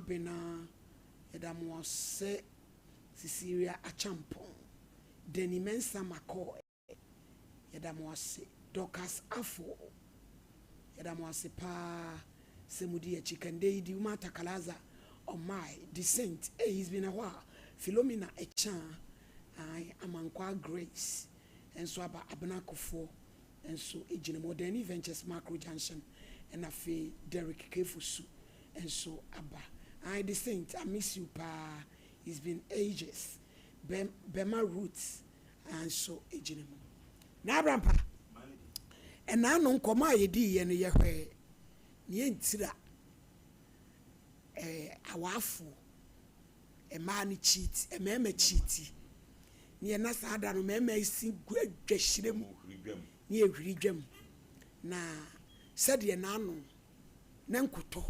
Kwabena, yɛda mo ase. Cecilia Achampong, Danny Mensah McCoy, yɛda mo ase. Dorcas Afo, yɛda mo ase paa sɛ modi akyi. Kande yi di Umata Kalaza ɔmae Decent. Hey, he's been a while. Philomena Echan, ae, Amankwa Grace nso aba. Abena Kofoɔ nso gyina mu. Ɔdani Ventures, Macro Junction, ɛna afei Derek Kefosu nso aba. Ae, Decent, I miss you paa. It's been ages. Bema Roots nso gyina mu. Na Abrampa, ɛna ano nkɔmɔ a yɛdi yɛ no, yɛhwɛ ne yɛntira awaafoɔ mmaa no cheat, mmarima cheat ne yɛn saa da no, mmarima esi gu adwa hyire mu ne yɛhwiri dwam na sɛdeɛ n'ano ne nkotɔ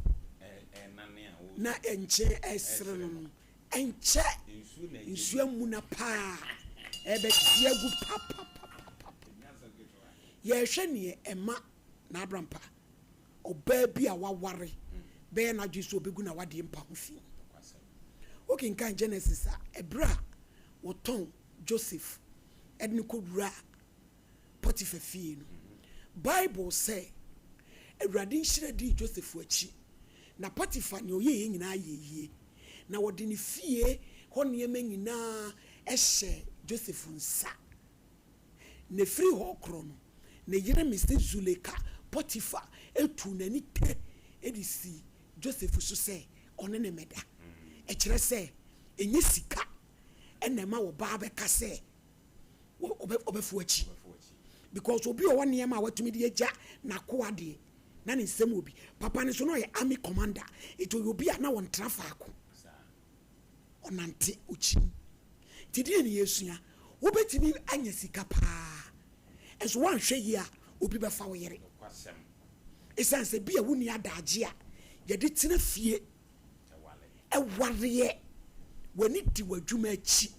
na nkyɛn ɛsere no, ɛnkyɛ nsuo mu na paa ɛbɛte agu papapapapa. Yɛhwɛ neɛ ɛma n'Abrampa ɔbaa bi a waware bɛyɛ n'adwe so obɛgu na wadeɛ mpa ho fi. Wokenkan Genesis a, ɛberɛ a wɔtɔn Joseph ɛde no kɔwura Potiphar fie no, Bible sɛ Awurade nhyira dii Joseph akyi na Potiphar nea ɔyɛ yɛ nyinaa yɛ yie, na wɔde ne fie hɔ nneɛma nyinaa ɛhyɛ Joseph nsa. Na efiri hɔ korɔ no, ne yere Mrs Zuleka Potiphar etu n'ani tɛ ɛde si Joseph so sɛ ɔne ne mɛda. Ɛkyerɛ sɛ ɛnyɛ sika ɛna ɛma ɔbaa bɛka sɛ ɔbɛfo akyi, because obi a ɔwɔ nneɛma a watumi de agya n'akoa deɛ na ne nsɛm wɔ bi. Papa no so na ɔyɛ army commander, ètò ɔyɛ obi a na wɔntra faako, ɔnante okyi. Nti deɛ ne yɛsua, wobɛtumi anya sika paa, ɛnso woanhwɛ yie a, obi bɛfa wo yere, ɛsiane sɛ bi a wonni adagye a yɛde tena fie ɛwareɛ. W'ani di w'adwuma akyi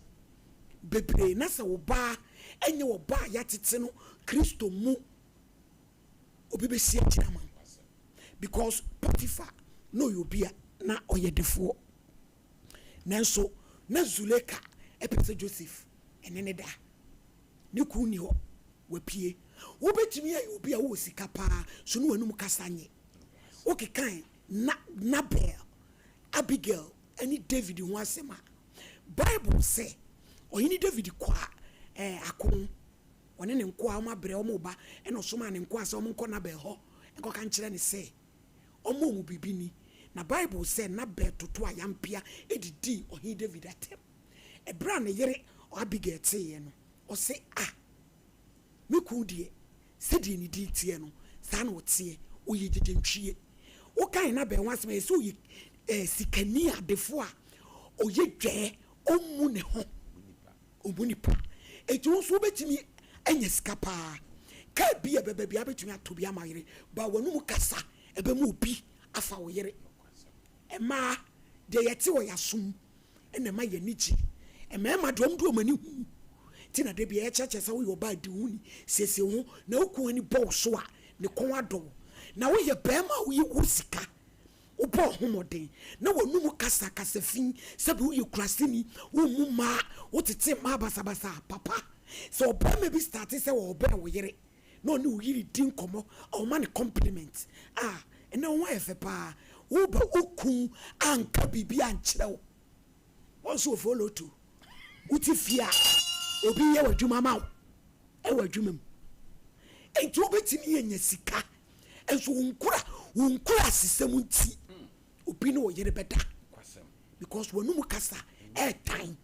bebree na sɛ wo baa ɛnyɛ wɔ baa yɛatete no Kristo mu, obi bɛsi akyerɛ ama wo, because Potiphar na ɔyɛ obi a na ɔyɛ defoɔ, nanso na Zuleka ɛpɛ sɛ Joseph ɛne ne da. Ne kun ni hɔ, wapue. Wobɛtumi ayɛ obi a wowɔ sika paa so ne w'anum kasa nyɛ. Wokekan na Nabel, Abigail ɛne David ho asɛm a, Bible sɛ ɔhene David kɔ a ako, ɔne ne nkoa ɔmo abrɛ, ɔmo ba, ɛna ɔsoma ne nkoa sɛ ɔmo nkɔ Nabel hɔ nkɔka nkyerɛ ne sɛ ɔmo biribi ni. Na Bible sɛ Nabel toto ayampea edidi ɔhene David atɛm. Ɛberɛ a ne yere Abigail teeɛ no, ɔse, "A, me kun deɛ, sɛdeɛ ne din teɛ no saa na ɔteɛ, ɔyɛ gyegyentwie." Wokan Nabel ho asɛm, ɛyɛ sɛ ɔyɛ sikani adefo a ɔyɛ dwɛɛ, ɔmmu ne ho, ɔmu nipa. Eti wo nso wobɛtumi anya sika paa, kaa bi a ɛbɛba bi abɛtumi atɔ bi ama yere ba, w'anum kasa ɛbɛma obi afa wo yere. Mmaa deɛ, yɛte wɔ yɛasom ɛna ɛma yɛn ani gye. Mmarima deɛ, ɔmo de ɔmo ani hu. Ti na de bia yɛkyerɛkyerɛ sɛ woyɛ ɔbaa, di wo ni, siesie wo ho na wo kun ani bɔ wo so a, ne kɔn adɔ wo. Na woyɛ bɛrima a woyɛ wo sika, wobɔ ho mmɔden na w'anum kasa kasa fi, sɛbi woyɛ kuraseni, wommu mmaa, wotete mmaa basabasa. Papa, sɛ ɔbɛrima bi start sɛ ɔbɛn wo yere na ɔne wo yere di nkɔmmɔ a, ɔma ne compliment a, ɛnɛ wo ho ayɛ fɛ paa, woba wo anka biribi ankyerɛ wo, wɔn nso wɔ follow to. Wote fie a, obi yɛ w'adwuma ma wo ɛwɔ adwuma mu, nti wobɛtumi anya sika, nso wo nkura asesɛm nti obi ne wo yere bɛda, because w'anum kasa ɛɛtan.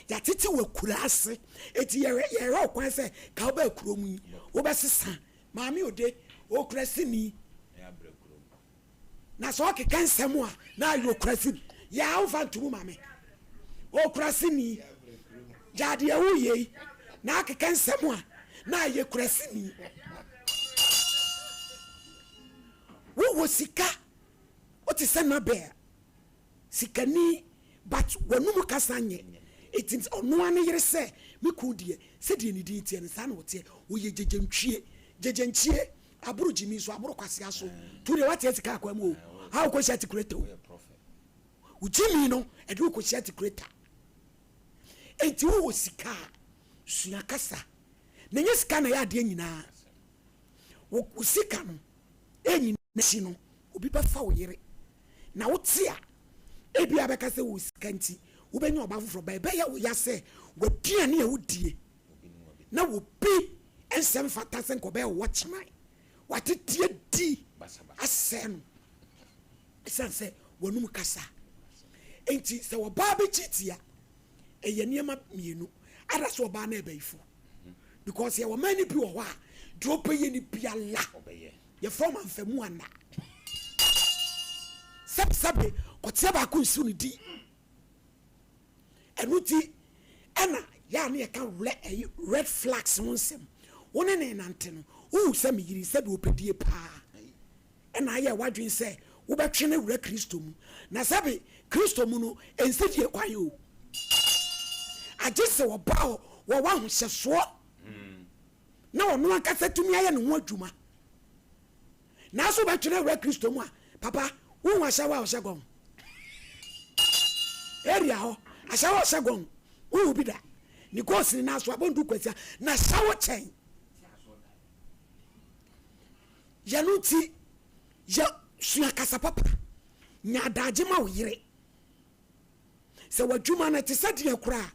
Yɛatete wɔ akura ase, eti yɛhwɛ ɔkwan sɛ ka wobɛ kurom yi wobɛsesa. Maame ode okura sini na sɛ ɔkeka nsɛm a na ayɛ okura sini yɛ awofa ntomu. Maame okura sini gyadeɛ woyɛ yi na akeka nsɛm a na ayɛ kura sini. Wowɔ sika, wote sɛ Nabel, sikani, but w'anum kasa nyɛ. Eti ɔnoa ne yere sɛ, "Me kun deɛ, sɛdeɛ ne din teɛ no saa na ɔteɛ, ɔyɛ gyegyentie." Gyegyentie aboro gyimi so, aboro kwasea so. Tu deɛ wateɛ sika akwa mu o, a wokɔ hyɛ atikuleta o. Wo gyimii no, ɛde wo kɔhyia tikureta. Enti wowɔ sika a, sua kasa. Na ɛnyɛ sika na ɛyɛ adeɛ nyinaa. Wo wo sika no ɛnyina akyi no, obi bɛfa wo yere. Na wote a, ebia bɛka sɛ wowɔ sika nti, wobɛnya ɔbaa foforɔ. But ɛbɛyɛ wo ya sɛ w'aduane a wodie na obi nsɛ mfata sɛ nka ɔbɛyɛ wo watchman. Watete adi asɛe no ɛsiane sɛ w'anum kasa. Enti sɛ ɔbaa bɛkyi tia, ɛyɛ nneɛma mmienu. Ada sɛ ɔbaa no ɛbɛyifo. Because yɛwɔ man no bi wɔ hɔ a, deɛ ɔbɛyɛ no biara, yɛfrɛ ɔmo amfamu ana. Sɛbesɛbe, kɔteɛ baako nsiw ne di. Ɛno nti ɛna yɛ a ne yɛka rɛ ɛyi red flags ho nsɛm. Wo ne ne nante no, wohu sɛ me yere sɛbi ɔpɛdie paa. Ɛna ayɛ w'adwene sɛ wobɛtwe ne wura Kristo mu. Na sɛbi Kristo mu no, ɛnsi die kwan o. Agye sɛ ɔba hɔ wɔ w'ahohyɛsoɔ na ɔno ankasa tumi ayɛ ne ho adwuma. Nanso wobɛtwe ne wura Kristo mu a, papa, wohu ahyɛwo a ɔhyɛ gɔn. Area hɔ, ahyɛwo a ɔhyɛ gɔn, wohu bi da. Ne goals ne nan so abɔndu kwasia, na ahyɛwo kyɛn. Yɛno nti, yɛ sua kasa papa, nya adagye ma wo yere. Sɛ w'adwuma no te sɛ deɛ koraa,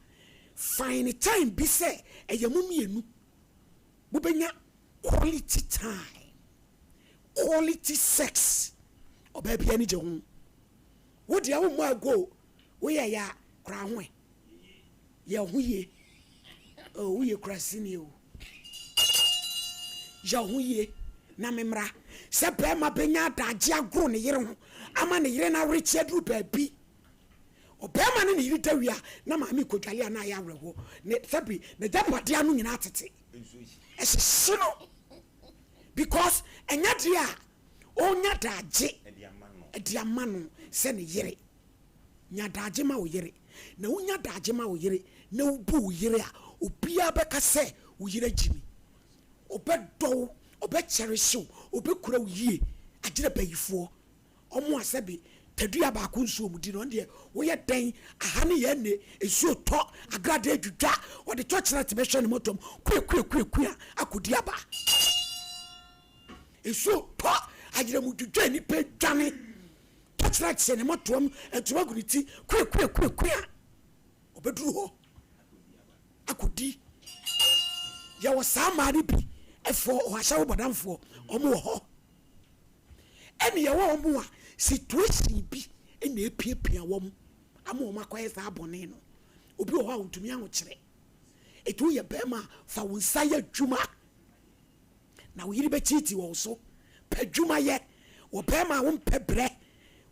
find time bi sɛ ɛyɛ mo mmienu. Mobɛnya quality time, quality sex. Ɔbaa bi ani gye ho. Wo deɛ wo mmɔ ago, woyɛ ya koraa ho ɛ. Yɛ ho yie. Oh, woyɛ kura sini o. Yɛ ho yie na memmra. Sɛ bɛrima bɛnya adagye agoro ne yere ho ama ne yere no awerekye aduru baabi. Ɔbɛrima ne ne yere da wie a, na maame kɔdwale a na ayɛ awerɛhoɔ. Ne sɛbi n'agyapadeɛ ano nyinaa tete. Ɛhyehye no. Because ɛnyɛ deɛ a ɔnya daagye ɛde ama no sɛ ne yere. Nya daagye ma wo yere. Na wonya daagye ma wo yere na wobu wo yere a, obiara bɛka sɛ wo yere agyi mi. Ɔbɛdɔ wo, ɔbɛkyɛrehye wo, ɔbɛkura wo yie. Agyerɛ bayifoɔ. Ɔmo a sɛbi tadua baako nsuo mu di no, ɔno deɛ woyɛ dɛn aha ne yɛn ne nsuo tɔ agrade adwidwa ɔde torchlight bɛhwɛ ne motom kue kue kue kue a akɔdi aba. Nsuo tɔ ayerɛmu dwidwa nipa dwane torchlight hyɛ ne motom ntoma gu ne ti kue kue kue kue a ɔbɛduru hɔ akɔdi. Yɛwɔ saa mmaa no bi ɛfɔ ɔhahyɛ wo bɔdamfoɔ ɔmo wɔ hɔ. Ɛne yɛwɔ ɔmo a situation bi ɛna epiapia wɔn ama wɔn akɔyɛ saa bɔne no. Obi wɔ hɔ a ɔntumi ahokyerɛ. Etu woyɛ bɛrima a fa wo nsa yɛ adwuma na wo yere bɛkyiiti wɔ wo so. Pɛ adwuma yɛ. Wɔ bɛrima a wompɛ brɛ,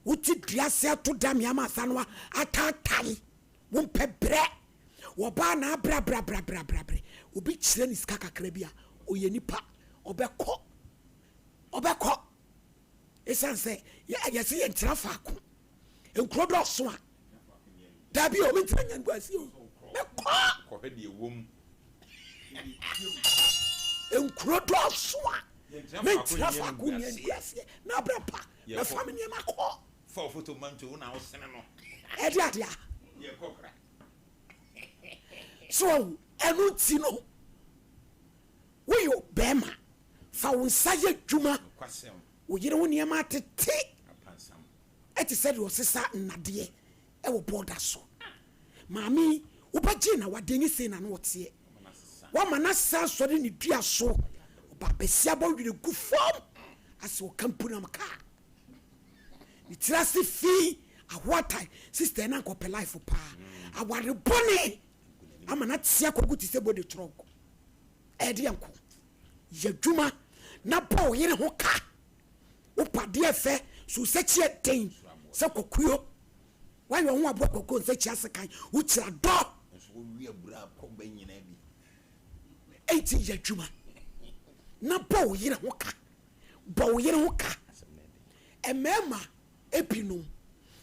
wote dua ase ato dame ama asa no ataatae. Wompɛ brɛ. Wɔ baa na abrɛabrɛabrɛabrɛ. Obi kyerɛ ne sika kakra bi a, ɔyɛ nipa. Ɔbɛkɔ. Ɔbɛkɔ. Ɛsiane sɛ yɛsɛ yɛntena faako. Nkuro dɔɔso a, daabi o, mentena nya nguase o. Mɛkɔ. Kɔhwɛ deɛ wɔ mu. Nkuro dɔɔso a, mentena faako nya nguaseɛ. Na abrɛ pa, mɛfa me nneɛma kɔ. Fa wo foto ma nto wo na wosene no. Ɛde adeɛ a. Yɛkɔ kora. So ɛno nti no, woyɛ bɛrima, fa wo nsa yɛ adwuma. Wo yere wo nneɛma atete. Ɛte sɛ deɛ ɔsesa nnadeɛ ɛwɔ bɔɔda so. Maame, wobɛgye na wade nye sei na no ɔteɛ. Wama no asa asɔre ne dua so. Ɔba bɛsi abɔ werɛ gu fam. Asɛ ɔka mpunam kaa. Ne tiri ase fi ahoatae. Sister na nkɔpɛ life paa. Aware bɔne ama no ate akɔgu te sɛ body trunk. Ɛde nko. Yɛ adwuma na bɔ wo yere ho ka. Wopadeɛ fɛ so sɛ kyeɛ den sɛ kɔkuo. Wayɛ wo ho aboa kɔkuo nsɛ kyia sekan. Wokyira dɔ. Enti yɛ adwuma na bɔ wo yere ho ka. Bɔ wo yere ho ka. Mmarima ebinom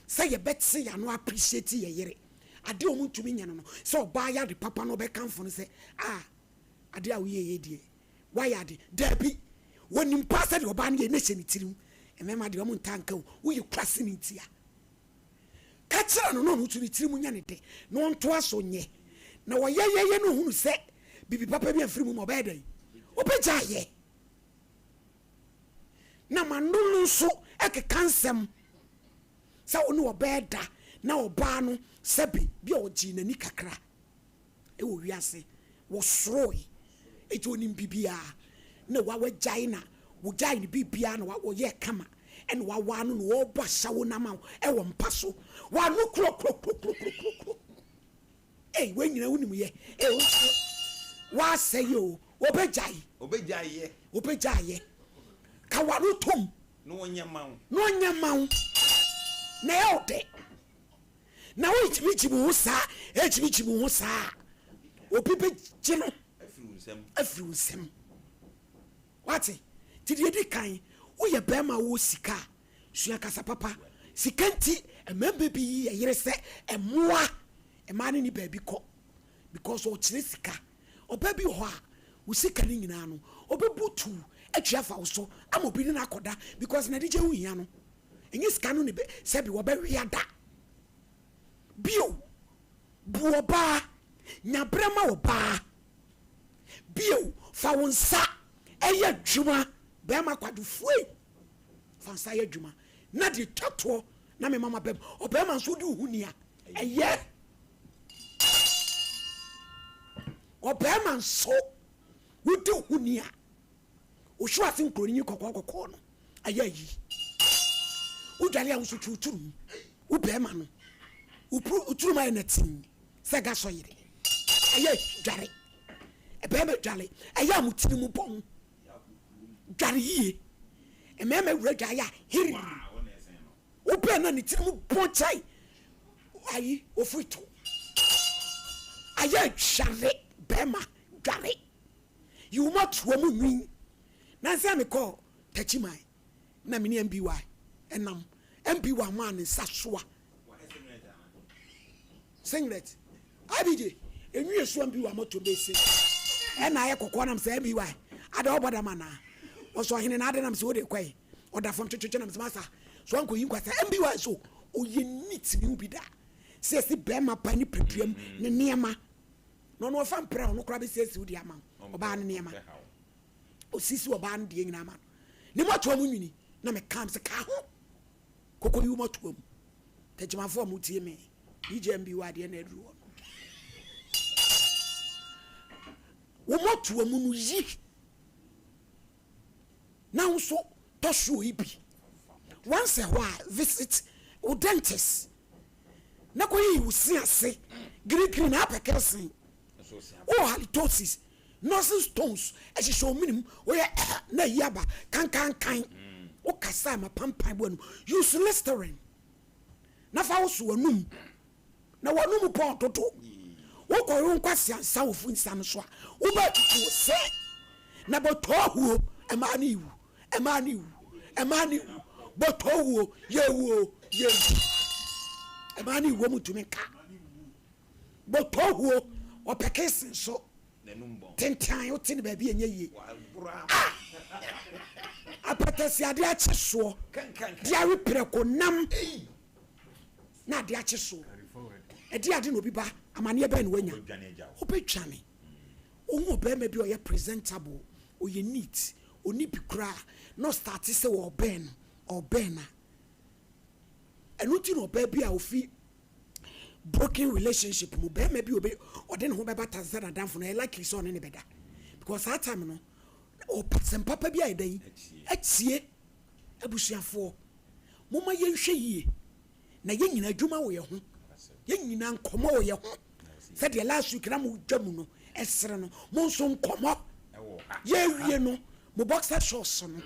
sɛ yɛbɛte yɛn ano appreciate yɛ yere. Adeɛ a wɔn ntumi nyɛ no no, sɛ ɔbaa yɛ ade papa na ɔbɛkamfo no sɛ, ah, adeɛ a woyɛ yɛ deɛ, wayɛ ade. Daabi, wɔnim paa sɛ deɛ ɔbaa no yɛ ne hyɛ ne tirim. Mmarima deɛ wɔn ntaa nka o, woyɛ kurase ne ntia. Ka kyerɛ no na ɔno nso ne tirim nyɛ no dɛ na ɔntoa so nyɛ. Na ɔyɛyɛyɛ na ɔhunu sɛ biribi papa bi amfiri mu ma ɔbɛyɛ dɛn? Ɔbɛgyae yɛ. Na m'ano no nso keka nsɛm sɛ wo ne ɔbaa da na ɔbaa no sɛbe bi a ɔgyee n'ani kakra wɔ wiase, wɔsoroe, enti ɔnim biribiara na wa wagyae na wogyae no biribiara na wɔyɛɛ kama ɛna wawaa no na ɔrebɔ ahyɛwo no ama wo ɛwɔ mpa so wano kurokuro. Ei wei nyina wonim yɛ ei wo nso woasɛe o Obɛgyae. Obɛgyae yɛ. Obɛgyae yɛ. Ka w'ano tom. Na ɔnyɛ mma wo. Na ɔnyɛ mma wo. Na ɛyɛ wo dɛ. Na wogyimigyimi wo ho saa, ɛgyimigyimi wo ho saa a, obi bɛgye no Afiri wo nsam. afiri wo nsam. Wate? Nti deɛ ɛdi kan, woyɛ barima a wowɔ sika a, Sua kasa papa. Sika nti mmarima bi yi yɛ yere sɛ mmoa. Mmaa no nni baabi kɔ because ɔkyerɛ sika. Ɔbaa bi wɔ hɔ a, wo sika no nyinaa no, ɔbɛbutu atwi afa wo so ama obi ne no akɔda because n'anigye ho hia no. Ɛnyɛ sika no na ɛbɛ, sɛbi wɔbɛwe ada. Bio, bu ɔbaa, nya berɛ ma ɔbaa. Bio, fa wo nsa yɛ adwuma. Barima kwadwo fuei. Fa nsa yɛ adwuma na deɛ twa toɔ na mema maba mu. Ɔbarima nso wode wo ho ni a, ɛyɛ. Ɔbarima nso wode wo ho ni a, wohwe ase nkuroni kɔkɔɔ kɔkɔɔ no ayɛ ayi. Wodwale a wo nso twe wo tiri mu. Wo barima no, wo tiri mu ayɛ nɛtee sɛ gasɔ yere. Ɛyɛ dware. Barima dwale, ɛyɛ a mo tiri mu bɔn. Dware yie. Mmarima wura dwaeɛ a hirr. Wobɛn no a ne tiri mu bɔn kyɛn ayi ofiri to. Ayɛ dware bɛrima dware. Yi wo mɔtoa mu nwi. Nansa mekɔɔ Takyiman na me ne MBY ɛnam. MBY maa ne nsa soa. Singlet. IBJ, enwi esu MBY moto bese. Ɛna ayɛ kɔkɔɔ nam sɛ MBY. Ada ɔbɔ dam anaa? Ɔsɛ ɔhene na ade nam sɛ wode kɔe. Ɔda fam twetwetwe nam sɛ masa. So ankɔ yi nkwasa. MBY so ɔyɛ neat me hu bi da. Sɛ yɛsi bɛrima pa ne paduam ne nneɛma. Na ɔno ɔfa mpra ɔno koraa bɛsiesie wo deɛ ama wo. Ɔbaa no nneɛma. Ɔsiesie ɔbaa no deɛ nyinaa ama no. Ne motoa mu nwini na meka sɛ ka ho. Koko yi wo motoa mu. Tɛkyemafo a motie me, BJMB wɔ adeɛ na aduru hɔ no. Wo motoa mu no yi na wo nso tɔ shoe yi bi. Once a while visit wo dentist na kɔyiyi wo se ase girigiri na apɛ kɛse. Wowɔ halitosis, nursing stones ɛhyehyɛ wo menem, woyɛ ɛhɛ na ayi aba kankankan. Wokasa a ma pampan bɔ anum. Use Listerine na fa woso w'anum na w'anum pɔn dodo. Wokɔwe wo nkwasea nsa wɔ fu nsa no so a, wobɛtutu wo se na bɔtɔɔ huo ɛmaa ne wu, ɛmaa ne wu, ɛmaa ne wu, bɔtɔɔ huo, yɛwu o, yɛwu. Ɛmaa ne wuo mu ntumi nka. Bɔtɔɔ huo, ɔpɛ kese nso. Tentan wote no baabi ɛnyɛ yie. Ah! Apɛtɛsi ade akye soɔ. De awe prɛko nam na ade akye soɔ. Ɛde ade na obi ba amaneɛ bɛn na wanya. Wobɛdwane. Wohu ɔbarima bi a ɔyɛ presentable, ɔyɛ neat, ɔnni bi koraa na ɔstarte sɛ ɔrebɛn no, ɔrebɛn no a. Ɛno nti na ɔbaa bi a ofi broken relationship mu bɛrima bi obe ɔde ne ho bɛbata sɛ n'adamfo no ɛyɛ likely sɛ ɔne ne bɛda because saa time no ɔpɛ sɛm papa bi a ɛda yi atie. Abusuafoɔ momma yɛnhwɛ yie na yɛn nyinaa adwuma wɔ yɛn ho, yɛn nyinaa nkɔmmɔ wɔ yɛn ho sɛdeɛ last week na mo dwa mu no ɛsere no mo nso nkɔmmɔ yɛwie no mo boxer shorts no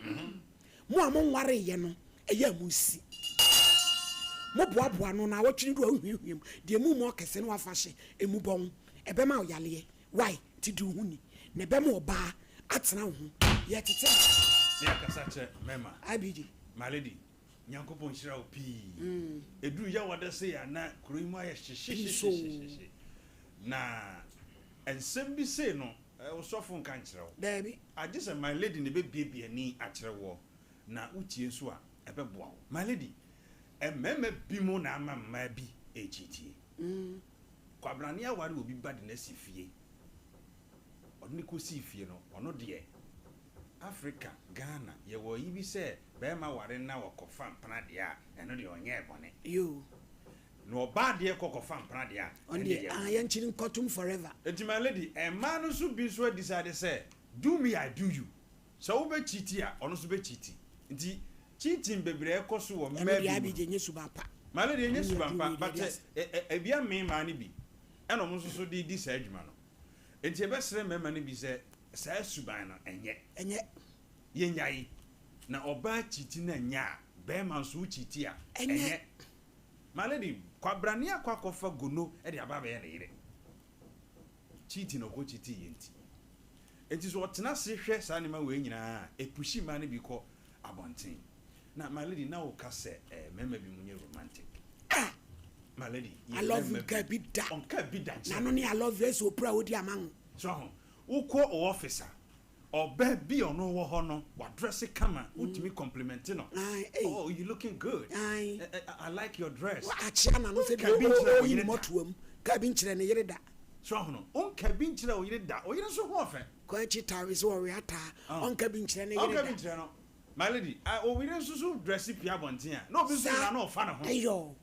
mo a mo nwareeɛ no ɛyɛ a monsi. Moboaboa ano naawɔtwe no du a wohwiahwia mu, deɛ emu mmɔ kɛse na woafa ahyɛ emu bɔn. Ɛbɛma wo yareɛ. Wai? Nti di wo ho ni, na ɛbɛma ɔbaa atena wo ho. Yɛtete no. Me akasa kyerɛ mɛma. IBG. My lady, Nyankopɔn nhyira wo pii. Ɛduru Yawada sei a na kuro yi mu ayɛ hyehyehyehye. Na nsɛm bi sei no, wo sɔfo nka nkyerɛ wo. Daabi. Agye sɛ my lady na ɛbɛbuebue ani akyerɛ woɔ. Na wotie nso a, ɛbɛboa wo. My lady, mmarima binom na ama mmaa bi Ɛrecheatie. Kwabrane aware obi ba de no asi fie. Ɔde no kɔsii fie no, ɔno deɛ, Africa, Ghana, yɛwɔ ayi bi sɛ barima ware na ɔkɔfa mpena deɛ a, ɛno deɛ ɔnyɛɛ bɔne. Yoo. Na ɔbaa deɛ kɔ kɔfa mpena deɛ a, Ɔno ɛnde deɛ, yɛ ah, bɔne. yɛnkyere nkɔtom forever. Enti my lady, mmaa no nso bi nso adecide sɛ, do me I do you. Sɛ wo bɛ cheati a, ɔno nso bɛ cheati. Nti cheating bebree a ɛkɔ so wɔ Ɛno mmaa deɛ bi mu Abby no. deɛ ɛnyɛ suban pa. My lady, ɛnyɛ Ɛno deɛ suban aduru pa, wei deɛ but ɛde ase. ebi amee mmaa no bi ɛna ɔmo nso so de di saa adwuma no. Nti yɛbɛsrɛ mmarima no bi sɛ saa suban no ɛnyɛ. Ɛnyɛ. Yɛnyae. Na ɔbaa cheati na ɛnyɛ a, barima nso wo cheati a, Ɛnyɛ. ɛnyɛ. My lady, kwabrane akɔ akɔfa gono de aba abɛyɛ ne yere. Cheating a ɔkɔ cheating yɛ nti. Enti sɛ ɔtena ase hwɛ saa nneɛma wei nyinaa a, ɛpushi mmaa no bi kɔ abɔnten. Na my lady, na woka sɛ eh, mmarima bi mu nyɛ romantic. Ah! My lady, I yɛ love you mmarima ka bi. bi da. Ɔnka bi da nkyerɛ N'ano me. ne I love you ɛsɛ opira a ɔdi ama ho. So ho, wokɔ wo office a, ɔbaa bi a ɔno wɔ hɔ no, wadress kama, wotumi compliment no. Aye, ei. Oh, you looking good. Aye. I like your dress. Akyea n'ano sɛ Wonka deɛ bi nkyerɛ wo ɔyi ne yere da. mmɔtoa mu. Ka bi nkyerɛ ne yere da. So ho no, wonka bi nkyerɛ wo yere da. Wo yere nso ho ɔfɛ. Kɔ akyi tare sɛ ɔwe ataa. Ɔnka bi nkyerɛ ne yere Ɔnka da. bi nkyerɛ no. My lady, wo yere nso so dress pia abɔnten a, na obi nso Saa. gyina na ɔfa ne ho. Ɛyɔ.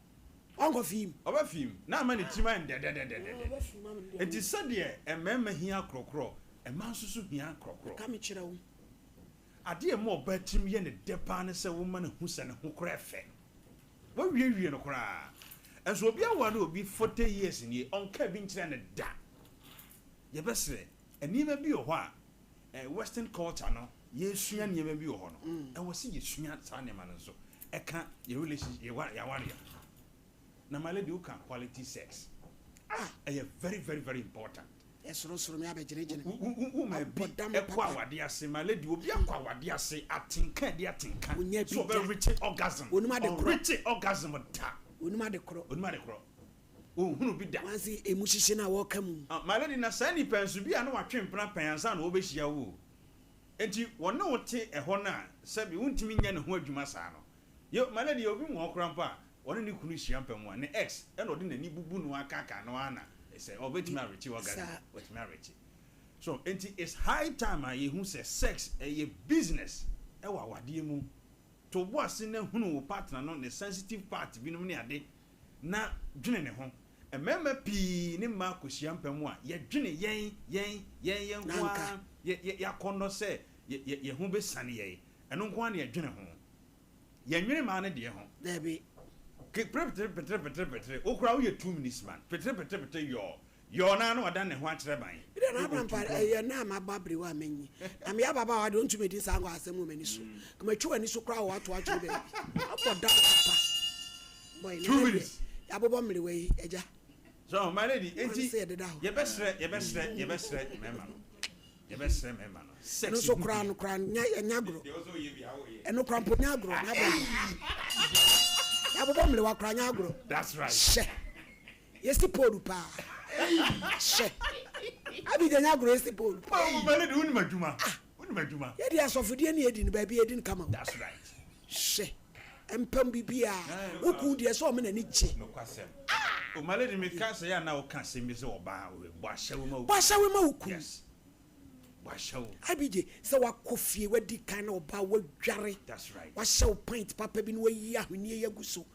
Ɔnkɔ fim. Ɔbɛ fim na ama ne tirim ayɛ no dɛdɛdɛdɛdɛ. Ɔbɛ fim ama no deɛ. Enti sɛdeɛ mmarima hia korɔkorɔ, mmaa nso so hia korɔkorɔ. Ka me kyerɛ wo. Adeɛ a ɛma ɔbaa tirim yɛ no dɛ paa ne sɛ woma no hu sɛ ne ho koraa fɛ. Woawiewie no koraa. Nso obi aware obi 40 years nie, ɔnkaa bi nkyerɛ no da. Yɛbɛsrɛ, nneɛma bi wɔ hɔ a, Western culture no, yɛresua nneɛma bi wɔ hɔ no, ɛwɔ sɛ yɛsua saa nneɛma no nso. Ɛka yɛ relationship, yɛ awareɛ ho. Na my lady, woka quality sex. Ah! Ɛyɛ very, very, very important. Ɛsorosoro me abɛgyinagyina. Wo ma bi Abɔ dam ɛkɔ papa. awade ase, my lady, obi akɔ awade ase, atenka ɛde atenka. Onya bi So da. ɔbɛ reach orgasm. Onim ade korɔ. Ɔreach orgasm da. Onim ade korɔ. Onim ade korɔ. Ohunu bi da. Wansi emu hyehye na wɔka mu. Ah, my lady, na saa nipa nso bi a na watwe mpena pɛn ansa na wɔbɛhyia wo o. Enti wɔne wo te ɛhɔ no a, sɛbi wontumi nyɛ ne ho adwuma saa no. Yɛ, my lady, obi mu hɔ koraa mpo a, ɔne ne kunu hyia mpa mu a, ne ex ɛna ɔde n'ani bubu no akaka no ara na sɛ ɔbɛtumi areach orgasm, Saa. watumi areach. So, enti it's high time a yɛhu sɛ sex ɛyɛ business ɛwɔ awadeɛ mu. To bo ase na hunu wo partner no ne sensitive part binom ne ade na dwene ne ho. Mmarima pii ne mmaa kɔhyia mpa mu a, yɛdwene yɛn, yɛn, yɛn, yɛn nko Nanka. ara, yɛ, yɛ, yɛakɔnnɔ sɛ yɛ, yɛ, yɛn ho bɛsiane yɛn. Ɛno nko ara na yɛdwene ho. Yɛnnwene mmaa no deɛ ho. Dabi. Ke, pere, petere, petere, petere, petere. Wo koraa woyɛ 2 minutes man. Petere, petere, petere, yɔɔ. Yɔɔ naa na wadan ne ho akyerɛ ban. Bi na abra mpa ɛyɛ na ma ba bere wa menyi. Na me ababaawa de ontumi di saa nkɔ asɛm wɔ m'ani so. Kama twi w'ani so koraa wɔ ato atwere baabi. Abɔ dam papa. Boy, Two na minutes. Yɛabobɔ mmerewa yi, agya. So, my lady, Wɔn enti sɛ yɛdeda hɔ. yɛbɛsrɛ, yɛbɛsrɛ, yɛbɛsrɛ mmarima no. Yɛbɛsrɛ mmarima no. Sex Ɛno nso ho koraa hia. no koraa nya ɛnya agorɔ. Deɛ ɔsɛ ɔyɛ bi a woyɛ. Ɛno koraa mpo nya agorɔ na abra. Yɛabobɔ mmerewa koraa nya agorɔ. That's right. Hyɛ. Yɛsi pole paa. Hyɛ. Abigya nya agorɔ yɛsi pole paa. Oh, my lady, wonim adwuma. Wonim adwuma. Yɛde asɔfodie ne yɛdi no baabi yɛdi no kama o. That's right. Hyɛ. Mpam biribiara. Wo kun deɛ sɛ ɔmo n'ani gye. Nokwasɛm. Oh, my lady, meka sɛ yɛ a na woka asɛm bi sɛ ɔbaa bɔ ahyɛwo ma wo. Bɔ ahyɛwo ma wo kun. Yes. Bɔ ahyɛwo. Abigye sɛ wakɔ fie wadi kan na ɔbaa wadware. That's right. Wahyɛ wo pint papa bi na wayi ahwenneɛ yi agu so.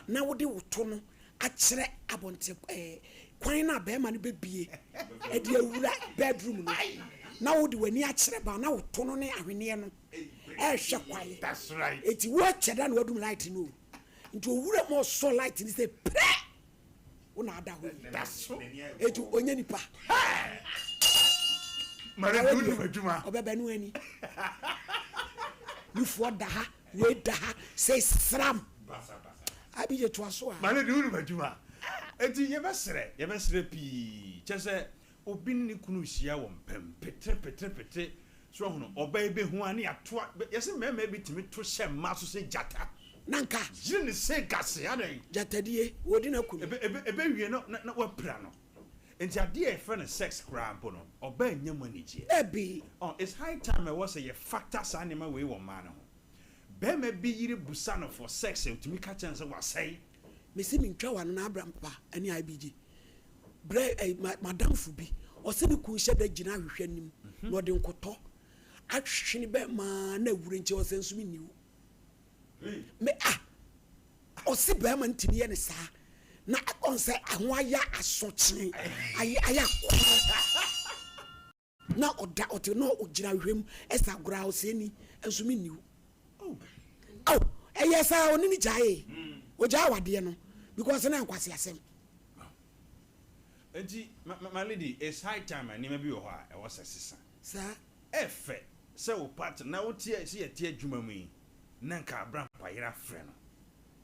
Na wode wo to no akyerɛ abɔnten kwan no a bɛrima no bɛbie ɛde awura bedroom no. Na wode w'ani akyerɛ ba na wo to no ne ahwenneɛ no ɛrehwɛ kwan. That's right. Eti wo akyɛ da na wadum light no o. Nti owura mu ɔsɔ light no sɛ prɛ wo na ada hɔ yi. That's so. Eti onye nipa. My lady, wonim adwuma. Ɔbɛbɛ no ani. Nufoɔ da ha, wei da ha, sɛ sram. Abigye toa so a. My lady, wonim adwuma. Enti yɛbɛsrɛ, yɛbɛsrɛ pii. Kyɛ sɛ obi ne ne kunu hyia wɔ mpam petere petere petere so ɔhono ɔbaa yi bɛhu a ne yɛatoa yɛsɛ mmarima bi tumi to hyɛ mmaa so sɛ gyata. Nanka. Yere ne sɛ gase adɛn. Gyatadie, wɔdi n'akunu. Ebe ebe ebe wie no na na wapira no. Nti adeɛ a yɛfrɛ no sex koraa mpo no, ɔbaa nya mu anigyeɛ. Dabi. Oh, it's high time ɛwɔ sɛ yɛ factor saa nneɛma wei wɔ mmaa no ho. Bɛrima bi yere busa no for sex a, otumi ka kyerɛ no sɛ wasɛe. Mese mentwa w'ano na abra mpa ne IBG. Brɛ eh, madamfo bi, ɔse ne kun hyɛ da gyina ahwehwɛ anim na ɔde nkotɔ atwetwe ne bɛɛma na awura nti ɔsɛ nso menni wo. Me ah, ɔse bɛɛma no tumi yɛ ne saa na ɔn sɛ ɛho ayɛ asɔkye, ayɛ ayɛ akɔnɔ. Na ɔda ɔte na ɔgyina ahwehwɛ mu ɛsɛ agorɔ a ɔsɛ ni nso me nniw. Oh, ɛyɛ saa ɔne ne gyaee. Ɔgyaa awadeɛ no because na nkwasi asɛm. Nti my lady, it's high time a nneɛma bi wɔ hɔ a ɛwɔ sɛ sesa. Saa. Ɛfɛ sɛ wo partner na wote sɛ yɛte adwuma mu yi na nka Abrampa yere afrɛ no.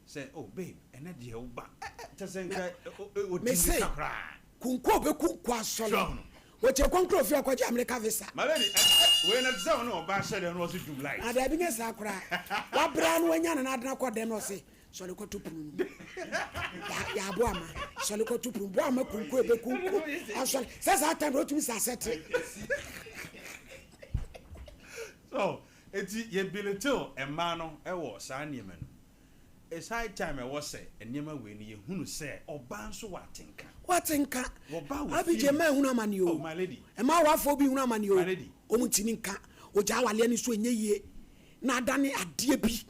Sɛ oh babe ɛnɛ deɛ wo ba eh eh kyɛ sɛ nka ɔdi Mese mirika koraa. kunku a ɔbɛkunku asɔre Sure no. Wɔkyɛ kɔnkɔn ofie akɔgye Amerika visa. My lady eh eh wei no ɛte sɛ wo ne ɔbaa hyɛ dɛm na ɔse dum light. Ah daabi nyɛ saa koraa Wabra na wanya no na adena kɔ dɛm na ɔse sɔre kɔto pono no mu Ya ya aboa ma sɔre kɔto pono boa ma kunku a ɛbɛkunku asɔre sɛ saa time no ɔtumi sɛ asɛte. So eti yɛ belittle mmaa no wɔ saa nneɛma no mu. It's high time ɛwɔ sɛ nneɛma wei no yɛhunu sɛ ɔbaa nso wɔ atenka. Wɔ atenka. Wɔba wɔ Abigye fie. mmaa ehunu amane o. Oh my lady. Mmaa awafoɔ bi hunu amane o. My lady. Wɔn ntumi nka. Ogya awaleɛ no nso ɛnyɛ yie. Na adane adeɛ bi.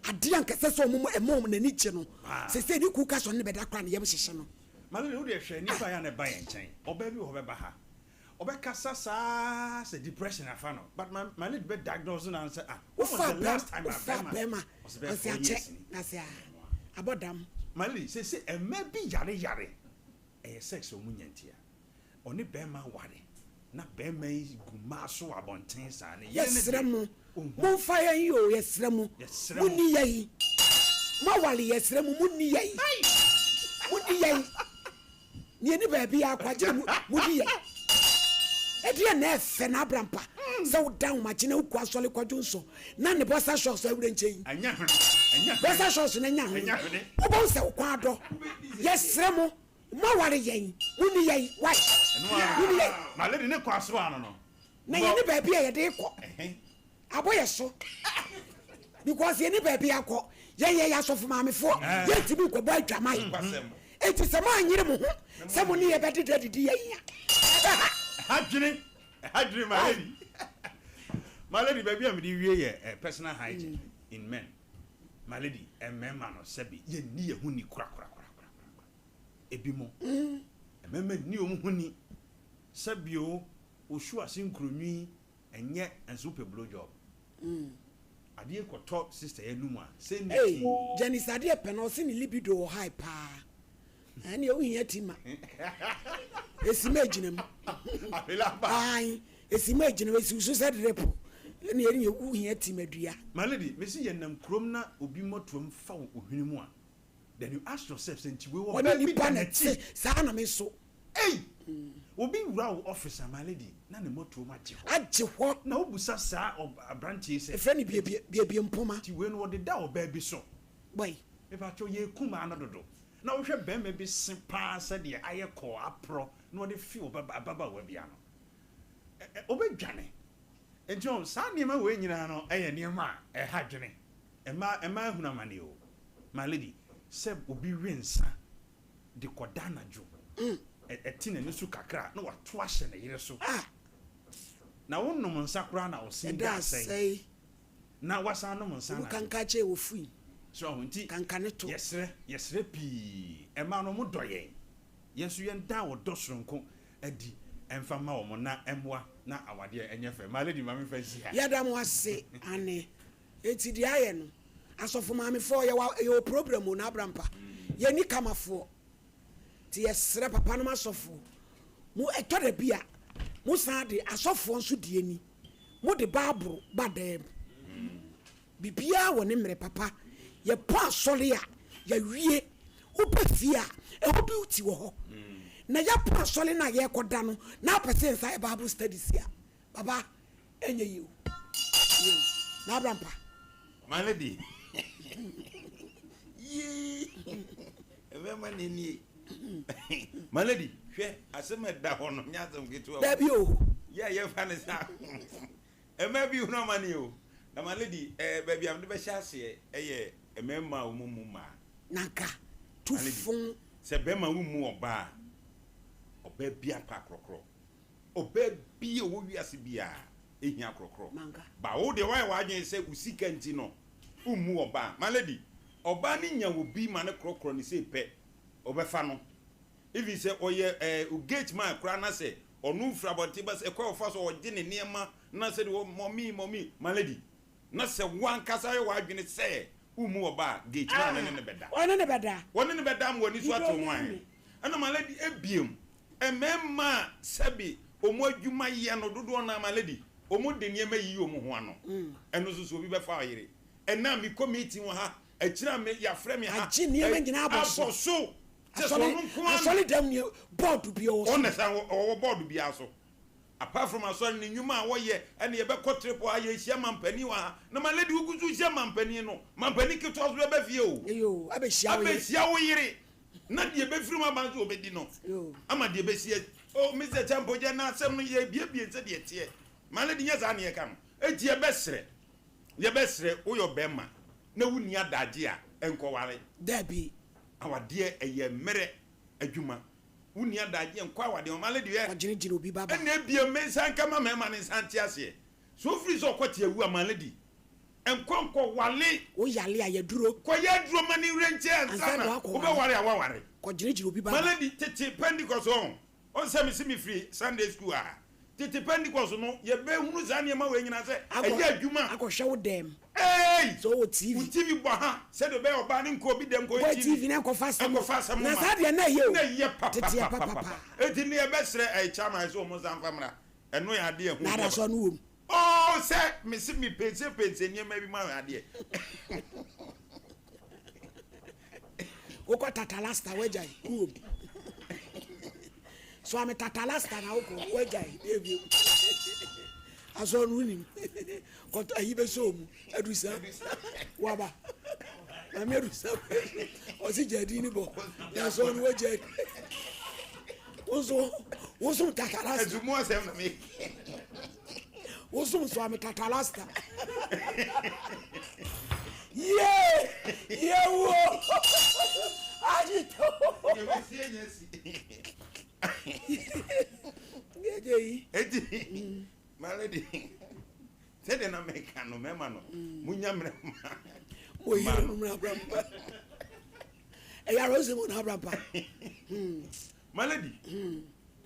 Adeɛ a anka ɛsɛ sɛ wɔn ɛma wɔn ani gye no. Paa. Seesei ne kuu ka sɛ ɔne no bɛda koraa ne yam hyehye no. My lady wo deɛ hwɛ nnipa a yɛ a na ɛba yɛn nkyɛn. Ɔbaa bi wɔ hɔ bɛba ha. Ɔbɛkasa saa sɛ depression afa no but my my lady bɛ diagnose no ansɛ ah when was Wofa the last time a wofa bɛrima bɛrima ɔsɛ bɛyɛ ɔsɛ 4 akyɛ years ni. na sɛ ah abɔ dam. My lady sese mmaa bi yare yare ɛyɛ sex a ɔmo nya ntia ɔne bɛrima aware na bɛrima yi gu mmaa so wɔ abɔnten saa ne yere ne Yɛsrɛ deɛ mo ɔnhu. momfa yɛn yi o yɛsrɛ mo Yɛsrɛ mo. monni yɛn moaware yɛsrɛ mo monni yɛn monni yɛn. Nea ɛni baabi a akɔ agyina mu mudi yɛ. Ɛdeɛ na ɛfɛ na abrampa sɛ woda ahomakye na wokɔ asɔre kɔdwo nsɔ na ne bɔsa shorts awura nkyɛn yi. Bɔsa shorts na nya hwene. Wobɛhu sɛ wo kɔn adɔ. Yɛsrɛ mo moaware yɛn monni yɛn why monni yɛn. Na yɛne baabi a yɛde kɔ. Abɔ yɛ so because yɛni baabi akɔ. Yɛn yɛyɛ asɔfo maamefoɔ, yɛntumi nkɔbɔ adwaman. Enti sɛ moanyere mo ho sɛ mo ne yɛn bɛdeda adidi yɛn a, ɛbɛha. Ɛha dwene, ɛha dwene my lady. My lady, baabi a mede wie yɛ personal hygiene in men. My lady, mmarima no sɛbe yɛnni yɛn ho ni korakorakorakora. Ebinom, mmarima nni wɔn ho ni. Sɛbe o, wohwe ase nkuronwi Ɛnyɛ nso wopɛ blow job. Adeɛ kɔtɔ sister yi anum a sɛ nni Ei tii. Janice adeɛ pɛ no ɔse ne libido wɔ high paa ɛneɛ wo hia ti ma ɛsi ma ɛgyina mu ae ɛsi ma ɛgyina mu ɛsi wo so sɛ drip ɛneɛ ɛneɛ wo hia ti ma dua. My lady, mese yɛnam kurom na obi mmɔtoam fa wo ohwene mu a, then you ask yourself sɛ nti wei Ɔne ɔbaa bi nipa da na n'akyi? ɛte saa na me nso. Ei! Obi wura wo office a, my lady, na ne mmɔtoam agye hɔ. Agye hɔ. Na wobisa saa ɔb aberanteɛ yi sɛ. Yɛfrɛ no biebie, biebie mpoma. Nti wei no wɔde da ɔbaa bi so. Boy. Mepakyɛw, yɛreku mmaa no dodo. Na wohwɛ barima bi se paa sɛdeɛ ayɛ kɔɔ aporɔ na ɔde fe ɔbaba ababaawa bi ano. Ɛ ɛ ɔbɛdwane. Nti ɔn, saa nneɛma wei nyinaa no yɛ nneɛma a ɛha adwene. Mmaa, mmaa ahunu amane o. My lady, sɛ obi we nsa de kɔda anadwo, ɛte n'ani so kakra a, na wato ahyɛ ne yere so. Na wonom nsa koraa na ɔsen da asɛe. Na wasan anom nsa anadwo. Kanka kyɛ wɔ fui. So ahu nti, Kanka ne to. yɛsrɛ, yɛsrɛ pii. Mmaa no, wɔdɔ yɛn. Yɛn nso yɛnda ɔdɔ soronko adi mfa mma wɔn na ɛmmoa na awadeɛ nyɛ fɛ. My lady, ma memfa nsi ha. Yɛda mo ase, aane. Enti deɛ ayɛ no asɔfo maamefoɔ yɛwɔ yɛwɔ problem o na abrampa yɛnni kamafoɔ nti yɛsrɛ papa nom asɔfoɔ mo ɛtɔ da bi a mo san de asɔfoɔ nso deɛ ni mo de baaboro ba dan mu bibiara wɔ ne mmerɛ papa yɛpɔ asɔre a yɛwie wopɛ fie a ɛhɔ beauty wɔ hɔ na yɛpɔ asɔre no a yɛkɔda no na apɛ sɛ yɛnsa yɛ bible studies a papa Ɛnyɛ yie o. Yie o. Na abra mpa. My lady. Yee. Mmarima na nie. My lady, hwɛ asɛm a ɛda hɔ no nyɛ asɛm ketewa o. Dabi o. Yɛ a yɛfa ne saa. Mmaa bi hunu amane o. Na my lady, eh, baabi a mede bɛhyɛ aseɛ ɛyɛ mmarima a wɔn mu mmaa. Na nka. Tu fo. Sɛ bɛrima wommu ɔbaa a, ɔbaa biara pɛ akorɔkorɔ. Ɔbaa bi a ɔwɔ wiase biara hia akorɔkorɔ. Manka. Ba wo deɛ woayɛ w'adwene sɛ wo sika nti no wommu ɔbaa. My lady, ɔbaa no nya obi ma no korɔkorɔ no sei pɛ, ɔbɛfa no. Even sɛ ɔyɛ eh, gate man koraa na sɛ ɔno firi abɔnten ba sɛ ɛkwan a ɔfa so a ɔgye ne nneɛma na sɛdeɛ ɔ mummy mummy, my lady, Na sɛ wo ankasa yɛ w'adwene sɛ wommu ɔba a, gate no a ne ne no bɛda. Ɔne no bɛda. Wɔne no bɛda ama w'ani so atew ho ahe? Ɛna my lady, ebiem, mmarima a sɛbe wɔn adwuma yɛ no dodoɔ no ara, my lady, wɔn de nneɛma yiyi wɔn ho ano. Ɛno nso so obi bɛfa ɔyere. Ɛnnɛ a mekɔ meeting wɔ ha, akyire a me, yɛafrɛ me ha. Agye nneɛma nyinaa abɔ so. Abɔ so. Kyɛ sɛ ɔno nko ara. Asɔre dɛm nea bɔɔdo bi ɔwɔ so. Ɔno na ɛsan ɔwɔ bɔɔdo biara so. Apart from asɔre no nnwuma a wɔyɛ ɛna yɛbɛkɔ trip wɔ ha yɛhyia mampanin wɔ ha na my lady wogu so hyia mampanin no mampanin ketewa so bɛba fie o Eyoo abɛhyia wo yere. Abɛhyia wo yere na deɛ ɛbɛfiri mu aba nso ɔbɛdi no Yoo. ama deɛ ɛbɛsi asi oh Mister Kyampogya na asɛm no yɛbiebie sɛdeɛ ɛteɛ my lady nyɛ saa na yɛka no enti yɛbɛsrɛ yɛbɛsrɛ woyɛ ɔbɛrima na wonni adagye a nkɔware. Dabi. Awadeɛ ɛyɛ mmerɛ adwuma. Wonni adagyeɛ nkɔ awadeɛ ho. Male deɛ. Ɔgyinagyina obi ba ba. Ɛna ebiem me nsa nka ma mmarima no nsa nte aseɛ. Sɛ ofiri sɛ ɔkɔ te awu a male di. Nkɔ nkɔ wale. Wo yale a yɛ duro. Kɔ yɛ aduro ma ne werɛ nkyɛ ansa na wo bɛ ware a waware. Kɔ gyinagyina obi ba ba. Male di tete Pentecost ɔho. Ɔn sɛ mese me firi Sunday school a. Tete Pentecost no yɛ bɛ hunu saa nneɛma wei nyinaa sɛ ɛyɛ adwuma. Akɔ hwɛ wo dɛm. Eei! Sɛ ɔwɔ TV. Wo TV bɔ ha sɛdeɛ ɔbɛyɛ ɔbaa no nkɔ obi dɛm nkɔhwɛ Nkɔhwɛ TV. TV na nkɔfa asɛm. Nkɔfa asɛm Na mma. saa deɛ na ɛyɛ o. Na ɛyɛ Teteɛ papapapapa. papapa. Enti nnɛ yɛbɛsrɛ ɛɛ chairman sɛ wɔn nsa mfa mmra. Ɛno yɛ adeɛ a ɛho Na hia adasoa no wom. Oo sɛ mese mepensepense nneɛma bi mu ahwɛ adeɛ. Wokɔ tatalasta wagyae wom. So ame tatalasta na wokɔ wagyae deɛ bio. Asɔre no wonim. Kɔtɔ ayi bɛsɛ ɔmu adusa waba. Maame adusa ɔsi gya din ni bɔ. Na asɔre no wagyae. Wo nso wosom tatalasta. Ɛzumu asɛm na me. Wosom so ame tatalasta. Yee! Yewuo! Agye to! Yɛbɛsie nyɛ si. Yɛgye yi. Eti, my lady, sɛdeɛ na meka no, mmarima no, monya mmerɛ ma. Mo yere no mmra abrampa. Ɛyɛ arɔsi mu na abrampa. My lady,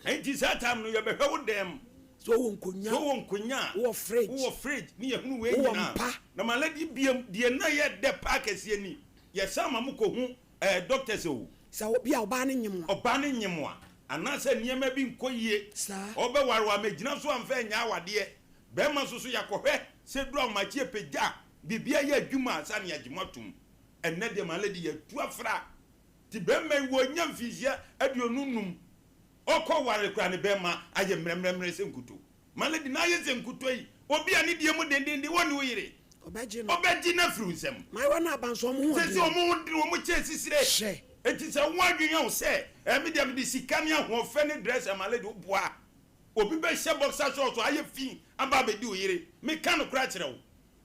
enti saa time no yɛbɛhwɛ wo dɛm. So wowɔ nkonya. So wowɔ nkonya a. Wowɔ fridge. Wowɔ fridge ne yɛhunu wei Wowɔ nyinaa. mpa. Na my lady biam deɛ na ɛyɛ dɛ paa kɛseɛ ni, yɛsan ma mo kɔhu ɛɛ doctors o. Sɛ obi a ɔbaa no nyem a. Ɔbaa no nyem a, anaasɛ nneɛma bi nkɔ yie. Saa. Ɔbɛware wo ammɛgyina so amfa annya awadeɛ. Bɛrima nso so yɛakɔhwɛ sɛ duru ahomakye apagya a, biribi ayɛ adwuma ansa na yɛagye mo atom. Ɛnnɛ deɛ my lady yɛatu afra. Nti bɛrima yi wɔnya mfinhyia 25. Ɔkɔ ware koraa ne bɛɛma ayɛ mrɛmrɛmrɛ sɛ nkuto. Ma lady no ayɛ sɛ nkuto yi. Obi a ne deɛ mu dendenden wɔne wo yere. Ɔbɛgye no. Ɔbɛgye no afiri wo nsam. Maayewa no aba nso wɔn ho Sɛsɛ ɔden. wɔn ho den wɔn kyɛ sisire. Hwɛ. Enti sɛ wo adwene yɛ wo sɛ ɛɛ me deɛ mede sika ne ahoɔfɛ ne dress ama lady wo boa. Obi bɛhyɛ boxer shorts ayɛ fi aba abɛdi wo yere. Meka nokorɛ akyerɛ wo.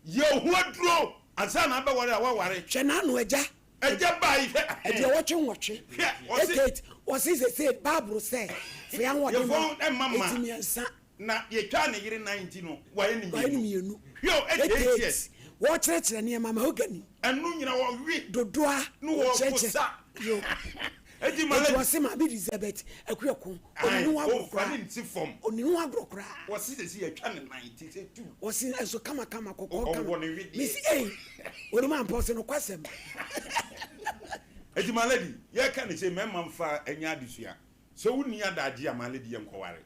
Yɛ wo ho aduro ansa na abɛware a woaware. Hwɛ n'ano agya. Agya baa yi hwɛ. 88. Hwɛ ɔse. 88 ɔse sese bible sɛ fɛ ahoɔden ma. Yɛfɔn mma ma. Eti 3. Na yɛtwaa ne yere nan nti no wayɛ ne Wayɛ ne mmienu. mmienu. Hwɛ o 88 years. Wɔkyerɛkyerɛ nneɛma mahogany. Ɛno nyina wɔwe. Dodoa. Ne wɔposa. Yo. Eti ma Eti lady. ɔse maame Elizabeth Akuako. Ae Ɔni ho agorɔ ɔnfa koraa. ne nti fam. Ɔni ho agorɔ koraa. Wɔse sese yɛtwa ne nan ti sɛ tu. Wɔse ɛso kama kama kɔkɔɔ kama. Ɔwɔ ne wedeɛ. Mesi ei. Onim ampa ɔse nokwasɛm. Eti my lady yɛka ne sɛ mɛma nfa ɛnyɛ adesua. Sɛ wo nni adagye a my lady yɛnkɔware.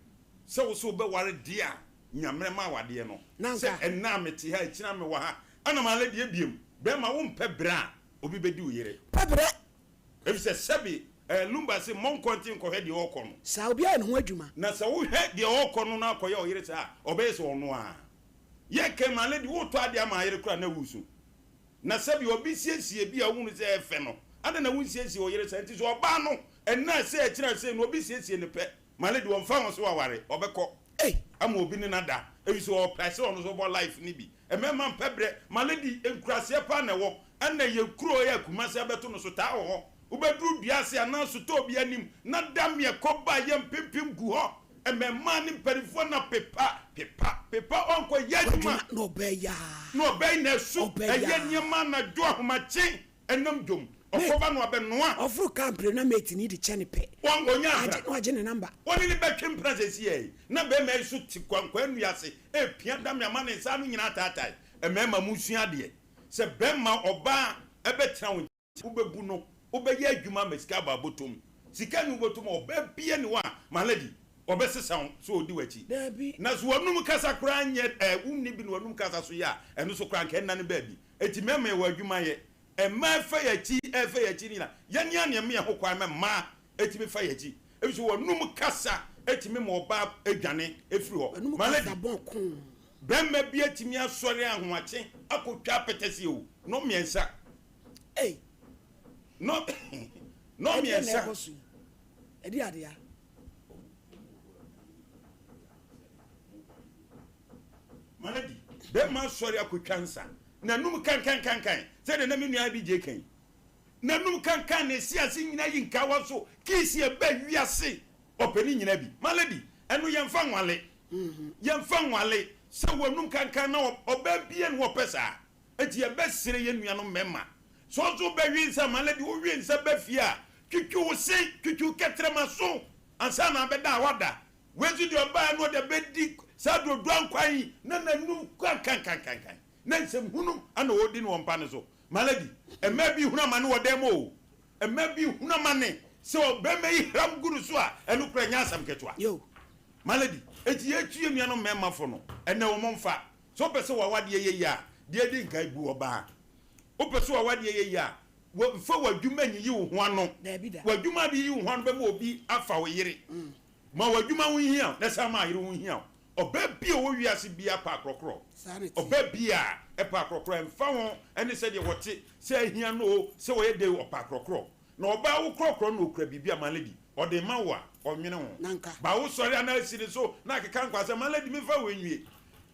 Sɛ wo so wobɛware deɛ a nya mmerɛ ma awadeɛ no. Nanka. Sɛ ɛnnɛ a mete ha akyina mewɔ ha ɛna my lady ebiem bɛrima wompɛ berɛ a obi bɛdi wo yere. Pɛ berɛ. Efisɛ sɛbe ɛɛ Lumba se mmɔ nkɔnten nkɔhwɛ deɛ ɔrekɔ no. Saa, obiara yɛ ne ho adwuma. Na sɛ wohwɛ deɛ ɔrekɔ no na akɔyɛ ɔyere saa a, ɔbɛyɛ sɛ ɔno ara. Yɛ kɛn ma lady, woretɔ adeɛ ama ayere koraa na woresu. Na sɛbe obi siesie bi a wohunu sɛ ɛyɛ fɛ no, adɛn na wonsiesie wo yere saa? Nti sɛ ɔbaa no ɛnnɛ a sei akyiri a sei no obi siesie no pɛ, ma lady ɔmfa ho sɛ waware, ɔbɛkɔ ama obi ne no ada, efisɛ ɔpɛ sɛ ɔno nso ɔbɔ life no bi. Mmarima mpɛ berɛ. Ma lady, nkuraseɛ paa na ɛwɔ. Ɛna yɛn kuro yi a Kumasi abɛto no so taa wɔ hɔ. Wobɛduru dua ase anaa sotɔɔ bi anim na dameɛ kɔba yɛ mpempem gu hɔ. Mmɛmaa ne mpanimfoɔ na pepa, pepa, pepa, ɔnkɔ yɛ adwuma. Na ɔbaa yi ara. Na ɔbaa yi na ɛso Ɔbaa yi ɛyɛ ara. nneɛma anadwo ahomakye ɛnam dwom. Ɔkɔba na wabɛnoa. Ɔforo kaa mpire na mate ni de kyɛ ne pɛ. Wɔn ɔnya Agye abra. na wagye ne number. Wɔne no bɛtwe mpena seesei yi. Na barima yi nso te kwankwan nnua ase repia dame ama ne nsa ano nyinaa ataatae. Mmarima monsua adeɛ. Sɛ barima, ɔbaa bɛtena wo nkyɛn. Wobɛbu no, wobɛyɛ adwuma ama sika aba abɔtɔ mu. Sika nni wo bɔtɔ mu a, ɔbaa biara nni hɔ a, my lady, ɔbɛsesa wo sɛ ɔdi w'akyi. Daabi. Na sɛ w'anum kasa koraa nyɛ ɛ, wonni bi na w'anum kasa so yɛ a, ɛno nso koraa anka ɛnnane baabi. Enti mmarima yɛwɔ adwuma yɛ. Mmaa ɛfa yɛn akyi, ɛfa yɛn akyi no nyinaa, yɛn ara na yɛma yɛn ho kwan ma mmaa tumi fa yɛn akyi. Ɛfiri sɛ w'anum kasa tumi ma ɔbaa dwane firi hɔ. W'anum My lady. kasa bɔn koo. Barima bi atumi asɔre ahomakye akɔtwa apɛtɛsie o, nnɔnmiɛnsa. Ei. No no Ɛdeɛ na mmiɛnsa. ɛkɔ so yi. Ɛde adeɛ a. Malady, bɛrima asɔre akɔtwa nsa. N'anum kankankankan sɛdeɛ na me nua ABJ ka yi. N'anum kankan na ɛsi ase nyina yi nkawa so. Kiisi ɛbɛ wiase ɔpɛ ne nyina bi. Malady, ɛno yɛmfa nwale. Yɛmfa nwale sɛ w'anum kankan na ɔbaa bia ne wɔpɛ saa. Enti yɛbɛsrɛ yɛn nuanom mmarima, sɛ wo nso wobɛwe nsa ma lady, wowe nsa ba fie a, twitwi wo se, twitwi wo kɛtrɛma so ansa na abɛda a woada. Wei nso deɛ ɔbaeɛ no ɔde abɛdi saa dodoɔ nkwan yi na n'anum kankankankankan na nsɛm hunu ana ɔredi no wɔ mpa no so. Ma lady, mmaa bi hunu amane wɔ dan mu o, mmaa bi hunu amane sɛ ɔbarima yi hram gu no so a, ɛno koraa ɛnyɛ asɛm ketewa. Ma lady, enti yɛtu yɛn nuanom mmarima fo no, ɛnnɛ wɔn mfa. Sɛ wopɛ sɛ w'awadeɛ yɛ yie a, deɛ ɛdi nkan, bu ɔbaa. Wopɛ sɛ w'awadeɛ yɛ yie a, mfa w'adwuma nyiyi wo ho ano. W'adwuma a wode yiyi wo ho ano bɛma obi afa wo yere. Ma w'adwuma ho nhia wo, na san ma yere ho nhia wo. Ɔbaa bi a ɔwɔ wiase biara pɛ akorɔkorɔ. Ɔbaa biara pɛ akorɔkorɔ, ɛmfa ho ne sɛdeɛ wɔte, sɛ ahia no o, sɛ ɔyɛ dɛn o, ɔpɛ akorɔkorɔ. Na ɔbaa wo korɔkorɔ no na ɔkura biribi a, my lady, ɔde rema wo a, ɔnnwene ho. Ba wo sɔre anaa si ne so na akeka nkwasɛm, my lady, memfa wei nwie.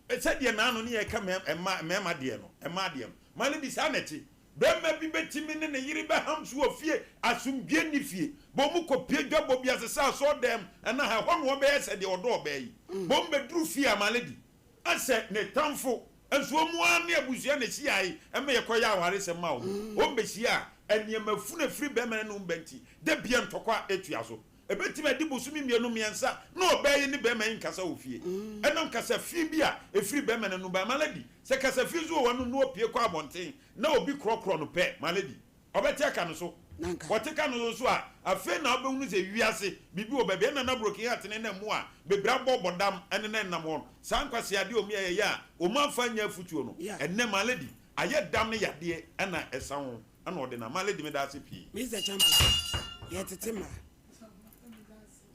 Sɛdeɛ naano ne yɛreka mma mmarima deɛ no, mmaa deɛ no, ma no bi, saa na ɛte. Barima bi bɛtumi ne ne yere bɛham so wɔ fie, asomdwoeɛ nni fie. Bɔ mu kɔpue dwabɔ bi ase sɛ asɔɔdan mu anaa ha, ɛhɔ na ɔbɛyɛ sɛ deɛ ɔdɔ ɔbaa yi. Bɔ mu bɛduru fie a, ma no di asɛ ne tamfo. Nso wɔn ara ne abusua na ɛhyiae ma yɛkɔyɛɛ awaresɛm maa wɔn. Wɔn bɛhyia a, nneɛma funu a ɛfiri barima no anom ba nti, da biara ntɔkwa tua so. Ebetumi adi bosome mmienu, mmiɛnsa na ɔbaa yi ne barima yi nkasa wɔ fie. Ɛnam kasa fi bi a efiri barima no anom ba. My lady, sɛ kasa fi nso wɔ w'anom na opue kɔ abɔnten na obi korɔkorɔ no pɛ, my lady, ɔbɛte aka no so. Ɔte ka no so nso a, afei na wobɛhunu sɛ wiase, biribi wɔ baabi. Ɛnna na broken heart ne nam mu a bebree abɔ bɔdam ne ne nam hɔ no. Saa nkwaseadeɛ a wɔyɛ yɛ a wɔamfa anyɛ afotuo no, ɛnnɛ, my lady, ayɛ dam ne yadeɛ na ɛsa ho. Ɛna ɔde na ma lady meda ase pii. Mister Champon, yɛ tete ma.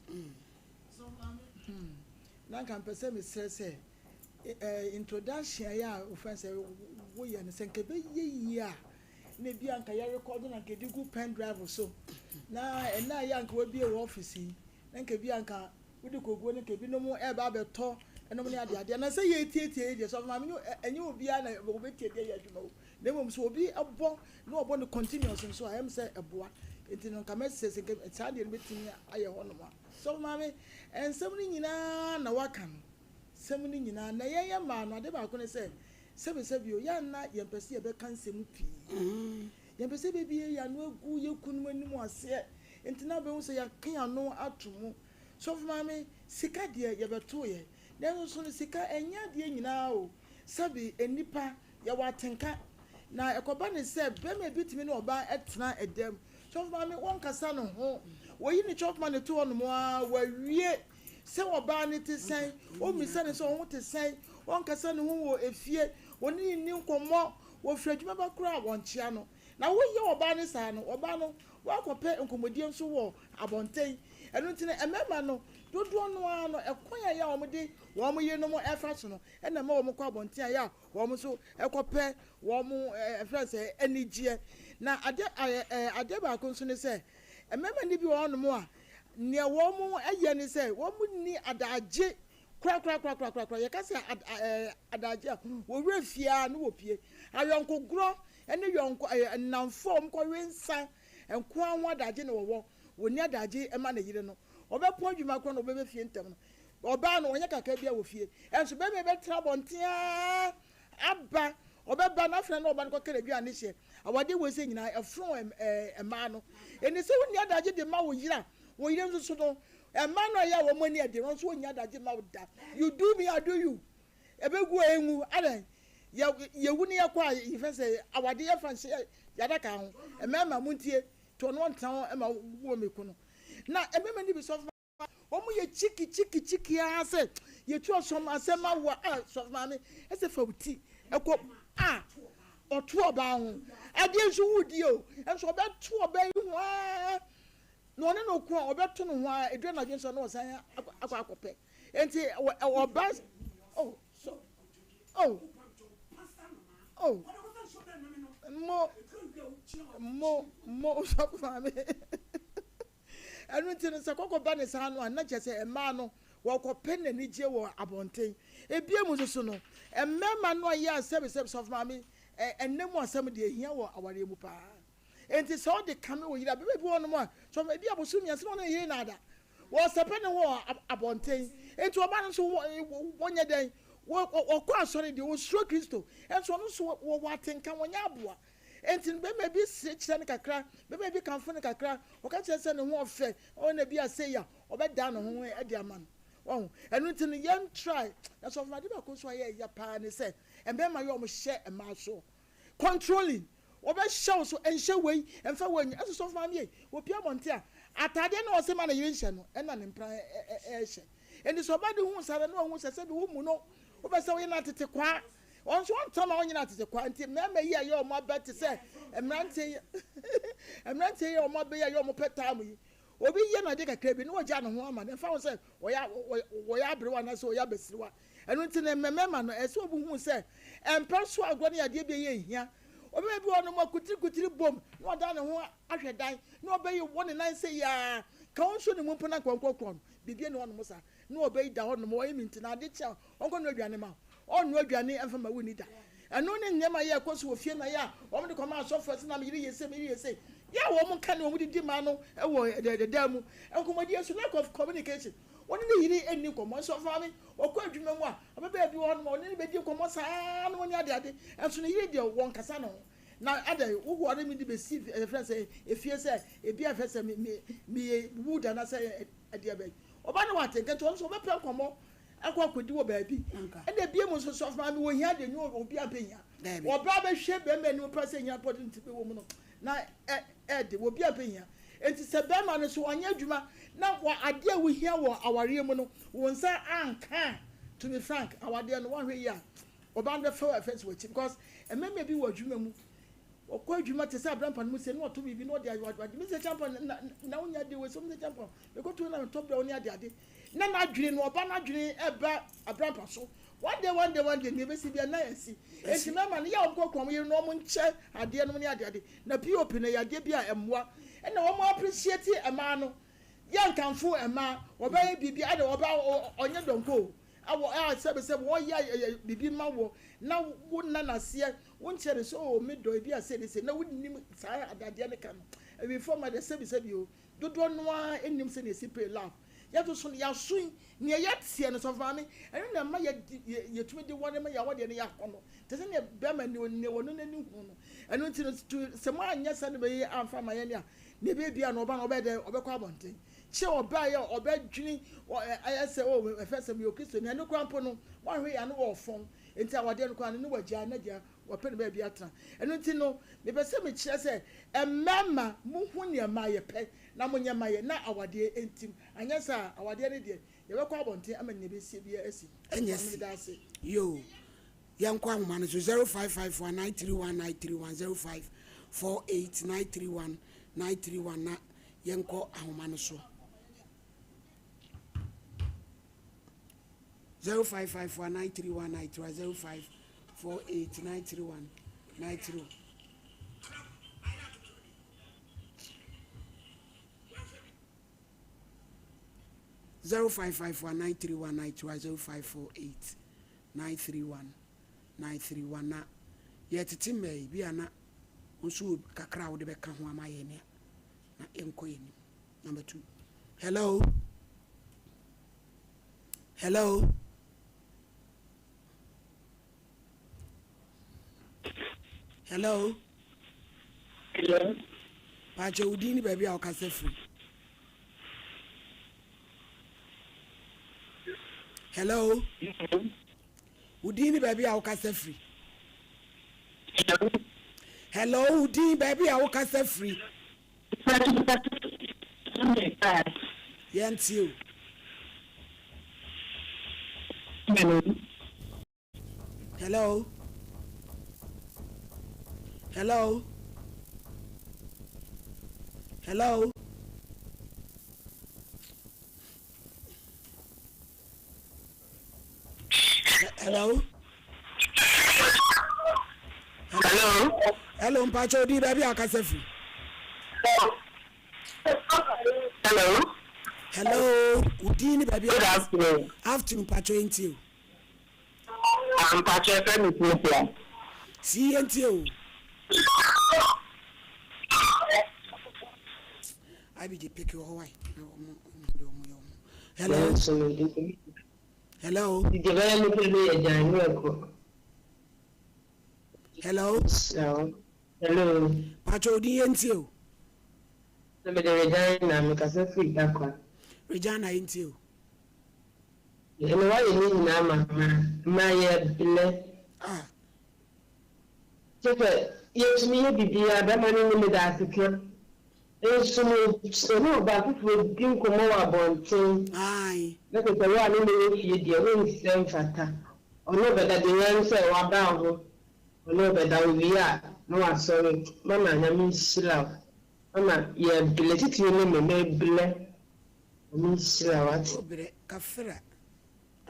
Hmm, na nka mpɛ sɛ mesrɛ sɛ eh, introduction yɛ a wofɛn sɛ woyɛ no sɛ nka ɛbɛyɛ yie a na ebi a nka yɛrekɔdo na nka ɛde gu pen drive so na ɛna yɛ a nka wabie wɔ office yi na nka ebi a nka Wode koguo no ka ebinom reba abɛtɔ nom ne adeadeɛ na sɛ yɛretietie yi deɛ sɔfo maame no ɛnyɛ obiara na wɔbɛtie deɛ yɛ adwuma o na mmom sɛ obi bɔ na ɔbɔ no continuous nso a ɛm sɛ ɛboa nti no nka mɛsɛ sɛ nka saa deɛ no bɛtumi ayɛ hɔ nom a sɔfo maame nsɛm no nyinaa na waka no sɛm no nyinaa na yɛn yɛ mmaa no ade baako ne sɛ sɛbisɛbi o yɛn na yɛmpɛ sɛ yɛbɛka nsɛm pii yɛmpɛ sɛ yɛbɛbie yɛn ano agu yɛn kununom anim aseɛ nti na wobɛhu sɛ yɛaka yɛn ano ato mu Sɔfo maame, sika deɛ yɛbɛtoo yɛ, nanso so no sika ɛnyɛ adeɛ nyinaa o, sɛbi nnipa yɛwɔ atenka, na ɛkɔba ne sɛ bɛrima bi tumi ne ɔbaa tena ɛdɛm, sɔfo maame wɔnkasa ne ho, wɔyi ne chop money to hɔ nom ara wawie, sɛ ɔbaa no te sɛn, ɔmmisa no sɛ ɔho te sɛn, wɔnkasa ne ho wɔ efie, wɔne no nni nkɔmmɔ, wɔfiri adwuma ba koraa a wɔnkyea no, na woyɛ ɔbaa no saa no, ɔbaa no wakɔpɛ nkɔmmɔdie nso wɔ abɔnten. Ɛno nti no, mmarima no dodoɔ no ara no, ɛkwan a ɛyɛ a wɔde wɔn yerenom fa so no na ɛma wɔkɔ abɔnten a ɛyɛ a wɔn nso kɔpɛ wɔn ɛfrɛ no sɛ anigyeɛ. Na adeɛ ɛɛ adeɛ baako nso ne sɛ, mmarima no bi wɔ hɔnom a, nea wɔyɛ ne sɛ wɔnni adagye korakorakorakorakora. Yɛka sɛ ad ɛɛ adagye a, wɔwerɛ fie ara na wɔpue. Ayɔnkogorɔ ne yɔnko ɛɛ nnamfoɔ a wɔkɔwe nsa. nko ara ho adagye na wɔwɔ, wɔnni adagye ma ne yere no. Ɔbɛpɔn adwuma koraa na ɔbɛba fie ntɛm no, ɔbaa no ɔnyɛ kakra biara wɔ fie. Nso barima yi bɛtena abɔnten ara aba, ɔbɛba na afei na ɔba no kɔka n'aduane hyɛ. Awadeɛ wei sɛ nyinaa ɛfono mmaa no. Ɛnni sɛ wonni adagye de ma wo yere a, wo yere nso so no, mmaa no a ɛyɛ a wɔn ani yɛ den no nso wɔnni adagye mma wo da. You do me, I do you. Ɛbɛgu a ɛngu, adɛn? Yɛ yɛwu ne yɛkɔ a yɛfɛ sɛ awade yɛfa nhyɛ yɛadaka ho. Mmarima montie, nti ɔno ɔntena hɔ ma wo meko no. Na mmarima no bi sɔfo wɔn yɛ kyiki kyiki kyiki ara sɛ yɛtu ɔsɔm asɛm awoa a sɔfo maame ɛsɛ fa wo ti ɛkɔ a ɔto ɔbaa ho adeɛ nso wodie o nso ɔbɛto ɔbaa yi ho ara na ɔne no ko a ɔbɛto no ho ara ɛduru anadwo nso na ɔsan akɔ akɔpɛ. Enti ɔba oh so oh oh mo mo mo sɔfo maame ɛno nti no sɛ kɔkɔ ba ne saa no a na kyerɛ sɛ mmaa no wɔkɔpɛ n'anigye wɔ abɔnten ebie mu nso so no mmarima no a yɛ a sɛbisɛbi sɔfo maame ɛnna mu asɛm deɛ ehia wɔ awareɛ mu paa enti sɛ ɔde kame wɔ yere a bɛbɛ bi wɔ nom a sɔfo ebi abosom mmiɛnsa na ɔne ne yere na ada Wɔsɛpɛ ne ho wɔ abɔnten. Enti ɔbaa no nso wɔnyɛ dɛn? Wɔkɔ asɔre deɛ, wɔsuro Kristo. Nso ɔno nso wɔwɔ atenka, wɔnyɛ aboa. Enti no bɛrima bi sere kyerɛ no kakra, bɛrima bi kamfo no kakra, ɔka kyerɛ sɛ ne ho ɔfɛ, ɔwɔ na bi a sei a, ɔbɛdan ne ho de ama no. Wahu? Ɛno nti no yɛn try. Na sɔfo ade baako nso a ɛyɛ ya paa ne sɛ, mmarima yɛ wɔn hyɛ mmaa soɔ. Controlling. Wɔbɛhyɛ wo so, nhyɛ wei, mfa wei nyɛ. Ɛso sɔfo maame ei, wɔpue abɔnten a, ataadeɛ no a ɔse ma ne yere nhyɛ no, ɛna ne mpena ɛrehyɛ. Enti sɛ ɔba de hu saa no, na wahu sɛ sɛbi wo mu no, wopɛ sɛ woyɛ no atete kwaa. Ɔno nso ɔntena ma wonyɛ no atete kwaa. Nti mmarima yi a ɛyɛ wɔn abɛ te sɛ mmeranteɛ yi, mmeranteɛ yi a wɔn abɛ yi a ɛyɛ wɔn pɛ time yi, obi yɛ no ade kakra bi na wagya ne ho ama no, ɛmfa ho sɛ ɔyɛ ɔyɛ aberewa anaasɛ ɔyɛ abasiriwa. Ɛno nti no, mmarima no, ɛsɛ sɛ wɔhu sɛ mpa so agorɔ ne adeɛ bi a ɛyɛ hia. Ɔbarima bi wɔ hɔ nom a kutirikutiri bom na ɔdan ne ho ahwɛ dan na ɔbɛyi wɔ ne nan sɛ yaa ka wo nso ne mu mpo na nka ɔnkɔkorɔ no. Biribi nni hɔnom saa. Na ɔbɛyi da hɔnom, ɔyɛ me nti na ade kye a ɔnkɔnoa aduane ma wo. Ɔnnoa aduane mfa ma wo nni da. Ɛno ne nneɛma yɛ ɛkɔ so wɔ fie na yɛ a wɔn de kɔma asɔfoɔ sɛ na me yere yɛ sei, me yere yɛ sei. Yɛ a wɔn ka ne wɔn didi ma no wɔ dan mu. Nkɔmmɔdie nso, lack of communication. Ɔne ne yere nni nkɔmmɔ. Nso maame, ɔkɔ adwuma mu a, ababaa bi wɔ hɔnom a ɔne no bɛdi nkɔmmɔ saa ara na wɔne adeade. Nso ne yere deɛ, wɔnkasa ne ho. Na adɛn, woware me de bɛsi yɛfrɛ no sɛ efie sɛ ebi a yɛfrɛ sɛ me me meyɛ wood anaasɛ ɛdeɛ bɛn. Ɔba no wɔ atenka nti ɔno nso ɔbɛpɛ nkɔmmɔ akɔ akɔdi wɔ baabi. Ɛna ebiem nso sɔfo maame wɔ hia deɛ nyɛ obi a mpɛ hia. Ɔbaa bɛhwɛ bɛrima anim paa sɛ hia pɔte ne ti bɛwɔ mu no na ɛ ɛde wɔ obi a mpɛ hia. Enti sɛ bɛrima no so wanyɛ adwuma na wɔ adeɛ a wohia wɔ awareɛ mu no wo nsa anka a, to be frank, awadeɛ no woanhwɛ yie a ɔbaa no bɛfa wo afɛnsi w'akyi because mmarima bi wɔ adwuma mu wɔkɔ adwuma te sɛ abrampa no mu sɛ na wɔtɔ biribi na wɔde ayɛ ade Mr. Champon na na wonya adeɛ wɔ sɛ Mr. Champon mekɔto na metɔ brɛ wo ne ade ade na n'adwene no ɔba n'adwene ɛba abrampa so one day one day one day nea ɛbɛsi bia na ɛsi enti mmarima no yɛ a wɔkɔ kɔn yere no wɔn nkyɛ adeɛ nom ne ade ade Na POP no yɛ adeɛ bi a ɛmmoa ɛna wɔn appreciate mmaa no yɛ nkamfo mmaa wɔbɛyɛ biribi ɛna wɔbɛ ɔnyɛ dɔnko o awɔ a sɛbi sɛbi wɔyɛ biribi ma wɔ na wo nna n'aseɛ wo nkyerɛ no sɛ o me dɔ ebi a sɛ ne sɛ na wonim saa adadeɛ no ka no awifo ma deɛ sɛbi sɛbi o Dodoɔ no ara nnim sɛdeɛ yɛsi pray love. Yɛn nso so no, yɛaso yi, nea yɛteɛ no, Sɔfo Maame, ɛno na ɛma yɛde, yɛtumi de ware ma yɛn awadeɛ no yɛ akɔnnɔ. Te sɛ nea bɛrima ne nea ɔno n'ani hu no. Ɛno nti no, to, sɛ moanyɛ saa nneɛma yi amfa amma yɛn a, nea ɛbɛyɛ biara no, ɔba no, ɔbɛyɛ dɛn? Ɔbɛkɔ abɔnten. Kyɛ ɔbaeɛ a, ɔbɛdwene, ɔ, ayɛ sɛ, oh, ɛfɛ sɛ meyɛ Okristoni. Ɛno koraa mpo no, woanhwɛ yie a, na wɔrefɔn. Enti awadeɛ no koraa no, ne wagyae, na agya Wɔpɛ no baabi atena. Ɛno nti no, mepɛ sɛ mekyerɛ sɛ, mmarima, monhu nea mmaa yɛpɛ, na monyɛ mma yɛn, na awadeɛ ntim. Anyɛ saa a, awadeɛ no deɛ, yɛbɛkɔ abɔnten ama nea ɛbɛsie biara asi. Ɛnyɛ Maame, si. meda ase. Yoo. Yɛnkɔ ahoma no so, 0554 931 931, 0548 931 931 na yɛnkɔ ahoma no so. 0554 931 931, 0548 931 93. 0554 931 931, 0548 931 931 na yɛtete mmaa yi bi a na nso kakra a wode bɛka ho ama yɛn nea. Na yɛnkɔ yɛn anim. Number 2. Hello. Hello. Hello. Hello. Paakyɛ wo din ne baabi a wokasa firi. Hello. Wo din ne baabi a wokasa firi. Hello, wo din baabi a wokasa firi. Yɛntie o. Hello. Hello. Hello. Hello. Hello. Hello, mpakyɛ odi baabi a akasa firi. Hello. Hello, odi ni baabi a. Good afternoon. Afternoon, mpakyɛ yɛn tie o. Mpakyɛ fɛ mi Cynthia. Si yɛn tie o. IBJ pick wɔ hɔ wae. Na wɔn wɔn de wɔn yɛ wɔn. Hello. Hello. Dìde bɛyɛ mi pɛ mi yɛ gyan mi ɛkɔ. Hello. Hello. Mpakyɛ odi yɛn tie o. Na mi de Regina mi kasa firi Dakwa. Regina yɛn tie o. Ɛna wayɛ ne nyinaa ma ma yɛ blɛ. Ah. Kyɛ sɛ yɛtumi yɛ biribiara bɛrima no ne me da aseka. Nso no ɔne ɔbaa foforɔ di nkɔmmɔ wɔ abɔnten. Ae. Na kyɛ sɛ wo a ne ne wɔ fie deɛ wonsɛ mfata. Ɔne ɔbɛda deɛ nya ne sɛ waba wo ho. Ɔne ɔbɛda owie a na wasɔre. Mama Nyame nhyira wo. Mama yɛ blɛ titiri ne me meblɛ. Nyame nhyira wo ate. Wo brɛ kafra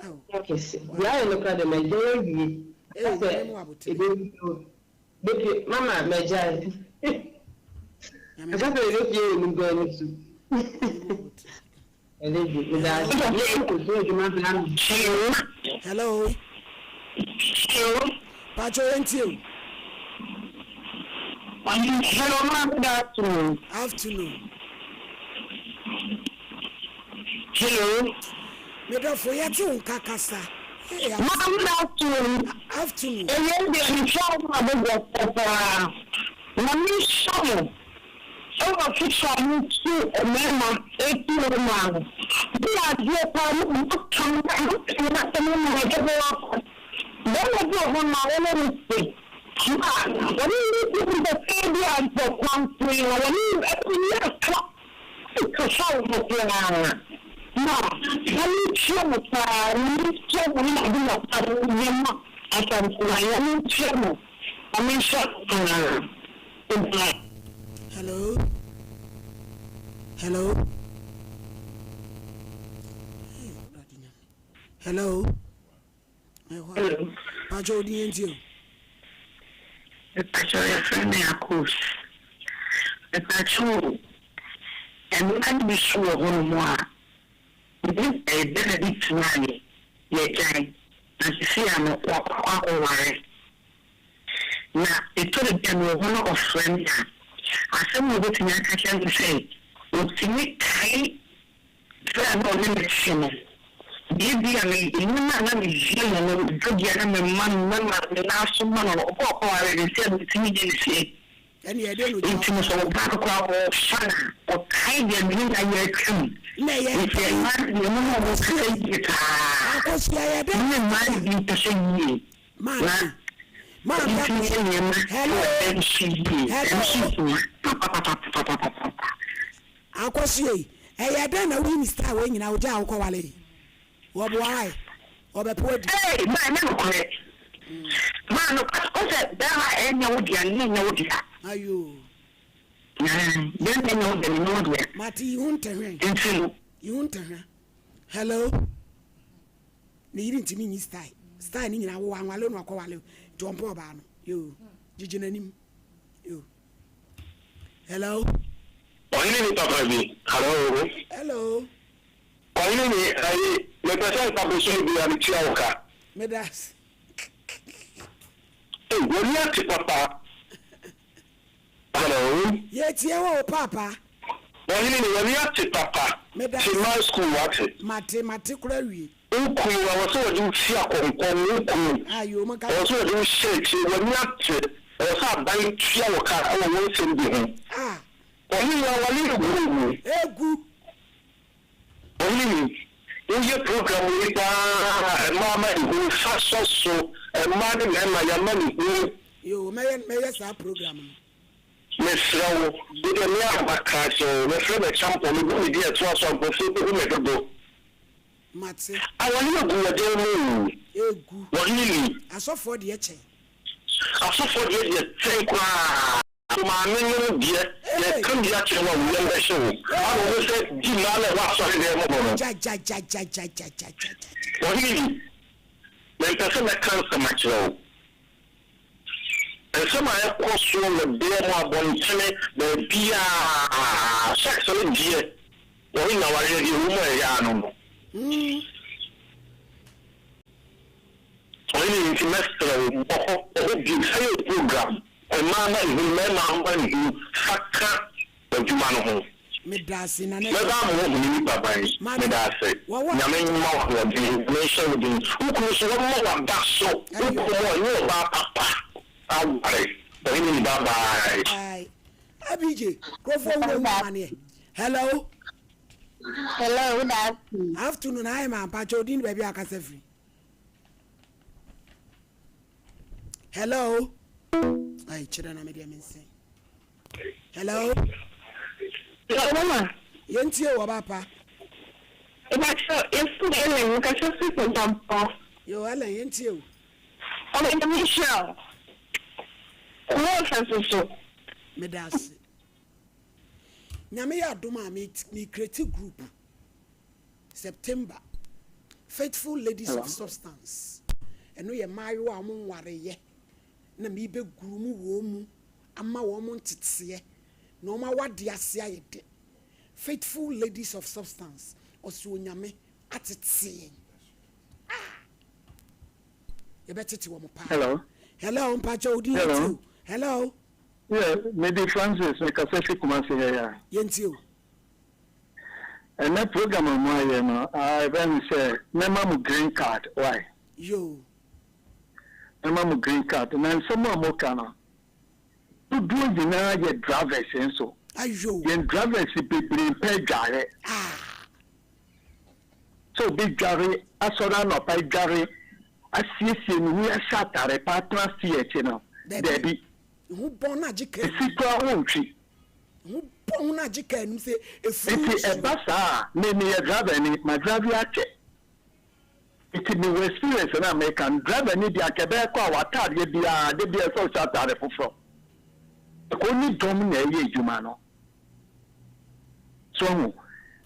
ao. Kɛse. Deɛ ayɛ no koraa deɛ magyae awie. Ei Aka sɛ Nyame mu aboterɛ. ɛbɛpue o. Bɛpue mama magyae. Nyame Aka mu sɛ ɛbɛpue wɔ nipa ani so. Nyame mu aboterɛ. Ɛnɛ de meda ase. Hello. Yɛnkɔsua adwuma bra me. Hello. Hello. Pacho yɛntie o. Hello ma good afternoon. Afternoon. Hello. Medɔfo yɛte wo nka kasa. Hey, Ma good afternoon. Afternoon. Ɛyɛ deɛ mehyɛ wo ma bɛbɔ paa. Na mehyɛ mo ɛwɔ foforɔ a motu mmarima ɛtu wo maa no. Bi adeɛ paa mo mo ka mo ka mo asɛm no ma ɛbɛbɔ wakɔ. Bɛrima bi wɔ hɔ ma wɔne no te. Ma wɔne ne bi bɛfɛ bi a bɔ kwanten na wɔne ɛbi aka kasa wɔ hɔ koraa. Ma wɔne tua mo paa, wɔne tua mo ne ade na paa wɔne ma asantena wɔne tua mo. Wɔne nhyɛ paa. Hello. Hello. Hey, Hello. Hello. Pacho odi yɛn tie o. Mepacho yɛfrɛ me Akos. Mepacho mmaa no bi so wɔ hɔnom a ne bɛrima bi tenaeɛ yɛgyae na sisi a no wakɔ akɔware. Na ɛtɔ da bi a mewɔ hɔ na ɔfrɛ me a asɛm a obɛtumi aka kyerɛ me sɛ ɔtumi kae berɛ a na ɔne me te no. Biribi a me nneɛma a na meyɛ no no dɔdi a na mema no mema me nan so ma no no ɔkɔ ɔkɔware no sɛ metumi yɛ ne sie. Ɛne ɛdeɛ na ogyina Nti no sɛ ɔbaa no koraa ɔfa no a ɔkae deɛ me ne no ayɛ atwam. Na ɛyɛ Nti mmaa no deɛ mo ne ɔmo kasa yie paa. Akosua yɛ dɛ. Mo ne mmaa no bi nkasa yie. Maame. Na Maame ntumi yɛ nneɛma Hello. wɔ dɛm so yie. Ɛno so Hello. hia papapapapapapa. Akosua yi, ɛyɛ dɛn na woyi ne style wei nyinaa wogyaa a wokɔwale yi? Wɔboa wae. Wɔbɛpo adi. Ee, maa ɛnyɛ nokorɛ. Maa no o sɛ bɛrima ɛnyɛ wo dea ne ɛnyɛ wo dea. Ayoo. Bɛrima ɛnyɛ wo dea ne ɛnyɛ wo dea. Mate yi ho ntɛhwɛ. Nti no. Yi ho ntɛhwɛ. Hello. Ne yere ntumi nyi style. Style ne nyinaa wo anwale no akɔwale nti ɔmpɛ ɔbaa no. Yoo. Gyigye n'anim. Yoo. Hello. Ɔhene ni papa bi. Hello. Hello. Ɔhene ni ayi mepɛ sɛ nka bosome biara metua wo ka. Meda ase. Ei, w'ani ate papa. Hello. Yɛtie wo o paapa. Ɔhene ni, w'ani ate papa. Meda Te ase. man school wate. Mate, mate koraa awie. Wo kunu, ɛwɔ sɛ wɔde wo si akɔnkɔn, wo kunu, Ayo, monka ɛwɔ sɛ. sɛ wɔde wo hyɛ akyire, w'ani ate, ɛwɔ sɛ aban tua wo ka wɔ wo nsɛm bi ho. Ah. Ɔhene ni, aware regu o. Egu. Ɔhene ni, woyɛ program wei paa, mmaa ama ne hunu, fa sɔ so, mmaa ne mmarima yɛama ne hunu. Yoo, mɛyɛ, mɛyɛ saa program no. Mesrɛ wo, wo deɛ me ara maka akyerɛ wo, mɛfrɛ me kyampɔn, mebɔ me din a ɛtoa so a nkurɔfoɔ bɛhu me dodo. Mate. Aware agu wɔ dan mu o. Egu. Wɔhene ni. Asɔfoɔ deɛ kyɛn. Asɔfoɔ deɛ deɛ kyɛn koraa. Wo maame nom deɛ, yɛka bi akyerɛ wo a wo yam bɛhye wo. Ana wɔn sɛ di mmaa na ɛwɔ asɔredan mu hɔ no. Gyagyagyagyagyagyagyagyagya. Wɔhene ni. Mempɛ sɛ mɛka nsɛm akyerɛ wo. Nsɛm a ɛkɔ soɔ wɔ dan mu, abɔntene, baabiara, sex no deɛ, wɔn nya awareɛ deɛ, ɛwɔ mu a ɛyɛ ano no. Ɔhene nti mɛsrɛ wo, bɔ hɔ, bɔ hɔ bio, fa yɛ program, mmaa ma nhunu, mmarima mma nhunu, fa ka w'adwuma no ho. Medase nana Mɛba ama woahu me nipa ban. Mate. Medase. Wɔwɔ. Nyame mma wo ahoɔden, Nyame nhyɛ wo den. Wo kunu nso wɔmma w'aba so. Wo Ayo. kunu ɔnyɛ ɔbaa papa aware. Ɔhene ni bye bye. Bye. Abj, nkurɔfoɔ wura hu amaneɛ. Hello. Hello, good afternoon. Afternoon, ayɛ ma mpakyɛ odin ne baabi a akasa firi. Hello. Ayi kyerɛ na medeɛ mensɛn. Hello. Hello, mama. Yɛntie wɔ ba pa. Ìbàkyɛ, yɛfrɛ me Ellen, mekasa firi Kɔntampɔ. Yo, Ellen, yɛntie o. Ɔmo Nyame nhyira wo. Wo ho ɔfɛ soso. Meda ase. Nyame yɛ adom a me me create group September Faithful Ladies of Substance ɛno yɛ mmaayewa a wɔn nwareyɛ na me bɛ guru mu wɔn mu ama wɔn nteteɛ na wɔn awadeɛ ase ayɛ dɛ Faithful Ladies of Substance ɔsɛ Onyame atete yɛn ah yɛbɛtete wɔn paa. Hello. Hello mpakyɛ odin yɛ Hello. ti o hello. Yeah, mede Francis mekasa fi Kumasi ha yi a. Yɛntie o. Ɛnɛ program a moayɛ no, ah, ɛbɛyɛ me sɛ mɛma mo green card, why? Yoo. Mɛma mo green card. Na nsɛm a moka no, dodoɔ nyinaa yɛ drivers nso. Ayoo. Yɛn drivers bebree mpɛ adware. Ah. Sɛ obi dware, asɔre anɔpa dware, asiesie ne ho ahyɛ atare pa atena ase akyi no, Dabi. Ho bɔn na agye kaa Esi koraa wontwi. Ho bɔn na agye kaa num sɛ efuru Nti nsuo. ɛba saa a, me meyɛ driver ni, ma drive akyɛ. Nti mewɔ experience no a meka no, driver ni deɛ anka ɛbɛyɛ kɔ a w'ataadeɛ biara, da biara ɛsɛ sɛ wohyɛ ataade foforɔ. Ɛkɔ ne dɔm na ɛyɛ adwuma no. So wahu?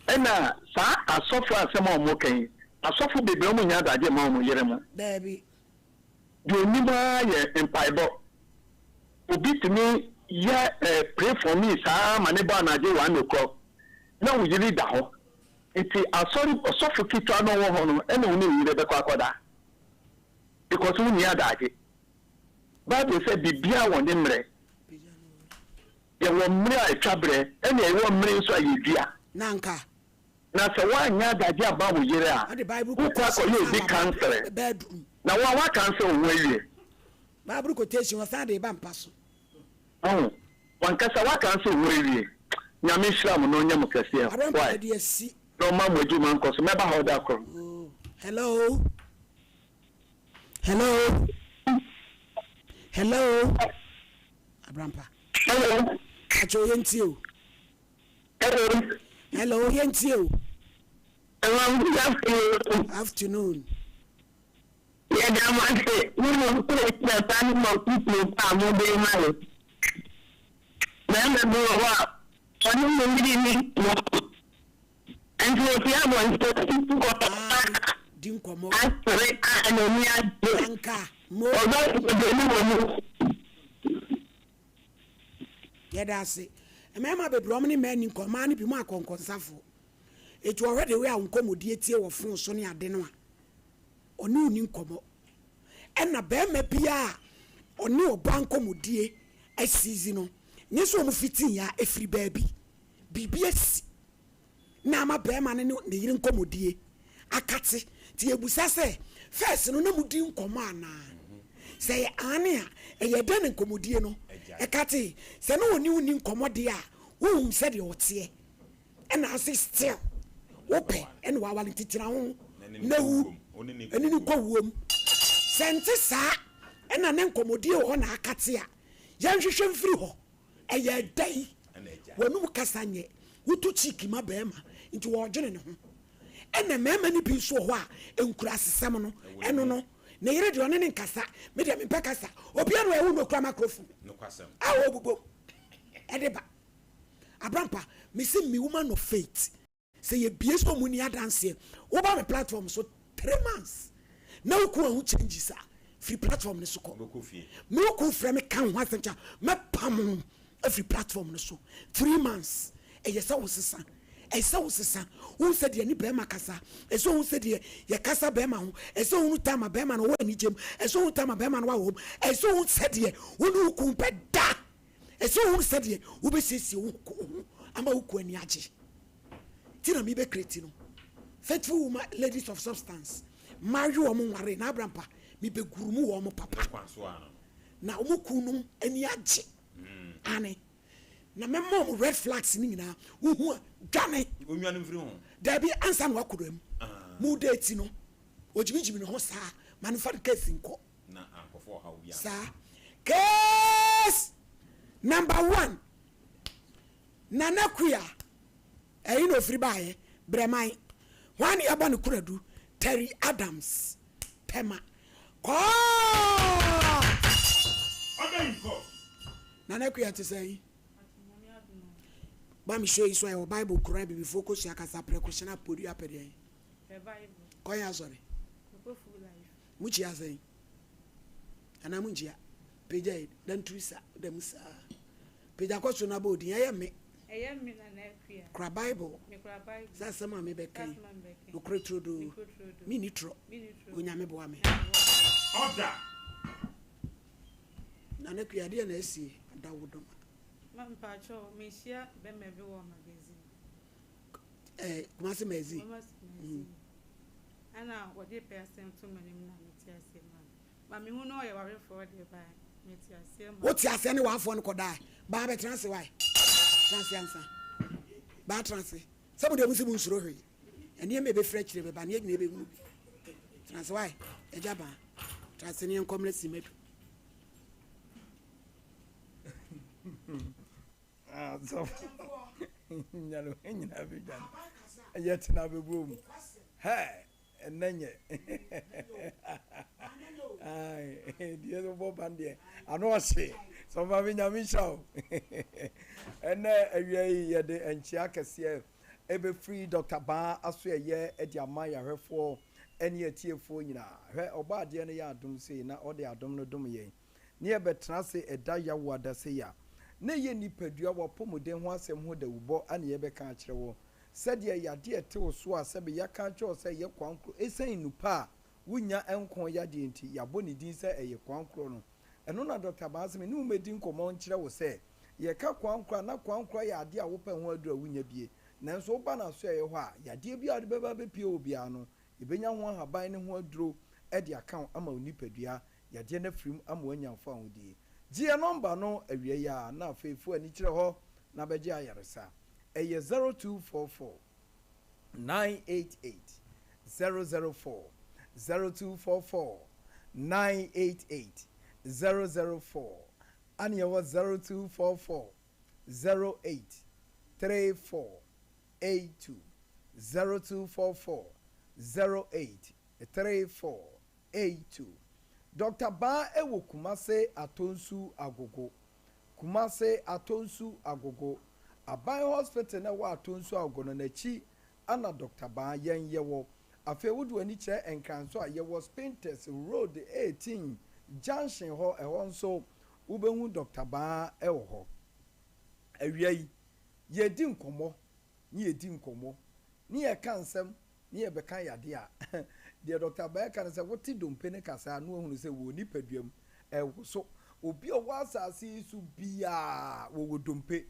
Ɛna saa asɔfo asɛm a wɔka yi, asɔfo bebree wɔn nnya adagye mma wɔn yere mo. Daabi. Deɛ onim ara yɛ mpaebɔ. Obi tumi yɛ eh, pray for me saa ma ne bɔ anadwo one o'clock na wo yere da hɔ. Nti asɔre ɔsɔfo ketewa no ɔwɔ hɔ no ɛna wo ne wo yere bɛkɔ akɔda because wo nni adagye. Bible sɛ biribiara wɔ ne mmerɛ. Yɛwɔ mmere a ɛtwa berɛ ɛna yɛwɔ mmere nso a yɛdua. Na anka. Na sɛ woanyɛ adagye amma wo yere a, Ɔde Bible wokɔ quotation akɔyɛ san obi ba kansere. bedroom. Na wo a woakansere wo ho awie. Bible quotation ɔsan de ba mpa so. Wahu? W'ankasa woakansere wo ho awie. Nyame nhyira mo na ɔnyɛ mo kɛseɛ. Aberɛ mpa Wai? de asi. Na ɔmma mo adwuma nkɔ so. Mɛba hɔ da koro. Oh, hello. Hello. Hello. Abrampa. Hello. Akyɛ yɛntie o. Hello. Hello, yɛntie o. Hello, good afternoon. Afternoon. Yɛda mo ase ne mo nkyerɛkyerɛ pa ne mo afotuo pa a mode rema yɛn. Barima bi wɔ hɔ a, ɔne ne yere nni nkɔmmɔ. Nti wɔpue abɔnten kɔ Di nkɔmmɔ. asere a n'ani agye. Anka mo. Ɔdɔ ɔdɔ wɔ mu. Yɛda ase. Mmarima bebree wɔn ne mmaa nni nkɔmmɔ, mmaa no bi mo akɔnkɔnsafoɔ. Eti ɔhwɛ the way a wo nkɔmmɔdie tie wɔ phone so ne ade no a, ɔne wo nni nkɔmmɔ. Ɛna barima biara a ɔne ɔbaa nkɔmmɔdie asiizi no, nyɛ sɛ wɔn fitiiɛ a, ɛfiri baabi. Biribi asi na ama barima no ne ne yere nkɔmmɔdie akate. Nti yɛbisa sɛ, first no na modi nkɔmmɔ anaa? Sɛ ɛyɛ aane a, ɛyɛɛ dɛn na nkɔmmɔdie no katee? Sɛ na ɔne wo nni nkɔmmɔ deɛ a, wohuu sɛdeɛ ɔteɛ ɛna ase still wopɛ ɛna waware nti tena ho na wu ɛne no kɔ wuo mu. Sɛ nte saa ɛna ne nkɔmmɔdie wɔ hɔ na akate a, yɛnhwehwɛ mfiri hɔ. Ɛyɛ dɛn? W'anum kasa nyɛ. Woto cheek ma barima nti ɔredwene ne ho. Ɛna mmarima no bi nso wɔ hɔ a nkurasesɛm no, ɛno no, ne yere deɛ ɔne no nkasa, me deɛ mempɛ kasa. Obiara na ɔyɛ wo na ɔkura microphone a ɔrebobom ɛde ba. Abrampa, mese me woman of faith. Sɛ yɛ bie sɛ ɔmo ni adanseɛ wo ba me platform so 3 months na wo kun ahu changes a firi platform no so kɔ. Me wo kun frɛ me ka wo ho asɛm kyɛ a mɛ pam wo afiri platform no so 3 months. Ɛyɛ sɛ wo sesa ɛyɛ sɛ wo sesa wo hu sɛ deɛ ne bɛɛma kasa ɛsɛ sɛ wo hu sɛ deɛ yɛ kasa bɛɛma ho ɛsɛ sɛ wo hu time a bɛɛma no ɔwɔ anigye mu ɛsɛ sɛ wo hu time a bɛɛma no wɔ awɔ mu ɛsɛ sɛ wo hu sɛ deɛ wo ne wo kun bɛ da ɛsɛ sɛ wo hu sɛ deɛ wo bɛ siesie wo ho ama wo kun ani agye. Ti na mi bɛ create no faithful woman ladies of substance ma we wɔn nware na abrampa mi bɛ guru mu wɔn papa na wɔn kun nom ani agye mm. ane na mɛ mɔ wɔn red flags ni nyinaa wohu a dwane onwane mfiri ho dabi ansa na wakɔdɔ mu ah. mu date no ogyimigyimi ne ho saa ma no fa no case nkɔ saa case number one Nana Kua, ɛhe na ofiri baeɛ? Brɛman. Hwan na yɛabɔ no koradu? Terry Adams. Pɛma. Kɔɔt! Order in court. Nana Kua te sɛn? Ba me show yi so a yɛwɔ Bible kura abibifoɔ kosua kasa prɛko hyɛn apodua apɛ deɛn? Kɔyɛ asɔre. Mo kyia sɛn? Anaa mo nkyia? Pagya yi, na nturu sa, da mu saa. Pagya kɔ soro na bɔ odin. Ɛyɛ me. Ɛyɛ me Nana Akua. Kura Bible. Mekura Bible. Sɛ asɛm a mebɛka Sɛ yi. asɛm a mebɛka yi. Nokorɛ turodoo. Nokorɛ turodoo. Menni torɔ. Menni torɔ. Onyame boa me. Onyame boa me. Order. Nana Akua, ɛdeɛn na asie Adawodoma? Ma mpakyɛw, mehyia bɛma bi wɔ magazine. Eh, Kumasi Magazine. Kumasi Magazine. Ɛna wɔde pɛ asɛm to m'anim na mete aseɛ ma no. Ma me hu no ɔyɛ warefoɔ deɛ ba me te aseɛ ma. Wo te aseɛ ne wafoɔ no kɔ daa baa bɛ tena ase wae tena ase ansa baa tena ase sɛ mo deɛ mo si mo nsuro hwee ɛneɛma ɛbɛfiri akyire bɛba ne yɛnyina ɛbɛhunu bi tena ase wae agya baa tena ase ne yɛnkɔ mmerɛ simadu. Asɔfo nyane nyinaa bɛdwane yɛtena bɛbɔ mu hɛ Ɛnnɛ nyɛ. Ae, deɛ no bɔ ban deɛ, ano ɔhye. Sɛ ɔma me Nyame nhyira wo. Ɛnnɛ awia yi yɛde nkyea kɛseɛ ɛbɛfiri Dɔkta Baa asoɛyɛ de ama yɛahwɛfoɔ ɛne atiefoɔ nyinaa. Hwɛ, ɔbɔ adeɛ no yɛ adom sei na ɔde adom no dom yɛn ne yɛbɛtena ase ɛda Yawoada sei a, na ɛyɛ nipadua w'apɔmuden ho asɛm ho dawubɔ na yɛbɛka akyerɛ wo. Sɛdeɛ yadeɛ te wo so a sɛbe yɛaka akyerɛ wo sɛ ɛyɛ kwankorɔ ɛsiane nnupa a wonnya nko yadeɛ nti yɛabɔ ne din sɛ ɛyɛ kwankorɔ no. Ɛno na Dɔkta Baa se me ne wo mmɛdi nkɔmmɔ nkyerɛ wo sɛ yɛka kwankorɔ a na kwankorɔ yɛ adeɛ a wopɛ ho aduru a wonnya bie nanso woba n'asoɛeɛ hɔ a yadeɛ biara a wode bɛba abɛpue hɔ biara no yɛbɛnya ho ahaban ne ho aduro de aka wo ama wo nipadua yadeɛ no afiri mu ama woanya wo fawohodie. Gye yɛn nɔmba no awia yi ara na afei fa w'ani kyerɛ hɔ na bɛgye ayaresa. Ɛyɛ 0244 988 004, 0244 988 004, ɛne yɛwɔ 0244 08 34 82, 0244 08 34 82. Dɔkta Baa wɔ Kumase Atonsu Agogo. Kumase, Atonsu, Agogo. Aban hospital no a ɛwɔ Atonsu Agogo no n'akyi na Dɔkta Baa yɛn yɛwɔ. Afei wode w'ani kyerɛ Nkran nso a, yɛwɔ Spintex Road 18 junction hɔ, ɛhɔ nso wobɛhu Dɔkta Baa wɔ hɔ. Awia yi, yɛredi nkɔmmɔ ne yɛdi nkɔmmɔ ne yɛka nsɛm ne yɛbɛka yadeɛ a, deɛ Dɔkta Baa ka ne sɛ wote dompe no kasa a na wahunu sɛ wɔ nipadua mu ɛwoso. Obi a ɔwɔ asase yi so biara wɔwɔ dompe.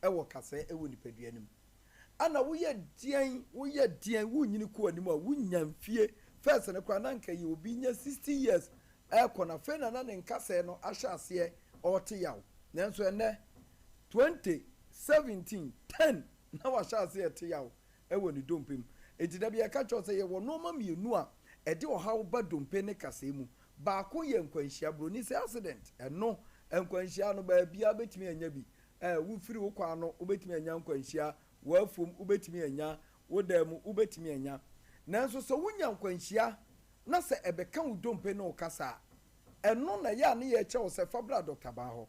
wɔ kasɛɛ wɔ nipadua no mu. Ana woyɛ deɛn woyɛ deɛn wonyini kɔ anim a wonya mfie first no koraa na anka yɛ obi nya 60 years ɛrekɔ no afei na na ne nkasɛɛ no ahyɛ aseɛ ɔrete yaw nanso ɛnnɛ 20, 17, 10 na wahyɛ aseɛ rete yaw wɔ ne dompe mu. Enti da bi yɛka kyerɛ wo sɛ yɛwɔ nnoɔma mmienu a ɛde ɔhaw ba dompe ne kasɛɛ mu. Baako yɛ nkwanhyia, broni sɛ accident, ɛno nkwanhyia no baabiara wobɛtumi anya bi. Ɛ, wofiri wo kwan ano wobɛtumi anya nkwanhyia, w'afuom wobɛtumi anya, wo dan mu wobɛtumi anya. Nanso sɛ wonya nkwanhyia na sɛ ɛbɛka wo dompe ne wo kasa a, ɛno na ɛyɛ a ne yɛkyerɛ wo sɛ fa bra dɔkta baa hɔ.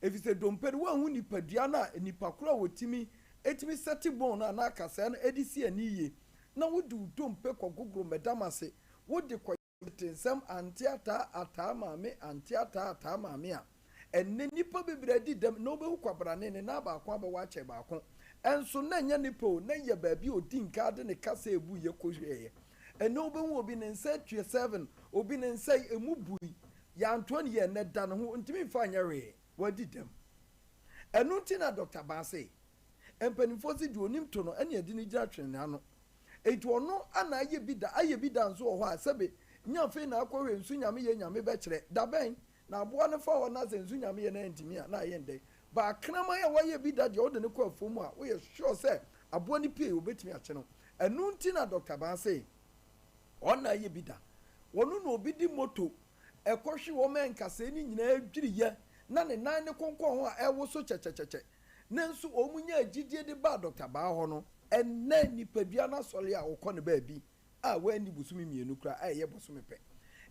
Efisɛ dompe no, woanhu nipadua no a nnipa koro a wɔtumi tumi sɛte bone no anaa kasɛɛ no de si ani yie, na wode wo dompe kɔgogoro mmɛdam ase, wode kɔ. Tete nsɛm ante ataa ataa maame ante ataa ataa maame a, ɛnnɛ nnipa bebree adi dɛm na wobɛhu kwabrane ne nan baako abɛwɔ akyɛ baako. Ɛnso na ɛnyɛ ne pɛ o, na ɛyɛ baabi a ɔdi nka de ne kasa a ɛbuiɛ kɔhwɛeɛ. Ɛnnɛ wobɛhu obi ne nsa atua seven, obi ne nsa yi ɛmu bui, yɛantoa no yie, ɛnnɛ da ne ho, ɔntumi mfa nyɛ hwee, wadi dɛm. Ɛno nti na Dɔkta Baa se, mpanimfoɔ se deɛ ɔnim to no ɛne ɛde no gyina twene n'ano. Enti ɔno ana ayɛ bi da, ayɛ bi da nso wɔ hɔ a sɛbe nyɛ afei na akɔhwɛ nsu nyame yɛ nyame bɛkyerɛ, da bɛn na aboa no fa hɔ na sɛ nsu nyame yɛ na antumi a na ayɛ ndɛn? But kraman a wayɛ bi da deɛ wode no kɔ afuo mu a woyɛ sure sɛ aboa no pue obetumi akye no. Ɛno nti na Doctor Baa se ɔno na ayɛ bi da. Ɔno na obi de moto ɛkɔhwe wɔn a nkasɛɛ no nyinaa dwiriyɛ na ne nan no konkɔn ho a ɛwoso kyɛkyɛkyɛkyɛ. Nanso wɔn nyaa gyidie de baa Dɔkta Baa hɔ no, ɛnnɛ nipadua no asɔre a ɔkɔ no baabi a wanni bosome mmienu koraa a ɛyɛ bosome pɛ.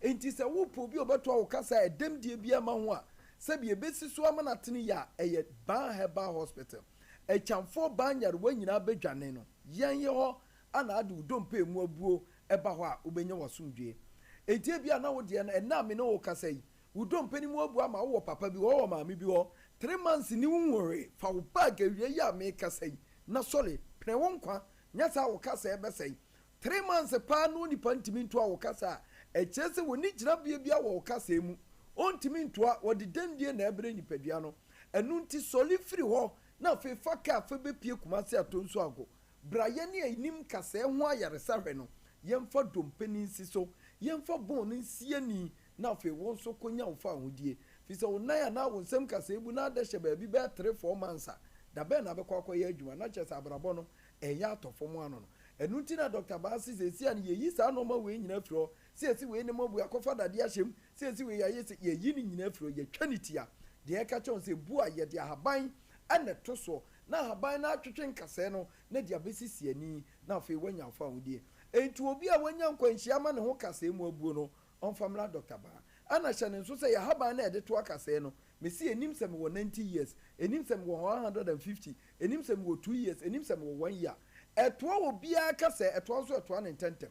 Enti sɛ wopɛ obi a ɔbɛtoa wo kasa a ɛdɛmdie biara mma ho a, sɛdeɛ ɛbɛsi so ama no atene yie a, ɛyɛ Baa Herbal Hospital. Akyamfoɔ baa nyarewa nyinaa bɛdwane no, yɛn yɛ hɔ a na ade wo dompe mu abuo ba hɔ a wobɛnya w'asomdwoeɛ. Enti ebia na wo deɛ no, ɛnnɛ a me ne wo rekasa yi, Wo dompe no mu abu ama wowɔ papa bi hɔ, wowɔ maame bi hɔ, tree months ni wonhu hwee, fa wo bag awia yi a mekasa yi na sɔre, pene wo nkwa, nyɛ saa a wo kasa bɛsɛe. Tree months paa na onipa ntumi ntoa wo kasa a, ɛkyerɛ sɛ wɔnni gyinabea biara wɔ wo kasa mu. Ɔntumi ntoa, wɔde dɛmdie na ɛbrɛ nipadua no. Ɛno nti sɔre firi hɔ na afei fa kaa fa bɛpue Kumasi Atonsu Ago. Bra yɛne a yɛnim kasɛɛ ho ayaresa hwɛ no, yɛmfa dompe no nsi so, yɛmfa bone no nsi ani na afei wo nso kɔnya wo fawohodie. Firi sɛ wo nan anaa wo nsam kaseɛ bu na adɛ hyɛ baabi bɛyɛ three, four months a, da bɛn na wobɛkɔ akɔyɛ adwuma? Na kyerɛ sɛ abrabɔ no ɛreyɛ atɔ fam ano no. Ɛno nti na Doctor Baa se seesei a no yɛyi saa nnoɔma wei nyinaa firi hɔ, sɛ yɛse wei nneɛma bu akɔfa dadeɛ ahyɛ mu, sɛ yɛse wei yɛayɛ sei, yɛyi ne nyinaa firi hɔ, yɛtwa ne ti a, deɛ ɛka kyerɛ wo sɛ bu a yɛde ahaban na ɛto soɔ, na ahaban no atwetwe nkasɛɛ no na de abɛsisi ani, na afei woanya wo fawohodie. Enti obi a wanya nkwanhyia ama ne ho kasɛɛ mu abuo no, Ɔmfa mmra Doctor Baa. Ɛna hyɛ no nso sɛ yɛahaban no a yɛde to akasɛɛ no, mese ɛnim sɛ mewɔ 90 years, ɛnim sɛ mewɔ 150, ɛnim sɛ mewɔ 2 years, ɛnim sɛ mewɔ 1 year. Ɛtoa obiara kasɛɛ, ɛtoa nso ɛtoa no ntɛntɛm.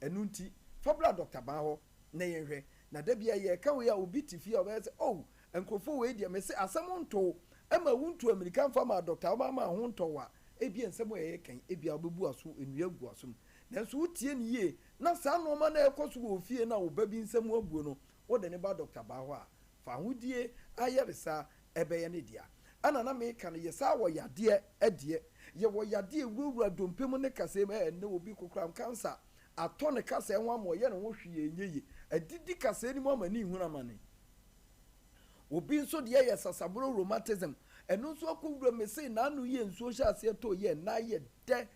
Ɛno nti, fa bra Doctor Baa hɔ na yɛnhwɛ. Na da biara yɛreka wei a obi te fie a ɔbɛyɛ sɛ oh, nkurɔfoɔ wei deɛ, mese asɛm nto wo, ɛma wontu ammirika mfa maa Doctor Baa ma ho ntɔ wo a, ebia nsɛm a yɛreka yi, ebia wobɛbu aso, nnua agu w'asom. Nanso wotie no yie na saa nnoɔma no a ɛrekɔ so wɔ wo fie no a wo ba bi nsam abuo no, wode no ba dɔkta baa hɔ a, fa ahodie ayaresa bɛyɛ ne dea. Ɛna na meka no, yɛ saa wɔ yadeɛ deɛ. Yɛwɔ yadeɛ a ɛwurawura dompe mu ne kasɛɛ mu, ɛɛ nnɛ obi kokoram, cancer, atɔ ne kasɛɛ ho ama ɔyɛ ne ho hwee ɛnyɛ yie. Adidi kasɛɛ no mu ama ne nhunu amane. Obi nso deɛ yɛ sasaboro, rheumatism, ɛno nso akɔwura mese n'ano yɛ nsuo hyɛ aseɛ tɔ yɛ nna ayɛ dɛ.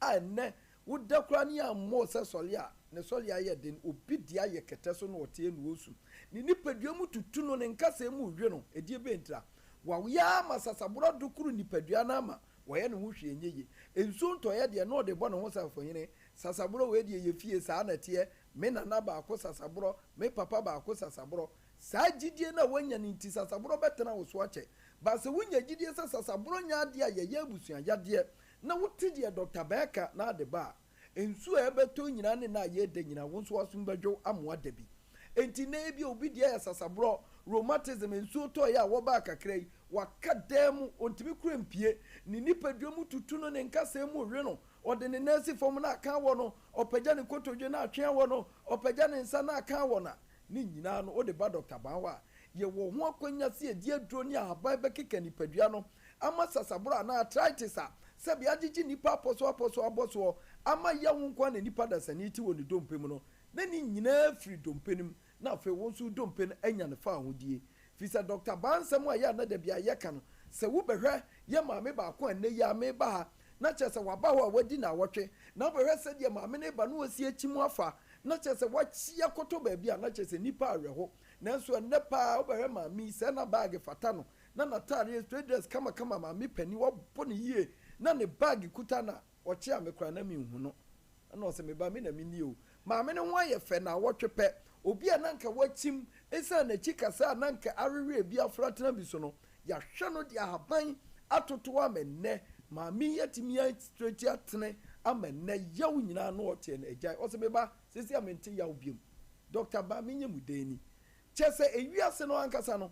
A ɛnnɛ, woda koraa ne ammɔ wo sɛ sɔre a, ne sɔre ayɛ den, obi de ayɛ kɛtɛ so na ɔteɛ na ɔresu. Ne nipadua mu tutu no, ne nkasɛɛ mu rewe no, ɛdeɛ bɛn ntira? Wayɛ ara ma sasaborɔ adokoro nipadua no ama wayɛ ne ho hwee nyɛ yie. Nsuo ntɔeɛ deɛ, na ɔde bɔ ne ho safohene, sasaborɔ wei deɛ yɛ fie saa na ɛteɛ, me nana baako sasaborɔ, me papa baako sasaborɔ. Saa gyidie no a woanya no nti, sasaborɔ bɛtena wo so akyɛ. But sɛ wonya gyidie sɛ sasaborɔ nyɛ adeɛ a yɛyɛ abusua yadeɛ, na wote deɛ Dɔkta Bɛɛ ka na ade ba a, nsuo a ɛbɛtɔ nyinaa ne nna a yɛreda nyinaa, wo nso w'asom bɛdwo wo ama woada bi. Enti nnɛ ebia obi deɛ yɛ sasaborɔ, rheumatism, nsuo tɔeɛ a wɔbaa kakra yi, waka dan mu, ɔntumi kura mpue, ne nipadua mu tutu no, ne nkasɛɛ mu we no, ɔde ne nan si fam na aka awɔ no, ɔpagya ne kotodwe na atwe awɔ no, ɔpagya ne nsa na aka awɔ no a, ne nyinaa no wode ba Dɔkta Baa hɔ a, yɛwɔ ho akwanya sɛ yɛde aduro ne ahaban bɛkeka nipadua no. ama sasaborɔ anaa arthritis a sɛbe agyegye nnipa apɔso apɔso abɔsoɔ ama yaw nko ara na nnipa dasani te wɔ ne dompe mu no, na ne nyinaa firi dompe no mu na afei wo nso wo dompe no anya ne fawohodie. Firi sɛ Dɔkta Baa nsɛm a ɛyɛ a na da biara yɛka no, sɛ wobɛhwɛ yɛ maame baako a nnɛ yi ara mereba ha, na kyerɛ sɛ waba hɔ a wadi nnawɔtwe, na wobɛhwɛ sɛdeɛ maame no reba na wasi akyim afa, na kyerɛ sɛ wakyia kɔtɔ baabi a na kyerɛ sɛ nnipa awerɛho. Nanso ɛnnɛ paa wobɛhwɛ maame yi, sɛ na baage fata no, na n'ataadeɛ, straight dress kamakama, maame panin, wabɔ no yie, na ne baage kuta no a, ɔkyea me koraa na menhu no. Ɛna ɔse, me ba, me na menie o. Maame no ho ayɛ fɛ naawɔtwe pɛ. Obi a na anka wakyim esiane n'akyi kasa a na anka awewe ebi afra tena bi so no, yɛahwɛ no de ahaban atoto ama ɛnnɛ. Maame yi atumi astreti atene ama ɛnnɛ yaw nyinaa na ɔteɛ no agyae. Ɔse, me ba, seesei a mente yaw biom. Dɔkta ba, menyɛ mu dɛn ni? Kyerɛ sɛ, ewiase no ankasa no,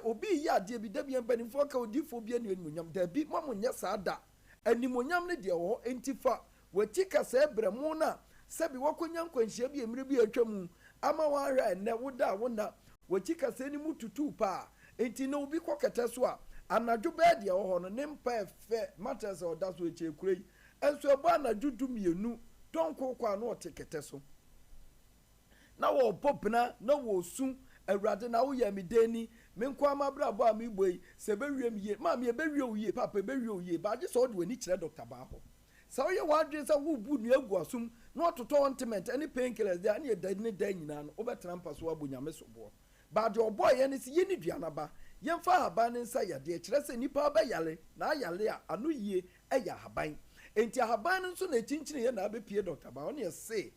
Obi reyɛ adeɛ bi, da biara mpanimfoɔ ka odiyifoɔ bi ani animuonyam. Dabi, mma mo nyɛ saa da. Animuonyam no deɛ ɛwɔ hɔ, enti fa w'akyi kasɛɛ brɛ mo na sɛbi woakɔnya nkwanhyia bi mmerɛ bi a atwa mu ama woanhwɛ a ɛnnɛ woda a wonna. W'akyi kasɛɛ no mu tutuu paa, enti nnɛ obi kɔ kɛtɛ so a, anadwo bɛyɛ deɛ ɛwɔ hɔ no, ne mpa ɛfɛ, mattress a ɔda so ɛkyɛ kura yi nso ɛbɔ anadwo dumienu dɔnko kɔ a na ɔte kɛtɛ so. Na wɔrebɔ bena, na wɔresu, Awurade, na woyɛɛ me dɛn ni? Me nko ara m'abrabɔ a merebɔ yi, sɛ ɛbɛwie me yie, maame, ɛbɛwie wo yie, papa, ɛbɛwie wo yie, but gye sɛ wode w'ani kyerɛ Dɔkta Baa hɔ. Sɛ woyɛ w'adwene sɛ worebu nnua agu w'asom na woatotɔ ointment ne painkillers deɛ a, ɛnneɛ da ne da nyinaa no, wobɛtena mpa so abɔ Nyame soboɔ. But deɛ ɔbɔɔ yɛn ne sɛ yɛnni dua no aba, yɛmfa ahaban no nsa yadeɛ, kyerɛ sɛ nnipa bɛyare, na ayare a, ano yie yɛ ahaban. Enti ahaban no nso na ɛkyinkyini yɛn na abɛpue Dɔkta Baa hɔ, na yɛse,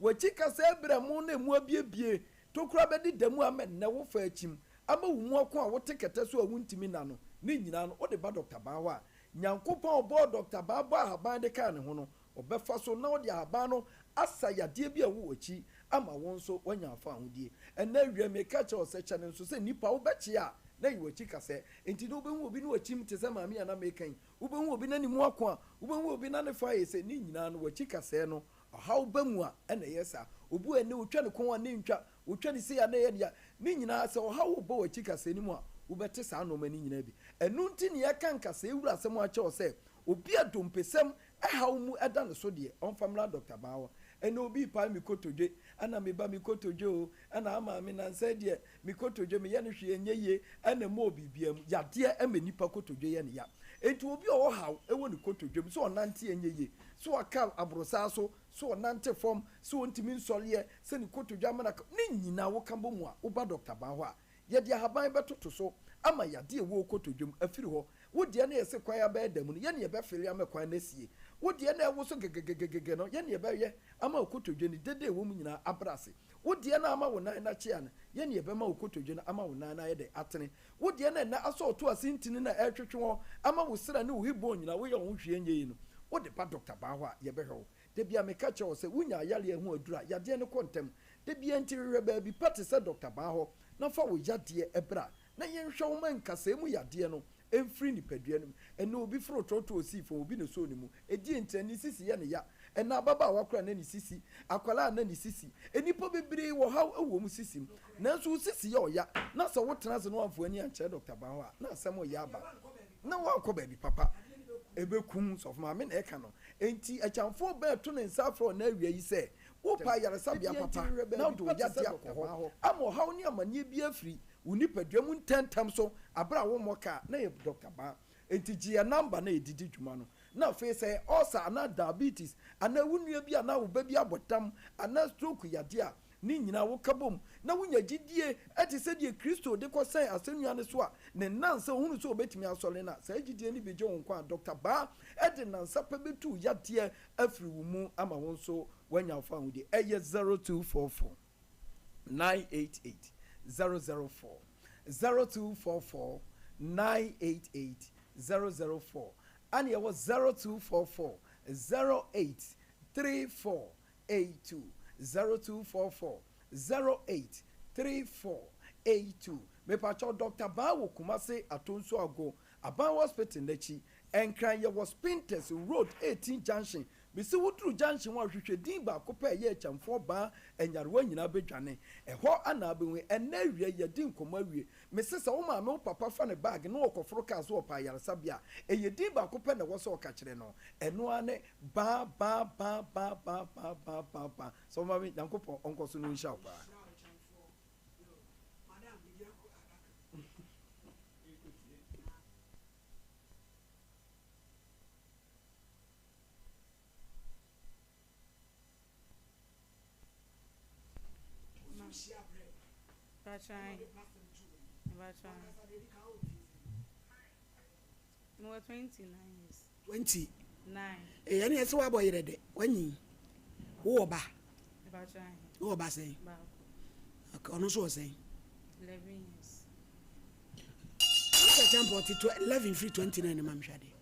W'akyi kasɛɛ berɛmo na emu abiebie, tokuro abɛdeda mu ama nnɛ wo fa akyim, ama wo mu ako a wote kɛtɛ so a wontumi nna no, ne nyinaa no wode ba Dɔkta Baa hɔ a, Nyankopɔn a ɔbɔɔ Dɔkta Baa bɔɔ ahaban de kaa ne ho no, ɔbɛfa so na ɔde ahaban no asa yadeɛ bi a ɛwɔ w'akyi ama wo nso woanya afahodie. Ɛnnɛ awia meka kyerɛ wo sɛ kyɛ no nso sɛ nnipa wobɛkyea a na yi w'akyi kasɛɛ. Enti na wobɛhu obi na wakyim te sɛ maame yi a na meka yi, wobɛhu obi na ne mu ako a, wobɛhu obi na ne fa ayɛ sei, ne nyinaa no w'akyi kasɛɛ no Ɔhaw ba mu a, ɛna ɛyɛ saa. Obi wɔ ɛnnɛ, otwa ne kɔn a, ne ntwa, otwa ne sei a, na ɛyɛ ne ya. Ne nyinaa, sɛ ɔhaw rebɔ w'akyi kasɛɛ no mu a, wobɛte saa nnoɔma no nyinaa bi. Ɛno nti na yɛka nkasɛɛ wura asɛm akyerɛ wo sɛ, obi a dompesɛm haw mu da ne so deɛ, ɔmfa mmra Dɔkta Baa hɔ. Ɛnnɛ obi repae me kotodwe, ɛna me ba me kotodwe o, ɛna ama me nansa yi deɛ, me kotodwe meyɛ no hwee ɛnyɛ yie, ɛna ɛmmɔɔ biribiara mu. Yadeɛ ma nnipa kotodwe yɛ no ya. Enti obi a ɔwɔ haw wɔ ne kotodwe mu, sɛ ɔnante ɛnyɛ yie, Sɛ ɔka aborosaa so, sɛ ɔnante fam, sɛ ɔntumi nsɔreɛ, sɛ ne kotodwe amena ka, ne nyinaa woka bɔ mu a, woba dɔkta baa hɔ a, yɛde ahaban bɛtoto so ama yadeɛ a ɛwɔ wo kotodwe mu afiri hɔ. Wo deɛ no yɛse kwan abɛyɛ da mu no, yɛne yɛbɛfele ama kwan no asie. Wo deɛ no a ɛwoso gegegegege no, yɛne yɛbɛyɛ ama wo kotodwe no dede a ɛwɔ mu nyinaa abrɛ ase. Wo deɛ no a ama wo nan no akyea no, yɛne yɛbɛma wo kotodwe no ama wo nan no ayɛ dɛ atene. Wo deɛ na ɛnnɛ asɔ ɔto ase ntini no a ɛretwetwe hɔ ama wo srɛ ne wo hip bone nyinaa woyɛ wo ho hwee nyɛ yie no, wode ba dɔkta baa hɔ a, yɛbɛhwɛ wo. Da biara meka kyerɛ wo sɛ wonya ayareɛ ho aduru a, yadeɛ no kɔ ntɛm. Da biara nti hwehwɛ baabi pa te sɛ dɔkta baa hɔ na fa wo yadeɛ bra na yɛnhwɛ wo ma nkasɛɛ mu yadeɛ no mfiri nipadua no mu. Ɛnnɛ obi foro trɔtrɔ osii fam, obi na osoo ne mu. Ɛdeɛn ntia? Ne sisi yɛ no ya. Ɛnnɛ ababaawa koraa na ne sisi, akwadaa na ne sisi. Nnipa bebree wɔ haw wɔ wɔn sisi mu. Nanso wo sisi yɛ ɔya na sɛ wotena ase na woamfa w'ani ankyerɛ Dɔkta Ban hɔ a, na asɛm reyɛ aba. Na woankɔ baabi papa. Ɛbɛkum. Sɔfo Maame na ɛka no. Enti akyamfoɔ bɛn to ne nsa afrɛ wo nnɛ awia yi sɛ wopɛ ayaresabea papa na wode wo yadeɛ akɔ hɔ ama ɔhaw ne amanneɛ biara afiri wo nipadua mu ntɛmntɛm so bere a wommɔ ka a, na ɛyɛ Dɔkta Ban. Enti gye yɛn namba na yɛde di dwuma no. Na afei sɛ ɛyɛ ulcer anaa diabetes anaa wo nua bi anaa wo ba bi abɔ dam anaa stroke yadeɛ a, ne nyinaa woka bom na wonya gyidie te sɛ deɛ Kristo de kɔsɛn asɛnnua no so a ne nnansa ɔhunu sɛ ɔbɛtumi asɔre no a, saa gyidie no bɛgye wo nkwa a Dɔkta Baa de nnansa pɛ bɛtu wo yadeɛ afiri wo mu ama wo nso woanya wo fawohodie. Ɛyɛ 0244 988 004, 0244 988 004, ɛne ɛwɔ 0244 08 34 82, 0244 08 34 82. Mepakyɛw Dɔkta Baa wɔ Kumase Atonsu Ago Aban Hospital n'akyi, Nkran yɛwɔ Spintex Road 18 Junction. Mese woduru junction hɔ a, hwehwɛ din baako pɛ a ɛyɛ Akyamfoɔ baa nyarewa nyinaa bɛdwane. Ɛhɔ na wobɛhu. Ɛnnɛ awia yi, yɛadi nkɔmmɔ awie. Mese sɛ wo maame, wo papa fa ne bag na ɔkɔforo kaa sɛ ɔpɛ ayaresabea a, ɛyɛ din baako pɛ na ɛwɔ sɛ ɔka kyerɛ no. Ɛno ara ne baa baa baa baa baa baa baa baa baa. Sɛ wo maame, Nyankopɔn ɔnkɔ so na ɔnhyira wo paa. 20 Ɛyɛ ne ɛsɛ wabɔ yerɛ dɛ wanyin wowɔ ba wowɔ ba sɛn ɔno nso wɔ sɛn Sɛ kyɛmpɔ ɔte 11 firi 29 ne ma mehwɛ adeɛ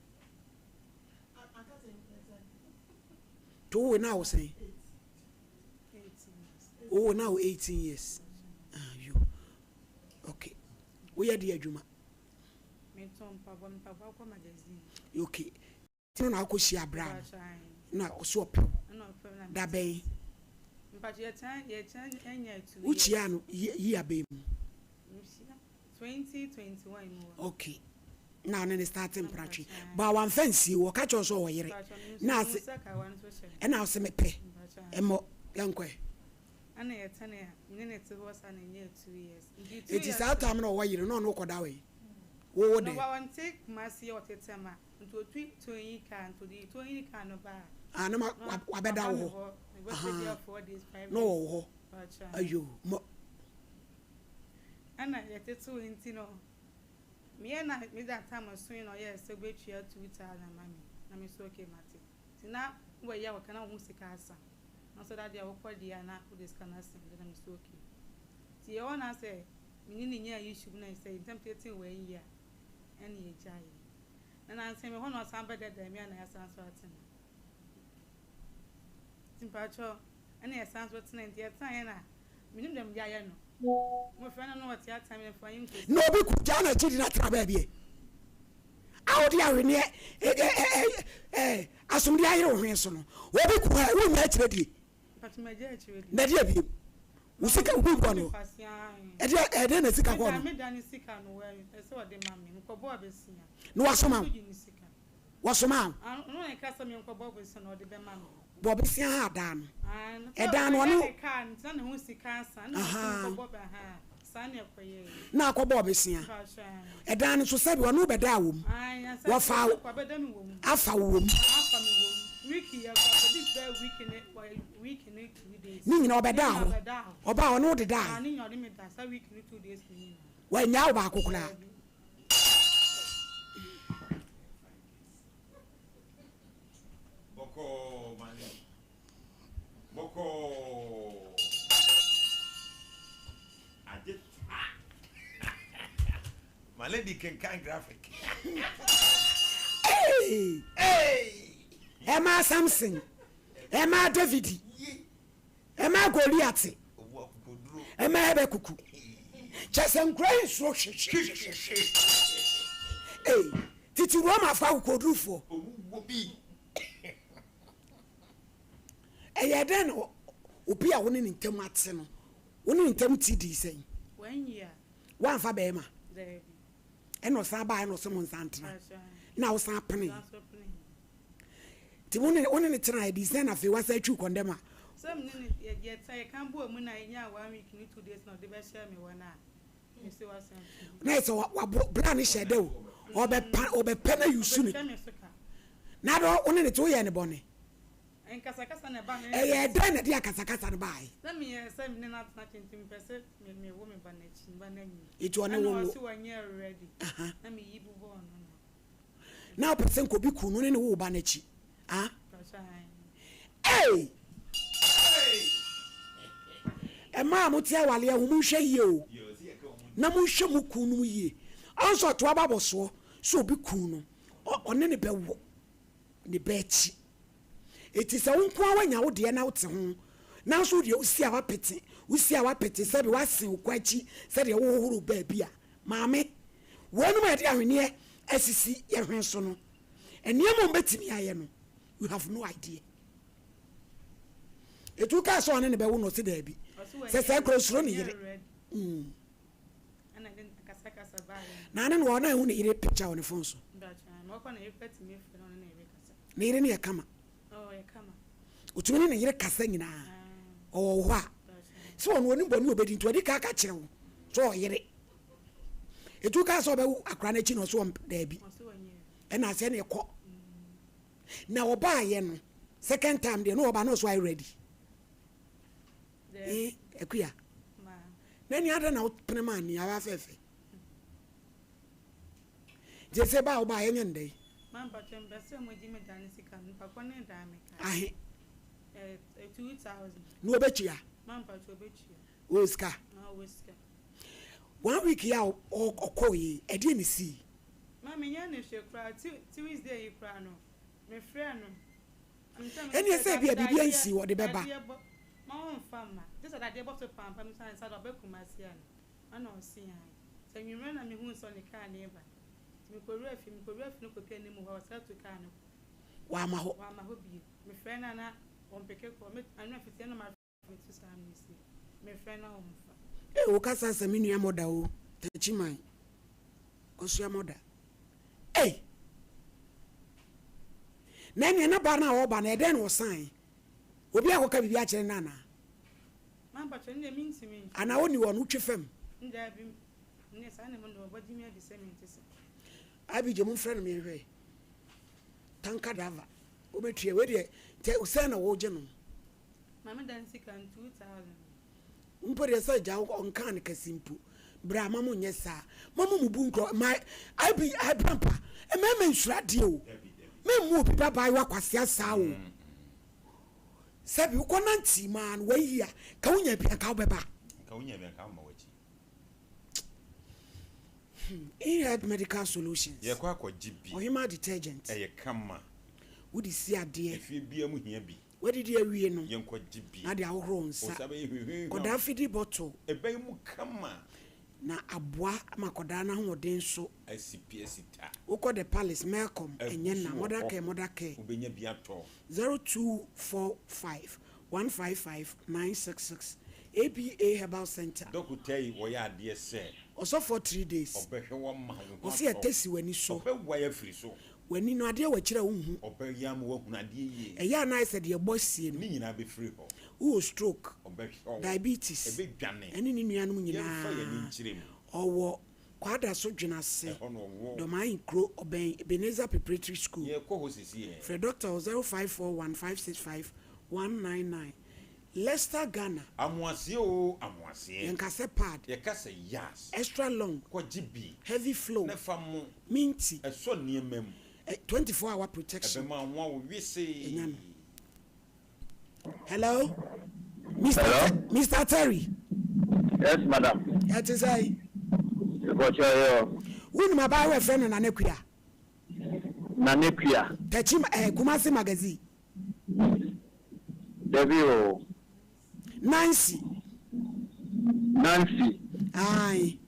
To wo na wo sɛn? Wo na wo 18 years. Ah, you. Okay. Wo yɛ de adwuma. Okay. Tino na akɔ hyia abra no. Na ɔso ɔpɛ wo. Da bɛn? Wo kyia no yi abɛn mu. Okay. Na ɔne ne start mpratwe. Ba wamfa nsie wo, ɔka kyerɛ wo sɛ ɔwɔ yere. Na ase ɛna ɔse mepɛ. Ɛmmɔ yɛnkɔ ɛ. Eti saa time na ɔwɔ yere na ɔne wokɔda wɔ yi. Wo wo dɛn? Ah, na wabɛda wo hɔ. Aha. Na ɔwɔ wo hɔ. Ayo, mo. Ɛna yɛtetew nti no, meyɛ na me da tam soe na ɔyɛɛ sɛ obetua 2000 ama me na me nso okay mate. Nti na wɔyɛ a wɔka na wohu sika asa. Na ɔsɛ da deɛ wokɔ deɛ a na wode sika no asen de na me nso okay. Nti yɛwɔ na sɛ me ne no nyaa issue bi na sɛ ntɛm tete wɔ ayi a ɛne yɛgyaeɛ. Na nansa yi mehɔ na ɔsan bɛdɛdɛɛ me a na yɛasan so atena. Nti mpakyɛw ɛna yɛsan so tena nti yɛtenaeɛ na menim deɛ mede ayɛ no. Mofrɛ no na ɔteatea me mfa yi nkɔsi. Na obi ko gyaa n'akyi de no atena baabi ɛ a wode ahweneɛ ɛ ɛ ɛ ɛ asomdeɛ ayere wo hwene so no, obi ko ɛ wonnya akyire die. Mpakyɛ magya akyire die. Na ɛdeɛ biem? Wo sika wo biribi wɔ no ɛdeɛ ɛdeɛ na sika kɔɔ no. Me da ne sika no wɔ ɛsɛ ɔde ma me mekɔbɔɔ bɛsia. Na wasoma wo. Wɔsomaa wo. Bɔ bosea ha daa no. Ɛdaa no ɔne. Na akɔbɔɔ bosea. Ɛdaa no nso sɛbi ɔne wo bɛdaa wɔ mu. Wɔfaa wo afa wo wɔ mu. Ne nyina ɔbɛdaa hɔ. Ɔbaa ɔne wo dedaa. Wannyaa wo baako koraa. Bɔkɔɔ maame. Bɔkɔɔ. Agye ta. My lady kenkan graphic. Hey! Hey! Ɛmaa Samson, ɛmaa David, Ɛmaa Goliat, ɛmaa Habakuku. Kyɛ sɛ nkura yi nsuro hwehwehwehwe. Ei, tete Romafo akokoɔdurufoɔ. Ɛyɛɛ dɛn na obi a wo ne ne ntam ate no, wo ne ne ntam te dii sɛn? Woamfa barima? Ɛna ɔsan baeɛ na ɔse mo nsan ntena, na wosan penee. Nti wo ne wo ne no tenaeɛ de sɛn na afei wasan atwiw kɔndɛm a. Sɛ me ne no yɛ yɛtena yɛka bɔɔ mu na yɛnyaa one week ne 2 days na ɔde bɛhyɛɛ me hɔ no a me se wasan atwi bi. Na yɛ sɛ wabɔ bra no hyɛ dɛ o ɔbɛpa ɔbɛpɛ na yusu ne. Ɔbɛtwa me so ka. Na adɔ wo ne no te woyɛɛ no bɔne. Nkasakasa na ɛbaa me ne Ɛyɛɛ dɛn na ɛde akasakasa no baae? Sɛ meyɛɛ sɛ me ne no atena kyɛ nti mepɛ sɛ me mewo me ba no akyi me ba no anyini. Nti ɔne wo Ɛna nwo. ɔse ɔnyɛɛ ready Aha. na meyi bobɔɔ no na. Na wopɛ sɛ nka obi ku no ne ne wo ba no akyi ah Ei! Ɛmaa a mote awaleɛ ho monhwɛ yie o na monhwɛ mo kun nom yie ɔnso ɔto aba bɔsoɔ sɛ obi kun no ɔne ne bɛwo ne ba akyi eti sɛ wo nko ara wanya wo deɛ na wote ho nanso wo deɛ wosi a wapete wosi a wapete sɛbi wasen wo kɔ akyi sɛdeɛ wohohoro baabi a maame Weinom a yɛde ahweneɛ asisi yɛn hwene so no, nneɛma a wɔbɛtumi ayɛ no, you have no idea. Etu kaa sɛ ɔne ne bɛwo no ɔse daabi. Sɛ sɛ kora osuro ne yere. Mm. Na ne no ɔna ehu ne yere picture wɔ ne phone so. Ne yere ne yɛ kama. Otumi ne ne yere kasa nyinaa. Ɔwɔ hɔ a. Sɛ ɔno onim bɔne obedi nti ɔde ka ka kyerɛ wo. Sɛ ɔyere. Etu kaa sɛ ɔbɛwo akora n'akyi na ɔso daabi. Ɛna asɛ ne kɔ. Na ɔbaayɛ no second time deɛ na ɔba na ɔso ayɛ ready. Eh, Akuya. Na ni adɛn na wopene maa ni awa fɛfɛ. Nti sɛ ba a woba yɛnyɛ no dɛn? Ahe. Na ɔbɛtua. Ɔwɔ sika. One week yi a ɔkɔɔ yi, ɛdeɛ ne sii? Ma menyɛ no hwee koraa, Tuesday yi koraa no, mefrɛɛ no. Ɛnneɛ sɛ ebia biribi ansi wɔde bɛba. Wamma hɔ. Ee wo kasa sɛ me nua mɔda o takyiman kosua mɔda ei na ɛneɛ na ba no a ɔba no ɛdɛn na ɔsan obi akɔka biribi akyerɛ no anaa anaa ɔni hɔ no wotwe fam Abigye mo mfrɛ no meɛnhwɛ tanka driver wobɛtua wei deɛ sɛn na wogye no Maame dan sika no 2000. Mpo deɛ sɛ gya ɔnkaa no kɛse mpo bra ma mo nyɛ saa ma mo mubu nkurɔ ma abi abrampa mmarima nsuro adeɛ o me mmu obi ba baayewa kwasea saa o sɛbi wokɔ nante maa no wayi a ka wonya bi anka wobɛba Nka wonya bi anka woma w'akyi. Hmm, InHealth Medical Solutions. Yɛkɔ akɔgye bi. Ɔhemaa detergent. Ɛyɛ kama. Wode si adeɛ. Efie biara mu hia bi. Woadidi awie no, Yɛnkɔgye bi. na de ahohoro wo nsa. Wo nsa bɛyɛ hwihwihwa. Kɔdaa fidi bottle. Ɛbɛyɛ mu kama. Na aboa ma kɔdaa no ahoɔden so. Asi pi asi ta. Wokɔ The Palace, Melcom, ɛnyɛ Abu na. so wɔ Mother hɔ. Care, Mother Care. Wobɛnya bi atɔ. 0245 155 966 ABA Herbal Centre. Dɔkota yi wɔyɛ adeɛ sɛ. Ɔsɔfoɔ 3 days. Ɔbɛhwɛ wo ama wo ho Ɔse atɔ. ɛtɛ si w'ani so. Ɔbɛwae afiri so. W'ani no, adeɛ wɔ akyiri a wonhu. Ɔbɛyɛ ama woahunu adeɛ yie. Ɛyɛ a na ayɛ sɛ deɛ ɛbɔ asie no. Ne nyinaa bɛfiri hɔ. Wowɔ stroke, Ɔbɛhwɛ wo. diabetes, Ɛbɛdwane. ɛne ne nuanom Yɛmfa yɛn ani nyinaa. nkyerɛ mu. Ɔwɔ Kwadaso Dwenase, Ɛhɔ na ɔwɔ. Dɔmain kuro, ɔbɛn Ebenezer Preparatory School. Yɛrekɔ hɔ seesei ɛ. Frɛ dɔkta wɔ 0541 565 199. Leicester Ghana. Amoaseɛ oo amoaseɛ. Yɛnka sɛ pad. Yɛka sɛ yas. Extra long. Kɔgye bi. Heavy flow. Ne fa mo. Minty. Ɛsɔ nneɛma mu. Ɛ 24 hour protection. Ɛbɛma ho awo wesee. Ɛnya no. Hello. Mister Hello. Mister Terry. Yes madam. Ɛte sɛ. Mepɔkyɛ yɛ o. Wonim abaayewa ɛfrɛ no Nana Kua? Nana Kua. Takyi eh, Kumasi magazine. Dabi o. Nancy. Nancy. Ae.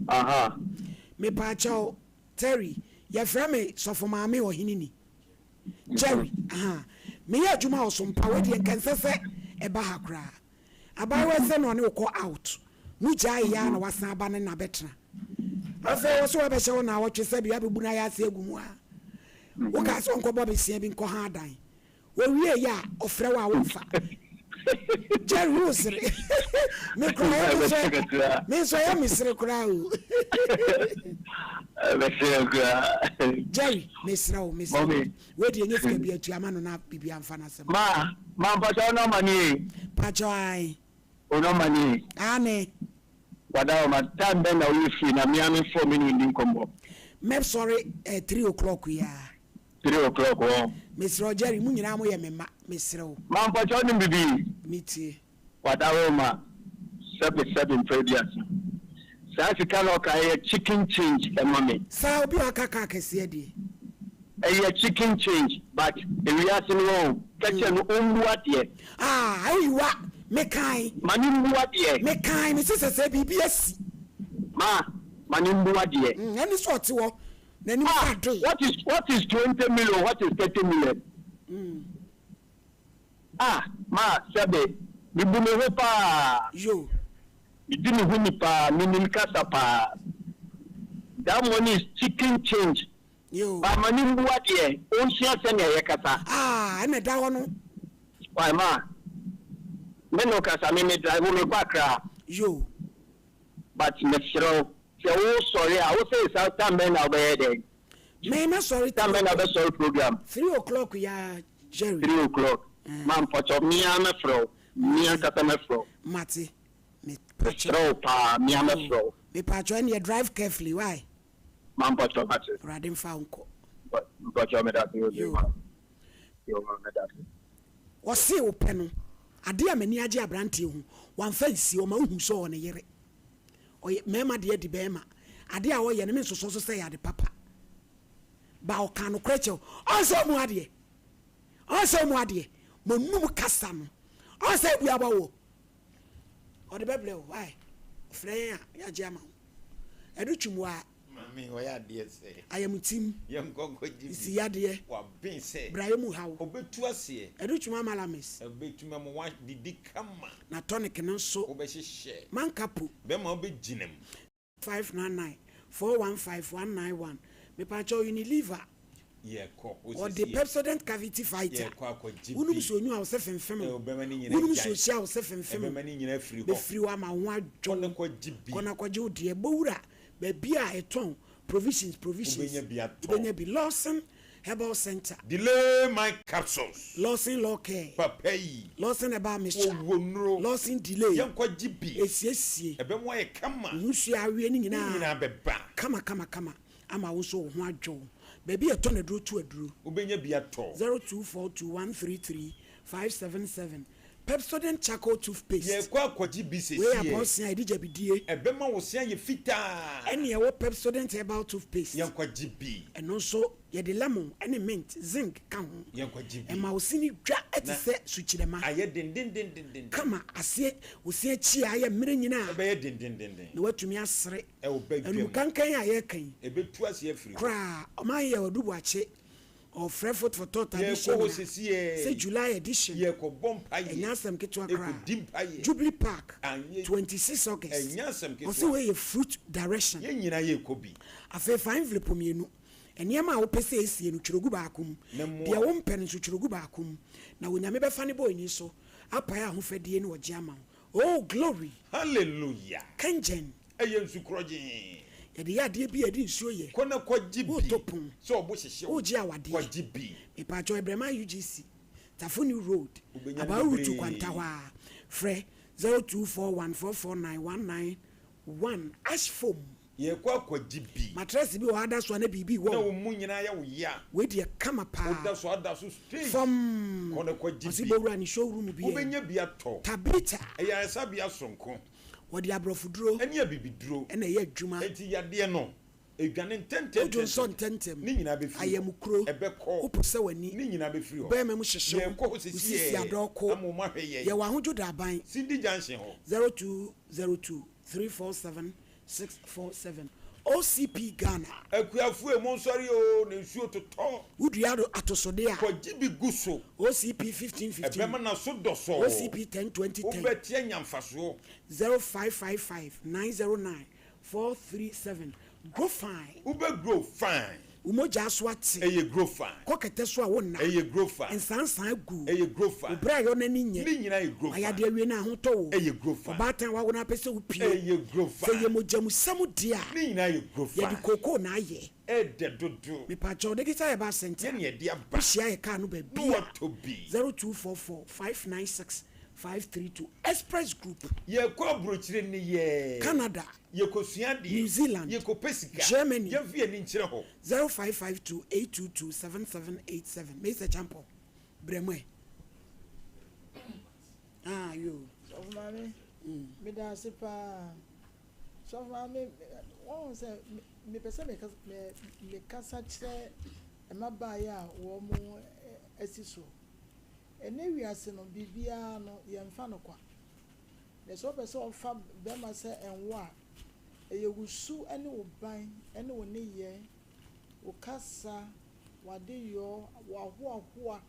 Aha. Mepaakyɛw, Terry, yɛfrɛ me Sɔfo Maame Ɔheneni. Jerry, aha. Meyɛ adwuma wɔ Sompa, wei deɛ nka ɛnsɛ sɛ ɛba ha koraa. Abaayewa yi sɛ na ɔne wo kɔ out. Mo gyae yɛ a na wasan aba ne na bɛtena. Afei wo so wabɛhyɛ wo naawɔtwe sɛ bia bɛbu no ayɛ ase agu mu a. Wokaa sɛ ɔnkɔbɔ besia bi nkɔ ha adan. Owie yɛ a ɔfrɛ wo a womfa. Jerry wo sere. Me koraa yɛ me sɛ me nso yɛ me sere koraa o. Bɛsere koraa. Jerry mesrɛ wo mesrɛ wo. Wei deɛ nyɛ sika bi atua ma no na biribi amfa n'asɛm. Ma ma mpakyɛ wo nɔma nie. Mpakyɛ ae. Wo nɔma nie. Aane. Wada hɔ ma time bɛn na woyɛ free na mea me fɔ me ne wo ndi nkɔmmɔ. Mɛsɔre eh, 3 o'clock yi ara. 3 o'clock wɔ. Mesrɛ wo Jerry, mo nyinaa moyɛ me mma, mesrɛ wo. Ma mpakyɛ wonim bibi? Metie. Wada hɔ ma sɛbe sɛbe mprɛ aduasa. Saa sika na ɔka ɛyɛ chicken change ɛma me. Saa obi a ɔka car kɛseɛ deɛ. Ɛyɛ chicken change but ewiase no wɔn kɛkyɛ no ɔmmu adeɛ. Ah ayiwa me kan. Ma ne mmu adeɛ. Me kan me se sɛsɛɛ biribi asi. Ma ma ne mmu adeɛ. Mm ɛne sɛ ɔte hɔ n'anim sɛ Ah adoe. what is what is 20 million what is 30 million. Mm. Ah ma sɛbe me bu me ho paa. Yo. Me di me ho ni paa, me nim kasa paa. That money is chicken change. Yo. Ba ma ne mbua deɛ, onsua sɛnea yɛkasa. Ah ɛna ɛda hɔ no. Why ma me ne wo kasa, me me drive wo me kɔ Accra. Yo. But mesrɛ wo, sɛ wo sɔre a, wo se saa time bɛn na wobɛyɛ dɛn? Me mɛ sɔre Time bɛn na wobɛsɔre program? 3 o'clock ya Jerry. 3 o'clock. Ma mpakyɛw, me ara mɛfrɛ wo. Me ankasa mɛfrɛ wo. Mate. Me pakyɛw. Mesrɛ wo paa, me ara mɛfrɛ wo. Me pakyɛw, ɛneɛ drive carefully, why? Ma mpakyɛw, mate. Awurade mfa wo nkɔ. Mpakyɛw, meda ase. Yo. Yo, ma meda ase. Ɔse wopɛ no. Adeɛ a m'ani agye abranteɛ ho, wamfa nsie, ɔma wohu sɛ ɔwɔ ne yere. Ɔyɛ mmarima deɛ di barima. Adeɛ a ɔyɛ no me nsosɔ so sɛ ɛyɛ ade papa. Ba ɔkaa nokorɛ kyerɛ wo. Ɔnsɛ ɔmu adeɛ. Ɔnsɛ ɔmu adeɛ. Mo num kasa no. Ɔnsɛ ebu aba wɔ. Ɔde bɛbrɛ wo. Why? Ɔfrɛ yɛn a yɛagye ama wo. Ɛdo twim wɔ a. Maame ɔyɛ adeɛ sɛ. Ayamtim. Yɛnkɔ nkɔgye bi. Nsi yadeɛ. Waben sɛ. Brayɛ mu haw. Ɔbɛtu aseɛ. Ɛdo twim amalames. Ɛbɛtumi ama woadidi kama. Na tonic no nso. Wobɛhyehyɛ. Manka po. Bɛma wobɛgyina mu. 599 415 191 Mepakyɛw Unilever Yɛkɔ hɔ ɔde sesie. Pepsodent Cavity Fighter Yɛkɔ akɔgye Wonom bi. nsuo nwunu a wo se femfem wo Ɛwɔ bɛma ne nyinaa Wonom gyae. nsuo hye a wo se femfem wo Ɛbɛma ne nyinaa afiri hɔ. Bɛfiri hɔ ama wo ho adwo Kɔ na wo kɔgye bi. Kɔ na kɔgye wo deɛ Bɔ wura baabi a ɛtɔn provisions provisions Wobɛnya bi atɔ. Wobɛnya bi Lawson Herbal Centre. Delay my capsules. Lawson Law Care. Papa yi. Lawson Herbal Mixture. Ɔwɔ nnuro. Lawson Delay. Yɛnkɔ gye bi. Esiesie. Ɛbɛmo ayɛ kama. Wo ho sua aweɛ no nyinaa. Ne nyinaa bɛba. Kama kama kama ama wo nso wo ho adwo wo. Baabi a yɛtɔn aduro to aduro. Wobɛnya bi atɔ. 0242 133 577 Pepsodent Charcoal Toothpaste. Yɛrekɔ akɔgye bi Wei yɛ sesie. apɔn se a yɛde gyabidie. Ɛbɛma wo se ayɛ fitaa. Ɛne ɛwɔ Pepsodent Herbal Toothpaste. Yɛnkɔgye bi. Ɛno nso, yɛde lemon ne mint, zinc ka ho. Yɛnkɔgye bi. Ɛma wo se no dwa te Na sɛ sukyerɛma. ayɛ dendendendenden. Kama, aseɛ, wo se akyi a ayɛ mmerɛ nyinaa. Ɛbɛyɛ dendendenden. Na woatumi asere. Ɛwɔ badwam. Anum kankan a yɛreka yi. Ɛbɛtu aseɛ afiri hɔ. Koraa, ɔman yi yɛ Ɔdu Boakye. Ɔfrɛ Foot for Thought Yɛrekɔ adesua hɔ nyinaa sesiei. sɛ July edition. Yɛrekɔbɔ mpaeɛ. Ɛnyɛ asɛm ketewa koraa. Ɛkɔdi mpaeɛ. Jubilee Park, Anyɛ. 26 August. Ɛnyɛ asɛm Ɔse ketewa. wei yɛ fruit direction. Yɛn nyinaa yɛrekɔ bi. Afei fa envelope mmienu. Nneɛma a wopɛ sɛ esie no, twerɛ gu baako mu. Ne mmoa. Deɛ wompɛ no nso, twerɛ gu baako mu. Na Onyame bɛfa ne bɔɔni so apae ahofadie ne ɔgye ama wo. Oh, glory! Hallelujah! Kangen. Ɛyɛ nsu korɔgyee. Yɛde yɛ adeɛ bi a yɛde nsuo yɛ. Kɔ na kɔgye bi. Woretɔ pon. Sɛ ɔbo hyehye wo. Woregye awadeɛ. Kɔgye bi. Mepaakyɛw, Ɛbrɛma UGC, Tafo New Road, Wobɛnya no Abaa Route bebree. Kwanta hɔ ara. Frɛ 0241 449 191. Ash foam. Yɛrekɔ akɔgye bi. Matress bi wɔ hɔ ada so a na biribi wɔ Na wo. wo mu nyinaa yɛ wo ya. Wei deɛ kama paa. Woda so ada so straight. Fam. Kɔ na kɔgye Ɔse bi. bɔ wura ne showroom bi ɛ. Wobɛnya bi atɔ. Tabitha. Ɛyɛ ayaresabea soronko. Wɔde aborɔfoduro. Ɛne abibiduro. Ɛna ɛyɛ adwuma. Enti yadeɛ no, ɛdwane ntɛntɛntɛntɛm. Wodwo nsɔ ntɛntɛm. Ne nyinaa bɛfiri hɔ. Ayamukuro. Ɛbɛkɔ. Wopo sɛ w'ani. Ne nyinaa bɛfiri hɔ. Bɛrima mu hyehye wo. Yɛrekɔ hɔ Wo seesei sisi adɔɔko. ama wɔn ahwɛ yɛn. Yɛwɔ ahodwo daban. Cindy Junction hɔ. 0202 347 647 OCP Ghana. Akuafoɔ e, monsɔre oo, na nsuo totɔ. Wodua atosodeɛ a. Kɔgye bi gu so. OCP 1515. Ɛbɛma n'aso dɔ sɔɔ. OCP 10 20 10. Wobɛte anya mfasoɔ. 0555 909 437 Grow fine. Wobɛ grow fine. Wo mogya so ate. Ɛyɛ grow fine. Kɔ kɛtɛ so a wonna. Ɛyɛ grow fine. Nsansan agu. Ɛyɛ grow fine. Wo bra yɔ n'ani nyɛ. Ne nyinaa yɛ grow fine. Wayɛ adeɛ awie na ahotɔ wo. Ɛyɛ grow fine. Ɔbaatan a wawo na apɛ sɛ wopue. Ɛyɛ grow fine. Sɛ ɛyɛ mogyamusɛm deɛ a. Ne nyinaa yɛ grow fine. Yɛde kookoo na ayɛ. Ɛdɛ dodo. Mepakyɛw Digital Herbal Centre. Yɛne yɛde aba. Wohyia yɛ car no baabi a. Na watɔ bi. 0244 596 532 Express Group. Yɛkɔ aburokyire ne yɛ. Canada. Yɛkɔsua adeɛ. New Zealand. Yɛkɔpɛ sika. Germany. Yɛmfa yɛn ani nkyerɛ hɔ. 0552 822 7787 Mesa Champɔ, brɛ mu ɛ. Ah, yo. Sɔfo maame, meda ase paa. Sɔfo maame, wɔn sɛ mepɛ sɛ mekasa kyerɛ mmabaayewa a wɔn asi so. Ɛnɛ wiase no, biribiara no yɛmfa no kwa. Na sɛ wopɛ sɛ wɔfa bɛrima sɛ nwo a, ɛyɛ wo su ne wo ban ne wo nneyɛɛ, wo kasa, w'adeyɔ, w'ahoahoa.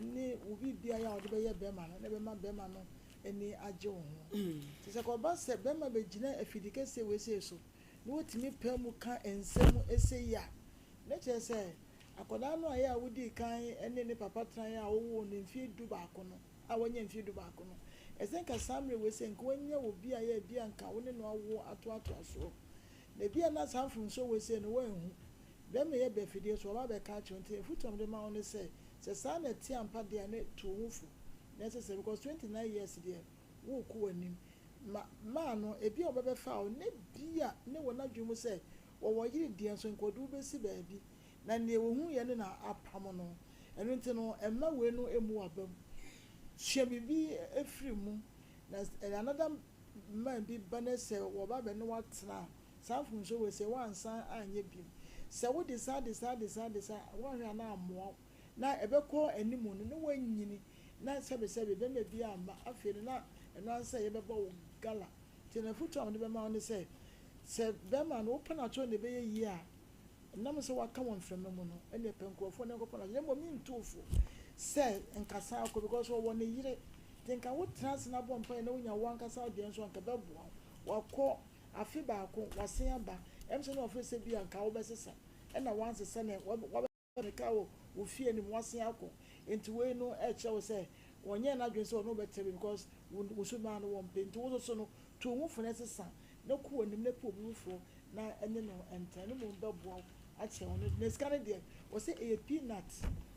ne wo biribiara a wode bɛyɛ bɛrima no na ɛbɛma bɛrima no ani agye wo ho. Nti sɛ kɔba sɛ bɛrima bɛgyina afidi kɛseɛ wei sei so na wɔtumi pae mu ka nsɛm sei a, na kyerɛ sɛ akwadaa no a ɛyɛ a wodii kan ne ne papa tenaeɛ a wowoo no mfeɛ dubaako no, a wanya mfeɛ dubaako no, ɛsɛ nka saa mmerɛ wei sei nka wanya obi a ɛyɛ a bi a nka wo ne no awo atoatoa soɔ. Na bi a na saa mfomsoɔ wei sei no woanhu. Bɛrima yi aba afidie so, waba abɛka akyerɛ wo nti afotuo a mede ma wo ne sɛ, sɛ saa na ɛte ampa deɛ a ne tu wo ho fo na ɛsɛ sɛ because 29 years deɛ worekɔ w'anim. Ma maa no, ebi a wɔbɛbɛfa wo na bi a ne wɔ n'adwene mu sɛ wɔwɔ yere deɛ nso nka ɔde wo bɛsi baabi na neɛ wɔhuiɛ no na apam no. Ɛno nti no mma wei no mmu w'aba mu. Sua biribi firi mu na another man bi ba na sɛ wɔba abɛne wo atena a, saa mfomsoɔ wei sɛ woansan anyɛ bio. Sɛ wode saa de saa de saa de saa a, woanhwɛ a na ammoa wo. Na ɛbɛkɔ anim no na woanyini na sɛbesɛbe bɛma bi amma afei no na ɛno ara ne sɛ yɛbɛbɔ wo gala. Nti no afotu a mede bɛma wo ne sɛ, sɛ bɛrima no wopɛ no akyɛw na ɛbɛyɛ yie a, ɛnam sɛ waka wɔ mframa mu no, ɛnneɛ pɛ nkurɔfoɔ na nkɔpɛ no akyɛw. Na mmom mentu wo fo sɛ nka san kɔ because ɔwɔ ne yere. Nti nka wotena ase na bɔ mpaeɛ na wonya wo ankasa wo deɛ nso a nka ɛbɛboa wo. Wakɔ afe baako, wasen aba, ɛm sɛ na wafeel sɛ bi a nka wobɛsesa ɛna wansesa na wabɛ. Ne ka wɔ wo fie anim wasen akɔ nti wei no ɛkyerɛ wo sɛ ɔnyɛɛ n'adwene sɛ ɔne wo bɛtena bio because wo suban no wɔmpɛ nti wo nso so no tu wo ho fo na sesa na kɔ w'anim na pɛ obi foforɔ na ɛne no ntena ne mmom bɛboa wo akyɛn wo na sika no deɛ wɔsɛ ɛyɛ peanut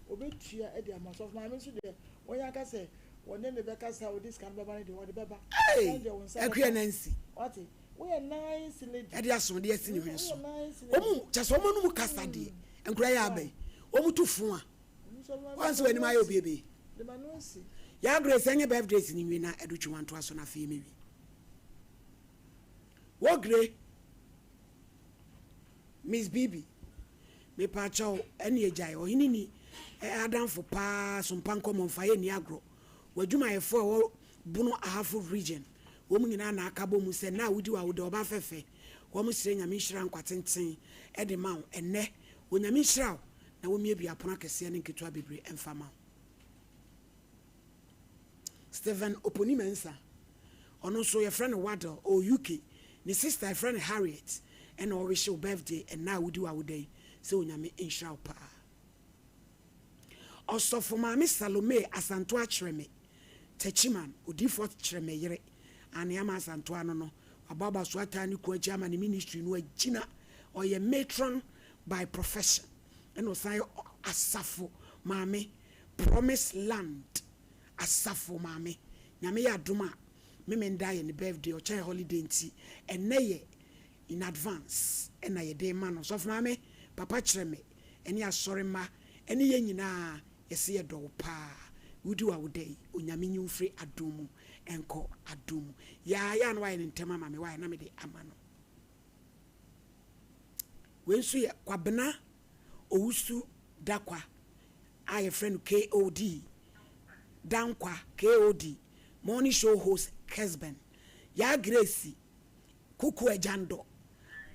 ɔbɛtua de ama sɔfo maame nso deɛ wɔnyɛ aka sɛ wɔne ne bɛkasa a ɔde sika no bɛba no deɛ ɔde bɛba Hey! sika no deɛ wo nsa Akua bɛka Nancy. wate woyɛ nice lady Ɛde asoɔden asi ne hwene woyɛ so. nice lady Wɔn kyɛ sɛ wɔn anum kasa deɛ. Nkura yɛ aba yi, wɔn tu fo a, wɔn sɛ wɔn anim ayɛ obiebe. Yaa Grace ɛnyɛ birthdays ni nwi na ɛdo twi wantoa so na afei mɛwi. Wɔ gre, Miss Bibi, mepaakyɛw ɛne agyae, ɔhene ni adamfo paa sompa nkɔmɔ mfa yɛ ni agorɔ. W'adwumayɛfoɔ a ɛwɔ Bono Ahafo Region, wɔn nyinaa na aka bɔ mu sɛ nna a wodi w'awoda ɔba fɛfɛ. Wɔn srɛ Nyame nhyira nkwa tenten de ma wo ɛnnɛ. Onyame nhyira wo na wɔmmiebue apono akɛseɛ ne nketewa bebree mfa ma wo. Stephen Oponi Mensah, ɔno nso yɛfrɛ no Waddle, ɔwɔ UK. Ne sister yɛfrɛ no Harriet ɛna ɔwehye wo birthday ɛnnɛ a wodi w'awoda yi sɛ Onyame nhyira wo paa. Ɔsɔfo Maame Salome Asantoa Kyerɛme, Techiman, Odiyifoɔ Kyerɛme yere, Anne Ama Asantoa no no, wabɔ abaso ataa ne kunu akyi ama ne ministry no agyina. Ɔyɛ matron by profession ɛna ɔsan yɛ asafo maame, Promise Land asafo maame. Nyame yɛ adom a, Memenda yɛ ne birthday, ɔkyɛn holiday nti ɛnnɛ yɛ in advance na yɛde rema no. Sɔfo Maame, Papa kyerɛ me ɛne asɔre mma ɛne yɛn nyinaa yɛse yɛdɔ wo paa. Wodi w'awoda yi, Onyame nyi wo mfiri adom mu nkɔ adom mu. Yaa yaa na wayɛ no ntɛm ama me, wayɛ na mede ama no. Wei nso yɛ Kwabena Owusu Dakwa a yɛfrɛ no KOD, Dankwa, KOD, Morning Show Host Kesben, Yaa Grace Kuku Agyandɔ,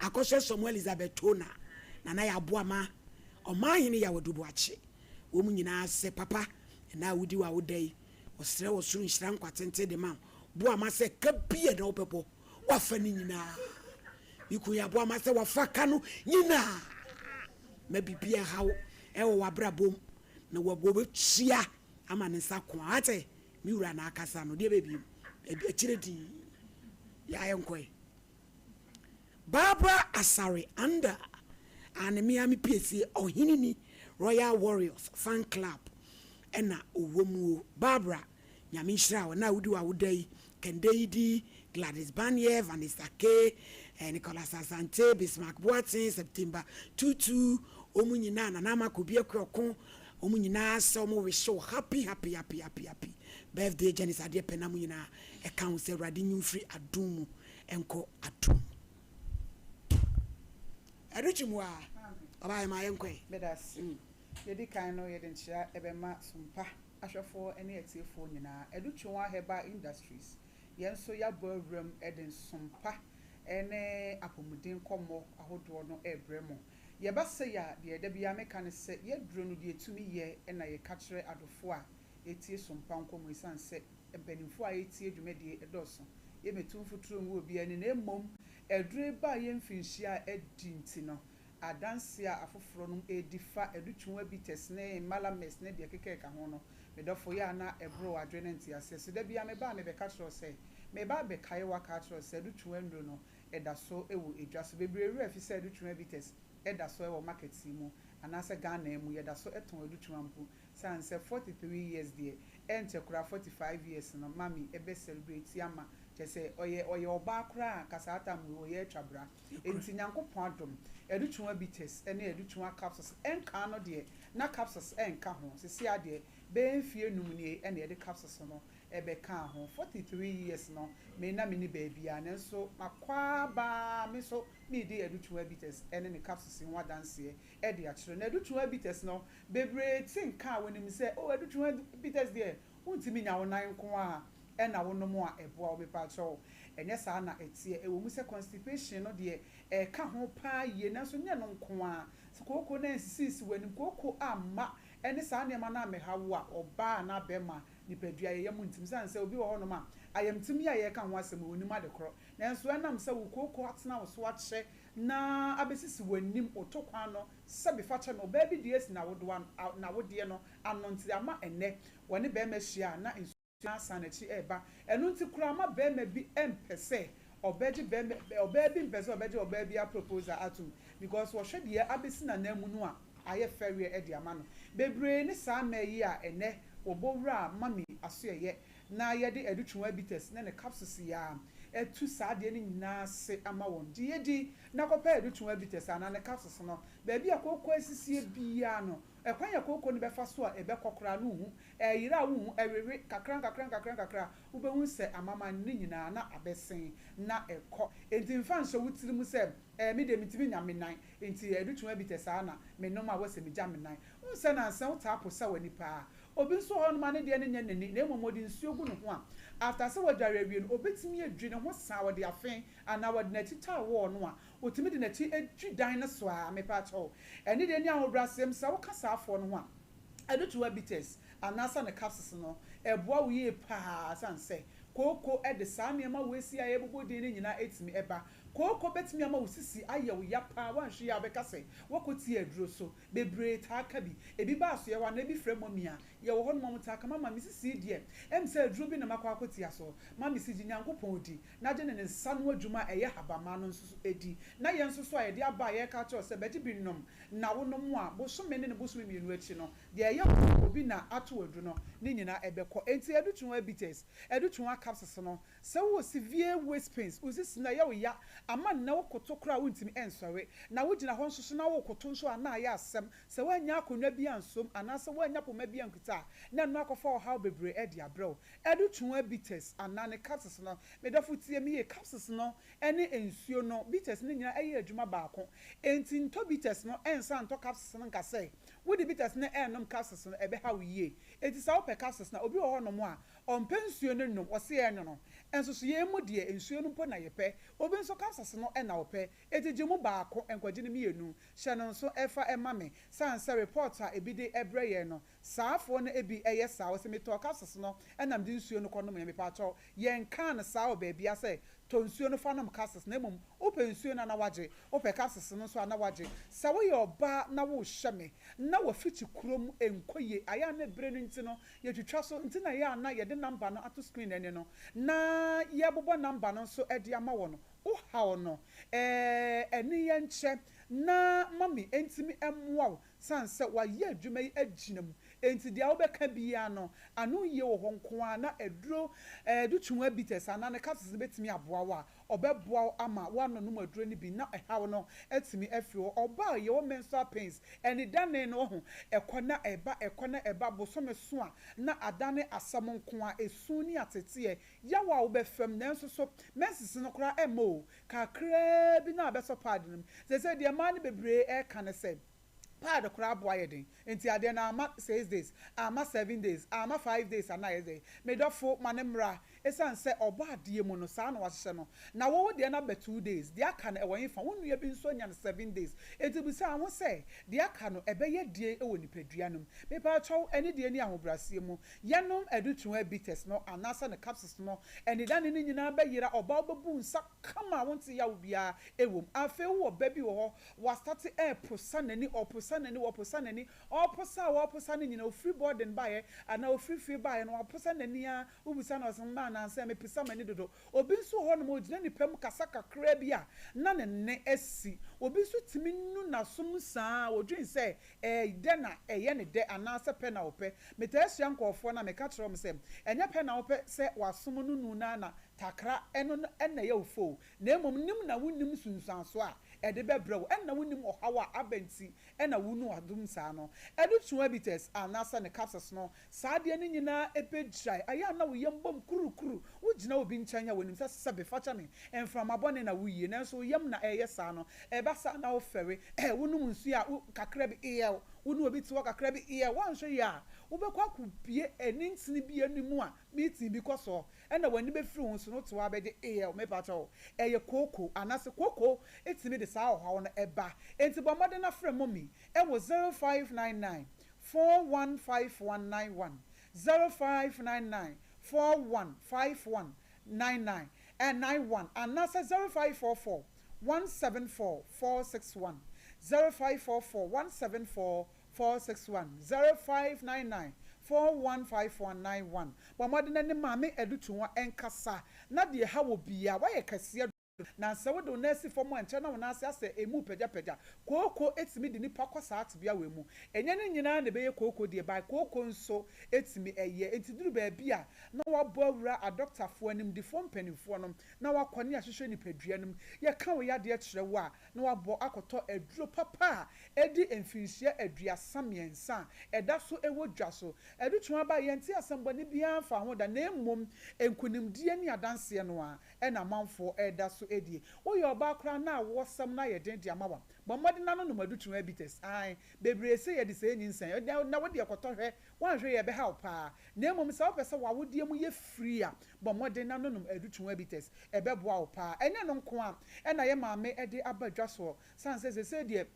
Akɔsua Sɔmu Elizabeth Tona, Nana Yaa Boama, Ɔmanhene Yaw Adu Boakye, wɔn nyinaa sɛ papa ɛna a wodi w'awoda yi, wɔsrɛ wɔ soro nhyira nkwa tenten de ma wo. Boama sɛ ka bi a na wobɛbɔ, wafa ne nyinaa. Me kun Yaa Boama sɛ wafa ka no nyinaa. Ma biribi ɛha wo ɛwɔ w'abrabɔ mu na wɔbɛtua ama ne nsa ko a. Wate? Me wura na akasa no, deɛ bɛbiem, akyire dii, yɛayɛ nkɔe. Barbara Asare Anda a ne mea me piesie ɔhene ni Royal Warriors fan club ɛna ɔwɔ mu o. Barbara, Nyame nhyira wo na wodi w'awoda yi. Kɛndɛ yi di, Gladys Banier, Vanessa Kay, eh, Nicholas Asante, Bismarck Boateng, September Tutu, wɔn nyinaa, Nana Ama Kobi Akuoko, Wɔn nyinaa sɛ wɔn wish wo happy happy happy happy happy birthday Janice adeɛ pɛ na mo nyinaa ɛka ho sɛ awurade nyi wo firi adom mu nkɔ adom mu. Ɛrekyi mu a ɔbaa yɛ ma yɛn kɔɛ. Meda ase. Deɛ ɛdi kan no, yɛde nkyea bɛma Sompa ahwɛfoɔ ne atiefoɔ nyinaa. Adutwonwa Herbal Industries, yɛn nso yɛabɔ awuram de nsompa ne apɔmuden nkɔmmɔ ahodoɔ no rebrɛ mo. Yɛba sei a, deɛ da biara meka ne sɛ, yɛaduro no deɛ ɛtumi yɛ na yɛka kyerɛ adɔfoɔ a ɛtie Sompa nkɔmmɔ ɛsiane sɛ mpanimfoɔ a ɛtie dwumadie dɔɔso. Yɛmmɛtu mfuturo ngu obiara ani na mmom aduro yi baa yɛn mfinhyia a adi nti no, adanseɛ a afoforɔ nom redi fa adutwuwa bitters ne malamis ne deɛ ɛkeka ho no, me dɔfo, yɛ a na ɛboro w'adwene ne nteaseɛ so. Da biara meba a mebɛka kyerɛ wo sɛ, mereba abɛkae wo aka akyerɛ wo sɛ adutwuwa nnuro no da so wɔ dwa so. Bebree werɛ afi sɛ adutwuwa bitters da so wɔ market yi mu anaasɛ Ghana mu yɛda so tɔn adutwuwa mpo. Sane sɛ 43 years deɛ ɛnkyɛ koraa 45 years no mummy bɛ celebrate ama kyerɛ sɛ ɔyɛ ɔyɛ ɔbaa koraa a anka saa time wei ɔyɛ atwa bra. Enti Nyankopɔn adom, adutwuwa bitters ne adutwuwa capsules nkaa no deɛ na capsules nka ho, sesei ara deɛ bɛyɛ mfie num nie na yɛde capsules no bɛkaa ho. 43 years no me na menni baabiara nanso makɔ ara ba ara me nso meredi adutwuwa bitters ne ne capsules yi ho adanseɛ de akyerɛ. Na adutwuwa bitters no bebree te nka a wɔnim sɛ oh adutwuwa bitters deɛ wontumi nya wo nan nko ara na wonom a ɛboa wo. Mepakyɛw, ɛnyɛ saa na ɛteɛ. Ɛwɔ mu sɛ constipation no deɛ ɛka ho paa yie, nanso nyɛ ɛno nko ara. Sɛ kooko no ansisisi w'anim, kooko amma ɛne saa nneɛma no ammɛha wo a, ɔbaa anaa barima nipadua yɛ yam ntim. Esiane sɛ obi wɔ hɔnom a, ayamtim yi a yɛreka ho asɛm yi, onnim ade korɔ. Nanso ɛnam sɛ wo kooko atena wo so akyɛ na abɛsisi w'anim, wo to kwan no, sɛbe fa kyɛ no, ɔbaa bi deɛ asi n'awodeɛ no ano nti ama ɛnnɛ wɔne barima hyia a na nsuo no asan n'akyi reba. Ɛno nti koraa ma barima bi mpɛ sɛ ɔbɛgye barima, ɔbaa bi mpɛ sɛ ɔbɛgye ɔbaa biara proposal atom because wɔhwɛ deɛ abɛsi n'ananmu no a ayɛ fɛreɛ de ama no. Bebree ne saa mmaa yi a ɛnnɛ wɔbɔ wura mummy asoɛeɛ na yɛde adutwuwa bitters ne ne capsules yi ara atu saa adeɛ no nyinaa ase ama wɔn. Gye di na kɔpɛ adutwuwa bitters anaa ne capsules no baabi a kooko asisie biara no. Ɛkwan a kooko no bɛfa so a ɛbɛkɔ koraa no wunhu. Ɛreyera a wunhu, ɛrewe kakra nkakra nkakrankakra a, wubehu sɛ amaman no nyinaa na abɛsen na ɛkɔ. Enti mfa nhyɛ wo tirim sɛ, Ɛɛ, me deɛ mintumi nnya me nan, enti ɛdutwuma bi te saa na menom a wose migya me nan. Wohu sɛ nnansa wotaa posa w'ani paa. Obi nso wɔ hɔnom a ne deɛ no nyɛ n'ani na mmom ɔde nsuo gu ne ho a, after sɛ wadware awie no, obetumi adwi ne ho saa, ɔde afe anaa ɔde n'akyi taa wall no a, Otumi de n'akyi twi dan no so aa, mepakyɛw. Ɛne deɛ ne ahobrɛaseɛm sɛ woka saa afoɔ no ho a, ɛde to bitters anaasɛ ne capsules no, ɛboa wo yie paa sane sɛ kooko de saa nneɛma wei sei a yɛbobɔ din no nyinaa ɛtumi ba. Kooko bɛtumi ama wo sisi ayɛ wo ya paa, woanhwɛ yie a wobɛka sɛ woakɔ tia aduro so. Bebree taa ka bi. Ebi ba asoɛeɛ hɔ anaa ebi frɛ mummy a, yɛwɔ hɔ nom a wɔtaa ka, mama me sisi yi deɛ, ɛm sɛ aduro bi na makɔ akɔtia so. Mummy se gye Nyankopɔn di. na gye ne ne nsa ano adwuma a ɛyɛ habamma no nso so di, na yɛn nso so a yɛde aba a yɛreka akyerɛ wo sɛ bɛgye bi nom na wonom a, bosome ne ne bosome mmienu akyi no, deɛ ɛyɛ wo sɛ obi na ato aduru no, ne nyinaa ɛbɛkɔ. Enti Adutwuma bitters, Adutwuma capsules no, sɛ wowɔ severe waist pains, wo sisi no ɛyɛ wo ya ama nnɛ wokoto koraa a wontumi nsɔre, na wogyina hɔ nso so na worekoto nso a na ayɛ asɛm, sɛ woannya akonnwa bi ansom anaasɛ woannya poma bi ankuta a, na ɛno akɔfa ɔhaw bebree de abrɛ wo. Adutwuma bitters anaa ne capsules no, me dɔfo tie me yie, capsules no ne nsuo no, bitters no nyinaa yɛ adwuma baako. Enti ntɔ bitters no nsan ntɔ capsules no nka sɛ wode bitters no renom capsules no, ɛbɛha wo yie. Enti sɛ wopɛ capsules no a, obi wɔ hɔnom a, ɔmpɛ nsuo no nnom, ɔse ɛnwono. Nso so yɛn mu deɛ, nsuo no mpo na yɛpɛ. Obi nso capsules no na ɔpɛ. Enti gye mu baako, nkwagye no mmienu. Hyɛ no nso fa ma me. Sane sɛ report a ebi de brɛ yɛn no, Saa foɔ no bi yɛ saa, ɔse metɔɔ capsules no na mede nsuo no kɔ nomeɛ, mepakyɛw yɛnkaa no saa wɔ baabia sɛ tɔ nsuo no fa nom capsules na mmom wopɛ nsuo no a na wagye, wopɛ capsules no nso a na wagye. Sɛ woyɛ ɔbaa na worehyɛ me na wafikyi kurom nkɔ yie, ayɛ a na bere no nti no yɛtwitwa so nti na ɛyɛ a na yɛde number no ato screen ani no na yɛbobɔ number no nso de ama wɔ no, wo haw no ɛɛ ɛne yɛnkyɛ na mummy ntumi mmoa wo Sane sɛ wayɛ adwuma yi agyina mu nti deɛ wobɛka biara no ano yie wɔ hɔ nko ara na aduro eh, Dutwunwa bitters anaa ne capsules no bɛtumi aboa wo a, ɔbɛboa wo ama woanonom aduro no bi na ɛhaw no atumi afiri hɔ. Ɔbaa a yɛwɔ menstrual pains, anidane no wahu, ɛkɔ na ɛba, ɛkɔ na ɛba, bosome so a na adane asɛm nko ara, esu ne ateteɛ, yaw a wobɛfam nanso so menses no koraa ɛmma o, kakraa bi na abɛsɔ pad no mu. Seesei deɛ mmaa no bebree reka ne sɛ. Pad koraa boa yɛ den nti adeɛ no amma 6 days, amma 7 days, amma 5 days anaa yɛ dɛn. Me dɔfo, ma no mmra. Esiane sɛ ɔbɔ adeɛ mu no saa na wahyehyɛ no, na wo wo deɛ no aba 2 days, deɛ aka no ɛwɔ hefa? Wo nua bi nso anya no 7 days. Enti bisa ho sɛ, deɛ aka no ɛbɛyɛ deɛn wɔ nipadua no mu? Mepaakyɛw, ɛne deɛ ni ahobrɛaseɛ mu, yɛnom Adutwum bitters no anaasɛ ne capsules no, anidane no nyinaa bɛyera, ɔbaa wobɛbu nsa kama a wonte yaw biara wɔ mu. Afei wowɔ ba bi wɔ hɔ, wastate ɛreposa n'ani, ɔreposa n'ani, ɔreposa n'ani, ɔreposa a ɔreposa no nyinaa, ofiri boarding baeɛ anaa ofiri fie baeɛ no, waposa n'ani ara. Wobisa no, ɔse, Mma anansɛ mepisa m'ani dodo. Obi nso wɔ hɔnom a, ogyina nnipa mu kasa kakraa bi a, na ne nne asi. Obi nso tumi nu n'aso mu saa ara, odwen sɛ ɛyɛ dɛ na ɛyɛ no dɛ anaasɛ pɛ na ɔpɛ. Metaa hyia nkurɔfoɔ na meka kyerɛ wɔn sɛ, ɛnyɛ pɛ na wopɛ sɛ w'asom no nu no ara na takra ɛno no na ɛyɛ wo fɛ o, na mmom nim na wonnim nsunsuansoɔ a ɛde bɛbrɛ wo, ɛnna wonnim ɔhaw a aba nti na wonu w'adom saa no. Ɛde twe bitters anaasɛ ne capsules no. Saa adeɛ no nyinaa ɛbɛgyae. Ayɛ a na wo yam bom kurukuru. Wogyina obi nkyɛn a, wɔnim sɛ sɛbe, fa kyɛ me, mframa bɔne na woyie, nanso wo yam na ɛreyɛ saa no. Ɛba saa na wofɛre. Ɛ, wonom nsuo a, wo, kakra bi, eɛw. Wo ne obi te hɔ kakra bi, eɛw. Woanhwɛ yie a, wobɛkɔ akɔpue ani ntini bi anim a meeting bi kɔ soɔ, ɛna w'ani bɛfiri wo ho so na wote hɔ ara bɛgye eɛw. Mepa kyɛw, ɛyɛ kooko anaasɛ kooko tumi de saa ɔhaw no ba. Enti bɔ mmɔden na frɛ Mummy wɔ 0599 415191, 0599 415199, 91, anaasɛ 0544 174 461, 0544 174 461, 0599 415191. Bɔ mmɔden na ne Maame Adutoa nkasa na deɛ ɛha wɔ biara, woayɛ kɛseɛ. Na sɛ wode wo nan si fam a, nkyɛ na wo nan ase asɛ emu repagyapagya. Kooko tumi de nipa kɔ saa tebea wei mu. Ɛnyɛ ne nyinaa na ɛbɛyɛ kooko deɛ, but kooko nso tumi yɛ. Enti duru baabi a, na wɔabɔ awura adɔktafoɔ, animdefoɔ mpanimfoɔ no, na wɔakɔ ne ahwehwɛ nipadua no mu. Yɛka wo yadeɛ kyerɛ wo a, na wɔabɔ akɔtɔ aduro papa a ɛdi mfirinhyia 33 a ɛda so wɔ dwa so. Adutwum aba a, yɛnte asɛm bɔne biara mfaa ho da, na mmom nkunimdie ne adanseɛ no ara. na amanfoɔ reda so die. Woyɛ ɔbaa koraa na awoɔsɛm no ayɛ den de ama wo a, bɔ mmɔden na nonom adutwuma bitters. Ae, bebree se yɛde sɛɛ nyinsɛn. Na wo deɛ kɔtɔ hwɛ, woanhwɛ yie a ɛbɛha wo paa. Na mmom sɛ wopɛ sɛ w'awodeɛ mu yɛ free a, bɔ mmɔden na nonom adutwuma bitters. Ɛbɛboa wo paa. Ɛnyɛ ɛno nko ara na yɛ maame de aba dwa soɔ, sane sɛ seesei deɛ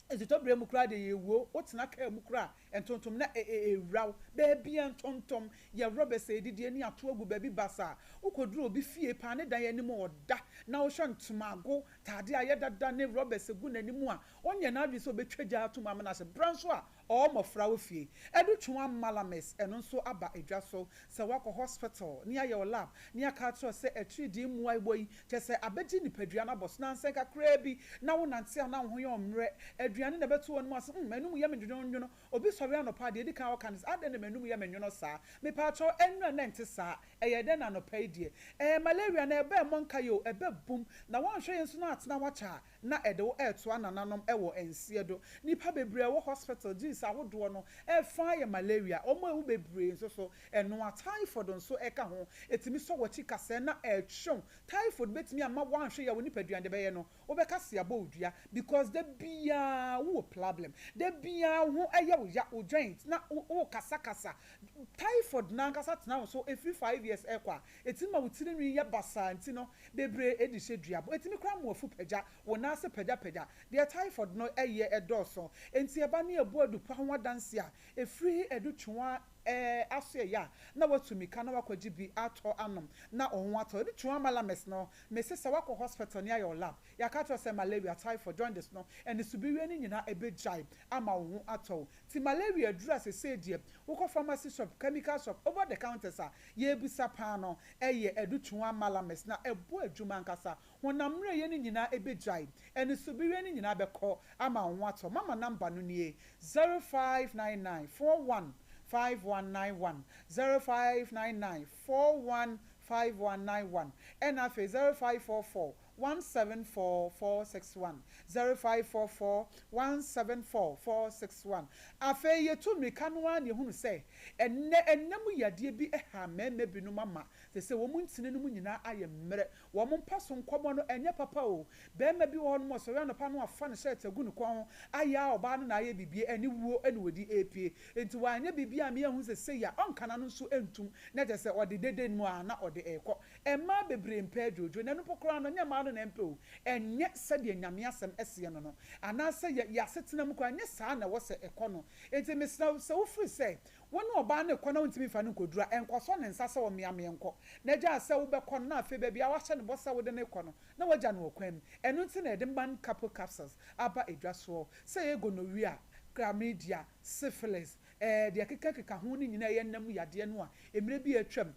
nsutɔberɛ mu koraa deɛ yɛwuo, wotena kaa mu koraa a, ntontom na ɛwura wo. Baabiara ntontom, yɛ rɔbɛs a yɛdidie ne ato agu baabi basaa. Wokɔduru obi fie paa ne dan anim a ɔda na wohwɛ ntomago, taadeɛ a ayɛ dada ne rɔbɛs gu n'anim a, ɔnyɛ n'adwene sɛ ɔbɛtwa gya atom amena ase. Berɛ nso a ɔwɔ mmɔfra wɔ fie. Ɛde Twea Malamis, ɛno nso aba dwa so. Sɛ woakɔ hospital ne yɛayɛ wo lab ne yɛaka akyerɛ wo sɛ atiridii mmoa wɔ yi, kyerɛ sɛ abɛgye nipadua no abɔ so nansa kakraa bi na wonante a na wo ho yɛ wo mmerɛ, aduane na ɛbɛto w'anom ase, hmm, m'anom yɛ me nwononwono. Obi sɔre anɔpa a, deɛ ɛdi kan a ɔka ne sɛ, adɛn na m'anom yɛ me nwono saa? Mepaakyɛw, ɛnnora na ɛnte saa. Ɛyɛ dɛn na anɔpa yi deɛ? Ɛɛ, malaria no, ɛba ɛmmɔ nkaeɛ o, ɛba bum, na woanhwɛ yie nso na atena hɔ akyɛ a, na ɛde wo retoa nananom wɔ nseɛ do. Nnipa bebree a ɛwɔ hospital genes ahodoɔ no ɛfa yɛ malaria, wɔn a ɛwu bebree nso so ɛnoa. Typhoid nso ɛka ho, ɛtumi sɔ w'akyi kasɛɛ na ɛtwe wo. Typhoid bɛtumi ama woanhwɛ yie a wo nipadua no de bɛyɛ no, wobɛka se abɔ wo dua because da biara wowɔ problem, da biara wo ho yɛ wo ya, wo joint na wokasa kasa. Typhoid no ankasa tena wo so ɛfiri 5 years ɛrekɔ a, ɛtumi ma wo tirinwi yɛ basaa nti no bebree de hyɛ dua bo. Ɛtumi koraa ma w'afu pagya, wo nan ase pagyapagya. Deɛ typhoid no yɛ dɔɔso. Enti ɛba ne ɛbɔ adupa ho adanseɛ a, ɛfiri adutwea asoɛeɛ a, na woatu mmirika na woakɔgye bi atɔ anom na wo ho atɔ wo. Adutwea malamis no, mese sɛ woakɔ hospital ne ayɛ wo lab, yɛaka akyerɛ wo sɛ malaria, typhoid, jaundice no, ɛne subiweɛ no nyinaa ɛbɛgyae ama wo ho atɔ wo. Nti malaria aduru a sesei deɛ wokɔ pharmacy shop, chemical shop, over the counters a, yɛrebisa paa no yɛ adutwea malamis na ɛbɔ adwuma ankasa. Honam mmerɛyɛ no nyinaa ɛbɛgyae, ɛne subiweɛ no nyinaa bɛkɔ ama wo ho atɔ. Mama number no nie, 0599 41 5191, 0599 41 5191, ɛna afei 0544. 174 461, 0544 174 461. Afei yɛtu mmirika no ara na yɛhunu sɛ ɛnnɛ nna mu yadeɛ bi ha mmarima binom ama seesei wɔn ntini no mu nyinaa ayɛ mmerɛ. Wɔn mpa so nkɔmmɔ no ɛnyɛ papa o. Barima bi wɔ hɔnom ɔsɔre anɔpa na wafa ne shirt agu ne kɔn ho ayɛ a ɔbaa no na ayɛ biribi aniwuo na ɔde repue. Enti wanyɛ biribi a me ahu sɛ sei a ɔnka n'ano nso ntum na kyerɛ sɛ ɔde dede no ara na ɔde rekɔ. Mmaa bebree mpɛ adwoodwoo na ɛno mpo koraa no ɛnyɛ mmaa no na ɛmpɛ o. Ɛnyɛ sɛdeɛ Nyame asɛm seɛ no no anaasɛ yɛ yɛ asetena mu koraa ɛnyɛ saa na ɛwɔ sɛ ɛkɔ no. Enti mesrɛ wo sɛ wofiri sɛ Wo ne ɔbaa no rekɔ na wontumi mfa no nkɔduru a, nkɔsɔ ne nsa sɛ ɔmmeammea nkɔ, na gyaa sɛ wobɛkɔ no na afei baabi a woahyɛ no bɔ sɛ wode no rekɔ no, na woagya no wɔ kwan mu. Ɛno nti na yɛde Man Couple Capsules aba dwa soɔ. Sɛ ɛyɛ gonorrhea, chlamydia, syphilis, ɛɛ deɛ ɛkekakeka ho no nyinaa ɛyɛ nna mu yadeɛ no a, mmerɛ bi a atwam,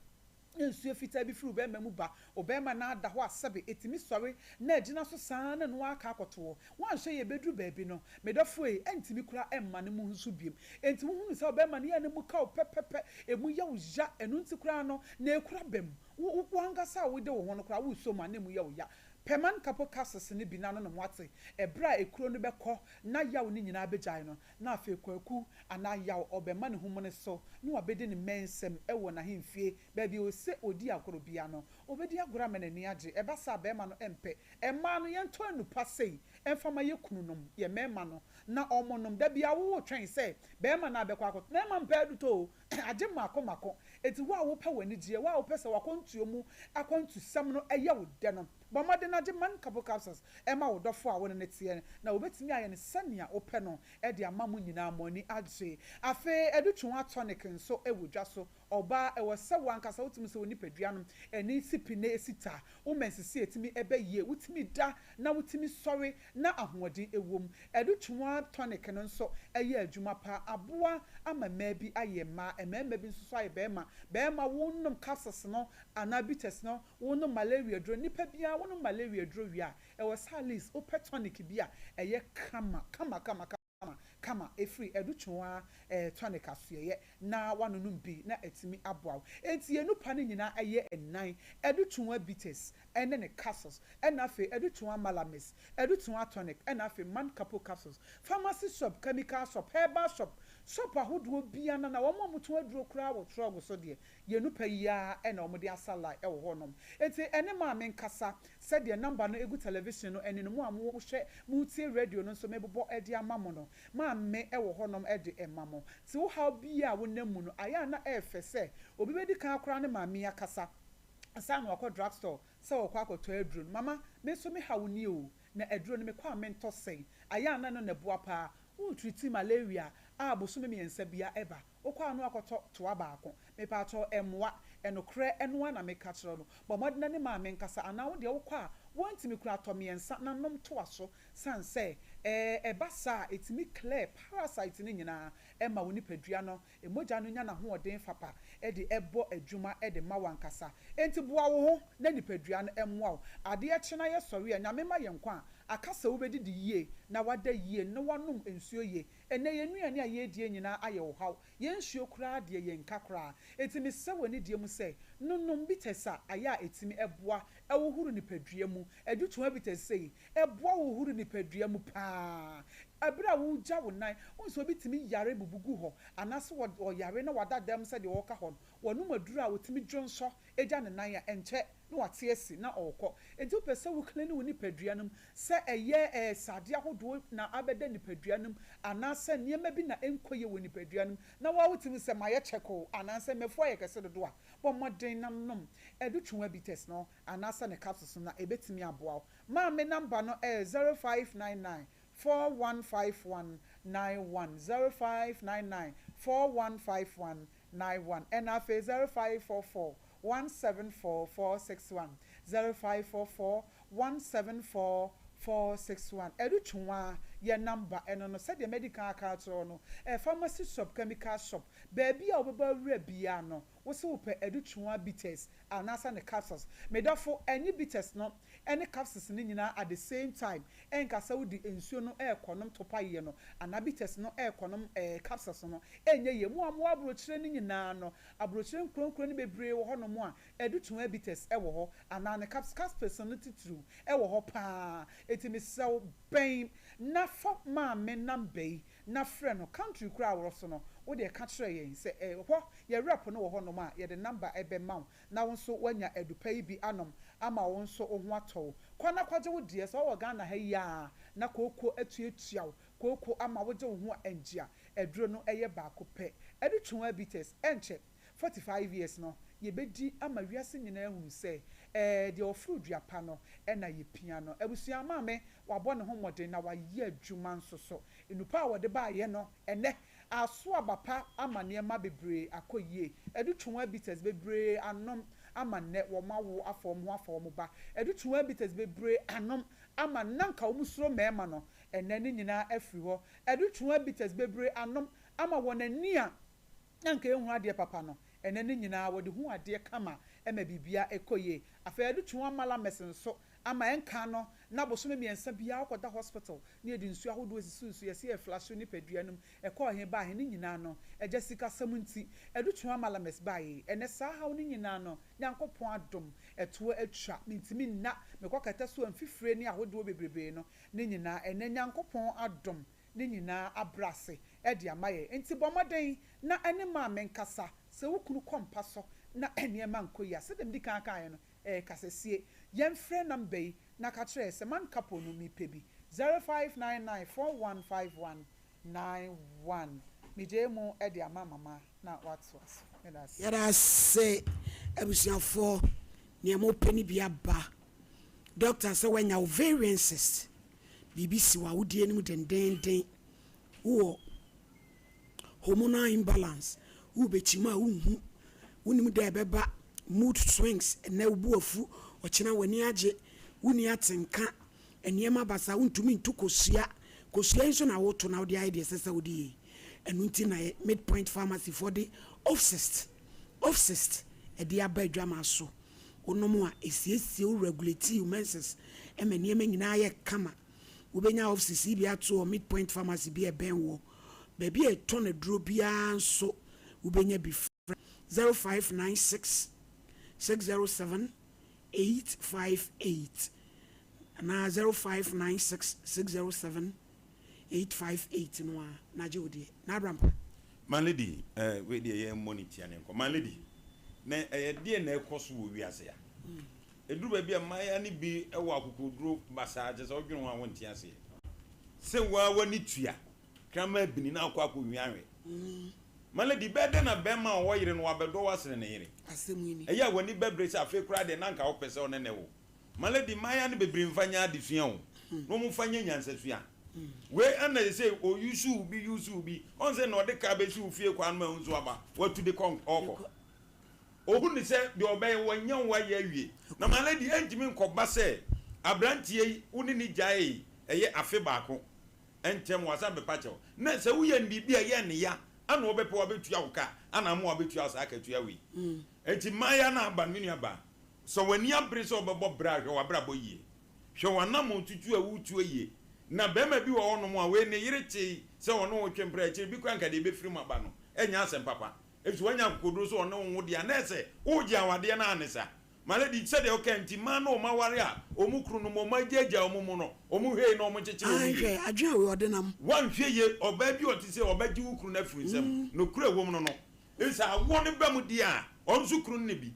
na nsuo fitaa bi firi wo barima mu ba, wo barima no ara da hɔ a sɛbe ɛtumi sɔre na agyina so saa ara na ɛno ara aka akɔto hɔ. Woanhwɛ yie bɛduru baabi no, me dɔfoɔ ei, ɛntumi koraa ɛmma ne mu nso biom. Enti wohunu sɛ wo barima no yɛ a ne mu ka wo pɛpɛpɛ, ɛmu yɛ wo ya, ɛno nti koraa no na ɛkura ba mu. Wo, wo ankasa a wode wo ho no koraa wosɔ mu a na ɛmu yɛ wo ya. Pɛ man couple capsules no bi na nonom woate, ɛberɛ a ekuro no bɛkɔ na yaw no nyinaa bɛgyae no, Na afei Kwaku anaa Yaw ɔbɛma ne ho mene so na wabɛdi ne mmɛnsɛm wɔ n'ahemfie, baabi a ɔsɛ ɔdi agorɔ biara no, ɔbɛdi agorɔ ama n'ani agye. Ɛba saa a, barima no mpɛ. Mmaa no, yɛntɔ nnupa sei mfa ma yɛn kununom, yɛn mmarima no, na wɔnnom. Da biara woretwɛn sɛ barima no abɛkɔ akɔtɔ. Mmarima mpɛ adutɔ o, agye mmaako mmaako. Enti wo a wopɛ w'anigyeɛ, wo a wopɛ sɛ w'akwantuo mu akwantusɛm no yɛ wo dɛ no, Bɔ mmɔden na gye Man Couple Capsules ma wo dɔfo a wo ne no teɛ, na wobetumi ayɛ no sɛnea wopɛ no de ama mo nyinaa mo ani agye. Afei Adutwuma Tonic nso wɔ dwa so. Ɔbaa, ɛwɔ sɛ wo ankasa wotumi sɛ wo nipadua no ani si pi na esi ta, wo mensesee tumi ba yie, wotumi da na wotumi sɔre na ahoɔden wom. Adutwuma Tonic no nso yɛ adwuma paa, aboa ama mmaa bi ayɛ mmaa, mmarima bi nso so ayɛ barima. Barima, wonom capsules no anaa bitters no, Wonom malaria aduro, nipa biara wonom malaria aduro wie a, ɛwɔ sɛ at least wopɛ tonic bi a ɛyɛ kama kama kama kama kama ɛfiri Adutwaa eh, tonic asoɛeɛ na woanonom bi na atumi aboa wo. Enti yɛn nupa no nyinaa ɛyɛ nnan, Adutwaa bitters ɛne ne capsules, ɛna afei Adutwaa malamis, Adutwaa tonic, ɛna afei man couple capsules. Pharmacy shop, chemical shop, herbal shop, shop ahodoɔ biara na wɔn a wɔtɔn aduro koraa wɔ trɔg so deɛ, Yɛn nupa yi ara na wɔde asa line wɔ hɔnom. Enti ɛne maame nkasa sɛdeɛ number no gu television no ani no, mo a mohwɛ, motie radio no nso mebobɔ de ama mo no, maame wɔ hɔnom de ma mo. Nti wo haw biara a wonam mu no, ayɛ a na ɛyɛ fɛ sɛ obi bɛdi kan koraa ne maame yi akasa ansa na wakɔ drug store sɛ ɔrekɔ akɔtɔ aduro no. Mama, me nso me haw nie o, na aduro no mekɔ a mentɔ sɛn? Ayɛ a na ɛno na ɛboa paa. Woretreati malaria a bosome mmiɛnsa biara ɛba. Wokɔ a na wakɔtɔ toa baako. Mepakyɛw ɛmmoa. Ɛnokorɛ ɛno ara na meka kyerɛ wo no. Bɔ mmɔden na ne maame nkasa anaa wo deɛ wokɔ a wontumi koraa tɔ mmiɛnsa na nom toa so sane sɛ ɛɛ ɛba saa a ɛtumi clear parasite no nyinaa ɛma wo nipadua no mogya no nya n'ahoɔden fapa de ɛbɔ adwuma de ma w'ankasa. Enti boa wo ho na nipadua no mmoa wo. Adeɛ kye na yɛsɔre a Nyame ma yɛn nkwa a aka sɛ wobɛdidi yie na wada yie na woanom nsuo yie. Ɛnnɛ yɛn nnuane a yɛredie nyinaa ayɛ ɔhaw, yɛn nsuo koraa deɛ yɛnka koraa. Enti mesrɛ wɔ anidie mu sɛ, nonom bitters a ayɛ a ɛtumi boa hohoro nipadua mu. Adutoa bitters sei, ɛboa hohoro nipadua mu pa ara. Ɛberɛ a woregya wo nan, wohu sɛ obi tumi yare bubu gu hɔ, anaasɛ ɔyare na wada dɛm sɛdeɛ ɔreka hɔ no, wɔnom aduro a ɔtumi dwonsɔ gya ne nan a, ɛnkyɛ na wate asi na ɔrekɔ. Enti wopɛ sɛ wo clean wo nipadua no mu, sɛ ɛyɛ sradeɛ ahodoɔ na abɛda nipadua no mu anaasɛ nneɛma bi na ɛnkɔ yie wɔ nipadua no mu na wo ara wotumi hu sɛ mayɛ check o anaasɛ m'afu ayɛ kɛse dodo a, bɔ mmɔden na nom Adutwuma Bitters no anaasɛ ne capsules no na ɛbɛtumi aboa wo. Maame number no yɛ 0599 4151 91, 0599 4151 91, ɛna afei 0544 174 461, 0544 174 461. Ɛno twaa yɛ number ɛno no sɛdeɛ madi kan aka akyerɛ wo no, ɛyɛ pharmacy shop, chemical shop, baabi a wobɛbɔ awura biara no. Wo se wopɛ Adutwuma bitters anaasɛ ne capsules? Me dɔfo, ɛnye bitters no ne capsules no nyinaa at the same time. Ɛnka sɛ wode nsuo no rekɔnom topaeɛ no anaa bitters no rekɔnom ɛɛ capsules no. Ɛnyɛ yie. Mo a mowɔ aburokyire no nyinaa no, aburokyire nkuro nkuro no bebree wɔ hɔnom a Adutwuma bitters wɔ hɔ anaa ne caps capsules no titiriw wɔ hɔ pa ara. Enti mesrɛ wo, bɛn na fa maame number yi na frɛ no. Country koraa a wowɔ so no, wo deɛ ka kyerɛ yɛn sɛ ɛhɔ yɛ rep no wɔ hɔnom a, yɛde number bɛma wo na wo nso woanya adupa yi bi anom ama wo nso wo ho atɔ wo. Kɔ na kɔgye wo deɛ, sɛ wowɔ Ghana ha yi ara na kooko atuatua wo, kooko ama wogye wo ho a ɛngye a, aduro no yɛ baako pɛ. Ɛde Twonwa Bitters, ɛnkyɛ, 45 years no, yɛbɛdi ama wiase nyinaa ahunu sɛ ɛɛ deɛ ɔforo dua pa no na yɛpia no. Abusua, maame wabɔ ne ho mmɔden na wayɛ adwuma nso so. Nnupa a wɔde baeɛ no, ɛnnɛ, aso aba pa ama nneɛma bebree akɔ yie. Adutoa bitters bebree anom ama nnɛ wɔawo afa wɔn ho afa wɔn ba. Adutoa bitters bebree anom ama na anka wɔsuro mmarima no, ɛnnɛ ne nyinaa afiri hɔ. Adutoa bitters bebree anom ama wɔn ani a na anka ɛnhu adeɛ papa no, ɛnnɛ ne nyinaa wɔde hu adeɛ kama ma biribiara kɔ yie. Afei adutoa malames nso ama ɛnka no na bosome miɛnsa biaa wokɔda hospital na yɛde nsuo ahodoɔ sisi wo so yɛse yɛ flush wo nipadua no mu ɛkɔɔ he baa he ne nyinaa no agya sikasɛm nti ɛdu toa malames baeɛ ɛnɛ saa haw no nyinaa no Nyankopɔn adom ɛtoɔ atwa mentimi nna mekɔ kɛtɛ so a mfifire ne ahodoɔ bebrebee no ne nyinaa ɛnɛ Nyankopɔn adom ne nyinaa abrɛ ase de ama yɛn nti bɔ mmɔden na ɛne maame nkasa sɛ wo kunu kɔ mpa so na nneɛma nkɔ yie a sɛdeɛ medi kan kaeɛ no Ɛyɛ kasasie. Yɛnfrɛ number yi na ka kyerɛ yɛ sɛ man couple no mepɛ bi. 0599415191. Megyae mu de ama mama na watoa so. Meda ase. Yɛda ase abusuafoɔ nea mopɛ no bi aba. Doctor sɛ wanya ovarian cyst biribi si w'awodeɛ no mu dendeenden wowɔ hormonal imbalance, worebɛkyim a wonhu, wonnim da a ɛbɛba, mood swings, ɛnnɛ wo bo afu, ɔkyena w'ani agye, wonni atenka, nneɛma basaa, wontumi ntu kosua, kosua yi nso na woto na wode ayɛ deɛ ɛsɛ sɛ wode yɛ yi. Ɛno nti na Midpoint Pharmacy foɔ de Ofsist, Ofsist, ɛde aba adwamaa so. Wonom a, ɛsiesie wo, regulate wo menses, ɛma nneɛma nyinaa yɛ kama. Wobɛnya Ofsist yi bi ato wɔ Midpoint Pharmacy bi a ɛbɛn woɔ. Baabi a yɛtɔn aduro biara nso wobɛnya bi. Frɛ 0596 607 858 anaa 0596 607 858 no ara na gye wo deɛ. Na Abrampa. My lady eh, wei deɛ yɛn mmɔ ne tia ne nkɔ. My lady, na ɛyɛ deɛ na ɛkɔ so wɔ wiase a. Ɛduru baabi a mmaayewa no bi wɔ akokoɔduro basaa kyerɛ sɛ wodwene ho a wonte aseɛ. Sɛ wo ara w'ani tua kraman bini na akɔ akɔhwia ahwɛ. My lady, bɛyɛ dɛn na bɛrima a ɔwɔ yere no wabɛdɔ wo asene ne yere? Ɛyɛ a w'ani bɛbere sɛ afei koraa deɛ na anka wopɛ sɛ ɔne no wo. My lady, mmaayewa no bebree mfa nyɛ adesua o, na wɔmfa nyɛ nyansasua. Wei ɛna sɛ ɔyusu wo bi yusu wo bi, ɔn sɛ na ɔde kaa bɛsi wo fie kwan no ma nso aba, watu de kɔ ɔkɔ. Ohu no sɛ deɛ ɔbɛyɛ wanya wo ayɛ awie. Na my lady ɛntumi nkɔba sɛ abranteɛ yi wo ne no gyaee ɛyɛ afe baako ntɛm wasan bɛpa kyɛw. Na sɛ woyɛ no biribi a ɛyɛ no ya ana ɔbɛpɛ wabɛtua wo ka ana ama wabɛtua wo saa akatua wei. Enti mmaayewa no aba no me nua baa sɛ w'ani abere sɛ wobɛbɔ bra a hwɛ w'abrabɔ yie. Hwɛ w'anamɔn tutu a woretuo yie. Na barima bi wɔ hɔnom a wei ne yere tee sɛ ɔne wo retwe mpena akyire bi koraa nka deɛ ɛbɛfiri mu aba no ɛnyɛ asɛm papa. Efisɛ wanya akokoduru sɛ ɔne wo nwo deɛ a, na ɛsɛ wogye awadeɛ no ara ne sa. My lady, sɛdeɛ wokae nti, mmaa no wɔn aware a wɔn kununom wɔn agyaagyaa wɔn mu no, wɔn hwɛ yie na wɔn kyekyere wɔn yie. Anhwɛ, adwene a wei ɔde nam. Woanhwɛ yie, ɔbaa bi a ɔte sei, ɔbɛgye wo kunu no afiri wo nsam. Nokorɛ a ɛwɔ mu no no, efisɛ awoɔ no ba mu deɛ a, ɔno nso kunu no ne bi.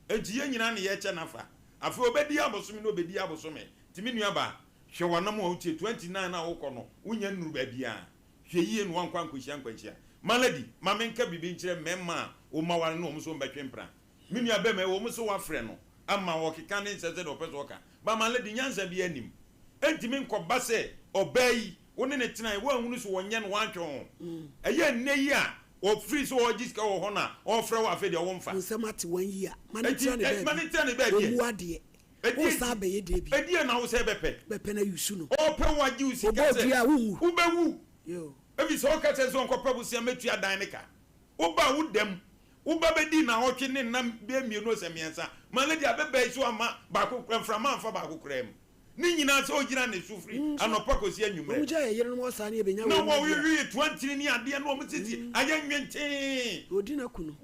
Enti yɛn nyinaa na yɛrekyɛ n'afa. Afei ɔbɛdi abosome na ɔbɛdi abosome. Nti me nuabaa, hwɛ w'anam a wotie, 29 a wokɔ no, wonnya nnuru baabiara. Hwɛ yie na woankɔ ankɔhyia nkwanhyia. Malady, ma menka biribi nkyerɛ mmarima a wɔaware ne wɔn sɛ wɔbɛtwe mpena. Me nua barima, ɛwɔ mu sɛ woafrɛ no ama ɔkeka ne nsɛm sɛdeɛ ɔpɛ sɛ ɔka, but Malady, nyansa biara nnim. Ɛntumi nkɔba sɛ ɔbaa yi, wo ne no tenaeɛ, woanhunu sɛ ɔnyɛ no, woantwe wo ho. Ɛyɛ nnɛ yi a ɔfiri sɛ ɔregye sika wɔ hɔ na ɔrefrɛ wo a, afei deɛ womfa. Wo nsɛm ate wɔn yi a, ma no Enti, ntena ne ma no baabi. ntena ne baabi ɛ. Ɔmmu adeɛ. Woresan abɛyɛ deɛ bi. Ɛdeɛn na wo sɛ bɛpɛ? Bɛpɛ na yusu no. Ɔɔpɛ wo agye wo sika Ɔbɔ sɛ. dua a wonwu. Wobɛwu. Yoo. Ɛfiri sɛ ɔka kyerɛ sɛ ɔnkɔpɛ bosea mɛtua dan no ka. Woba a woda mu. Wo ba bɛdi nnawɔtwe ne nna bɛyɛ mmienu ɔsɛ mmiɛnsa. My lady abɛbaa yi so amma baako koraa, mframa amfa baako koraa mu. Ne nyinaa sɛ ɔgyina ne so firi anɔpa kɔsi anwummerɛ. Na wɔwewe toa ntini ne adeɛ na wɔn sisi ayɛ nwentee.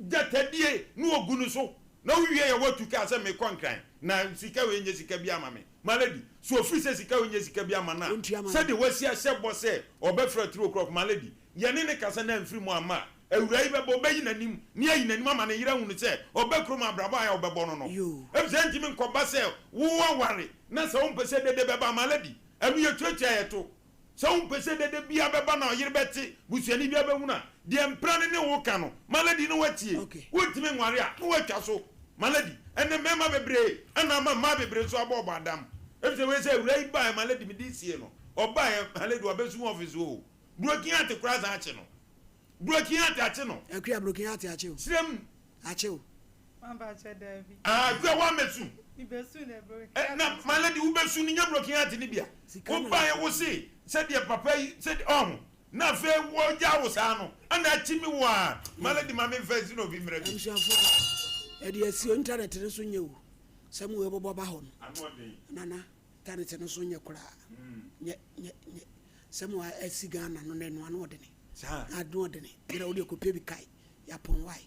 Gyatadie na wɔgu no so. Na wowie yɛ woatu kaa sɛ mekɔ Nkran na sika wei nyɛ sika biara ma me. My lady, so ɔfiri sɛ sika wei nyɛ sika biara ma no a, sɛdeɛ wasi ahyɛ bɔ sɛ ɔbɛfrɛ 3 o'clock, my lady, yɛne no kasa na amfiri mu amma a, awuraa yi bɛba, ɔbɛyi n'anim, ne ayi n'anim ama ne yere ahunu sɛ ɔba kurom a abrabɔ a ɔbɛbɔ no no. Efisɛ ɛntumi nkɔba sɛ wo aware na sɛ wompɛ sɛ dede bɛba, my lady, ɛno yɛtuatua yɛ to. Sɛ wompɛ sɛ dede biara bɛba na ɔyere bɛte, busuani biara bɛhunu a, deɛ mpena no ne wo ka no, my lady, na woatie. Wontumi nware a, na woatwa so, my lady. Ɛnnɛ mmarima bebree na ama mmaa bebree nso abɔ wɔn adam. Efisɛ wei sɛ awuraa yi baeɛ, my lady, mede sie no, ɔbaeɛ, my lady, wabɛsu office hɔ o. Broken heart koraa san akye no. Broken heart akye no. Akua broken heart akye o. Kyerɛ mu. Akye o. Maba kyɛ daabi. Ah Akua wa mɛsu. Mi bɛ su na broken heart. Eh, na my lady wo bɛ su ni nyɛ broken heart ni bia. Wo ba yɛ wo se sɛdeɛ papa yi sɛdeɛ ɔho na afei wɔ gya wo saa no ɛna akyi mi waa my lady ma mi nfa si na obi mmerɛ bi. Abusuafoɔ ɛde asi o internet no so nyɛ o sɛ mo wei bɔbɔ ba hɔ no nana internet no so nyɛ koraa nyɛ nyɛ nyɛ. Sɛm a asi Ghana no nɛ no ano ɔdene. Ano ɔdene. Mmerɛ wode kɔpɛ bi kae. Yapɔn why.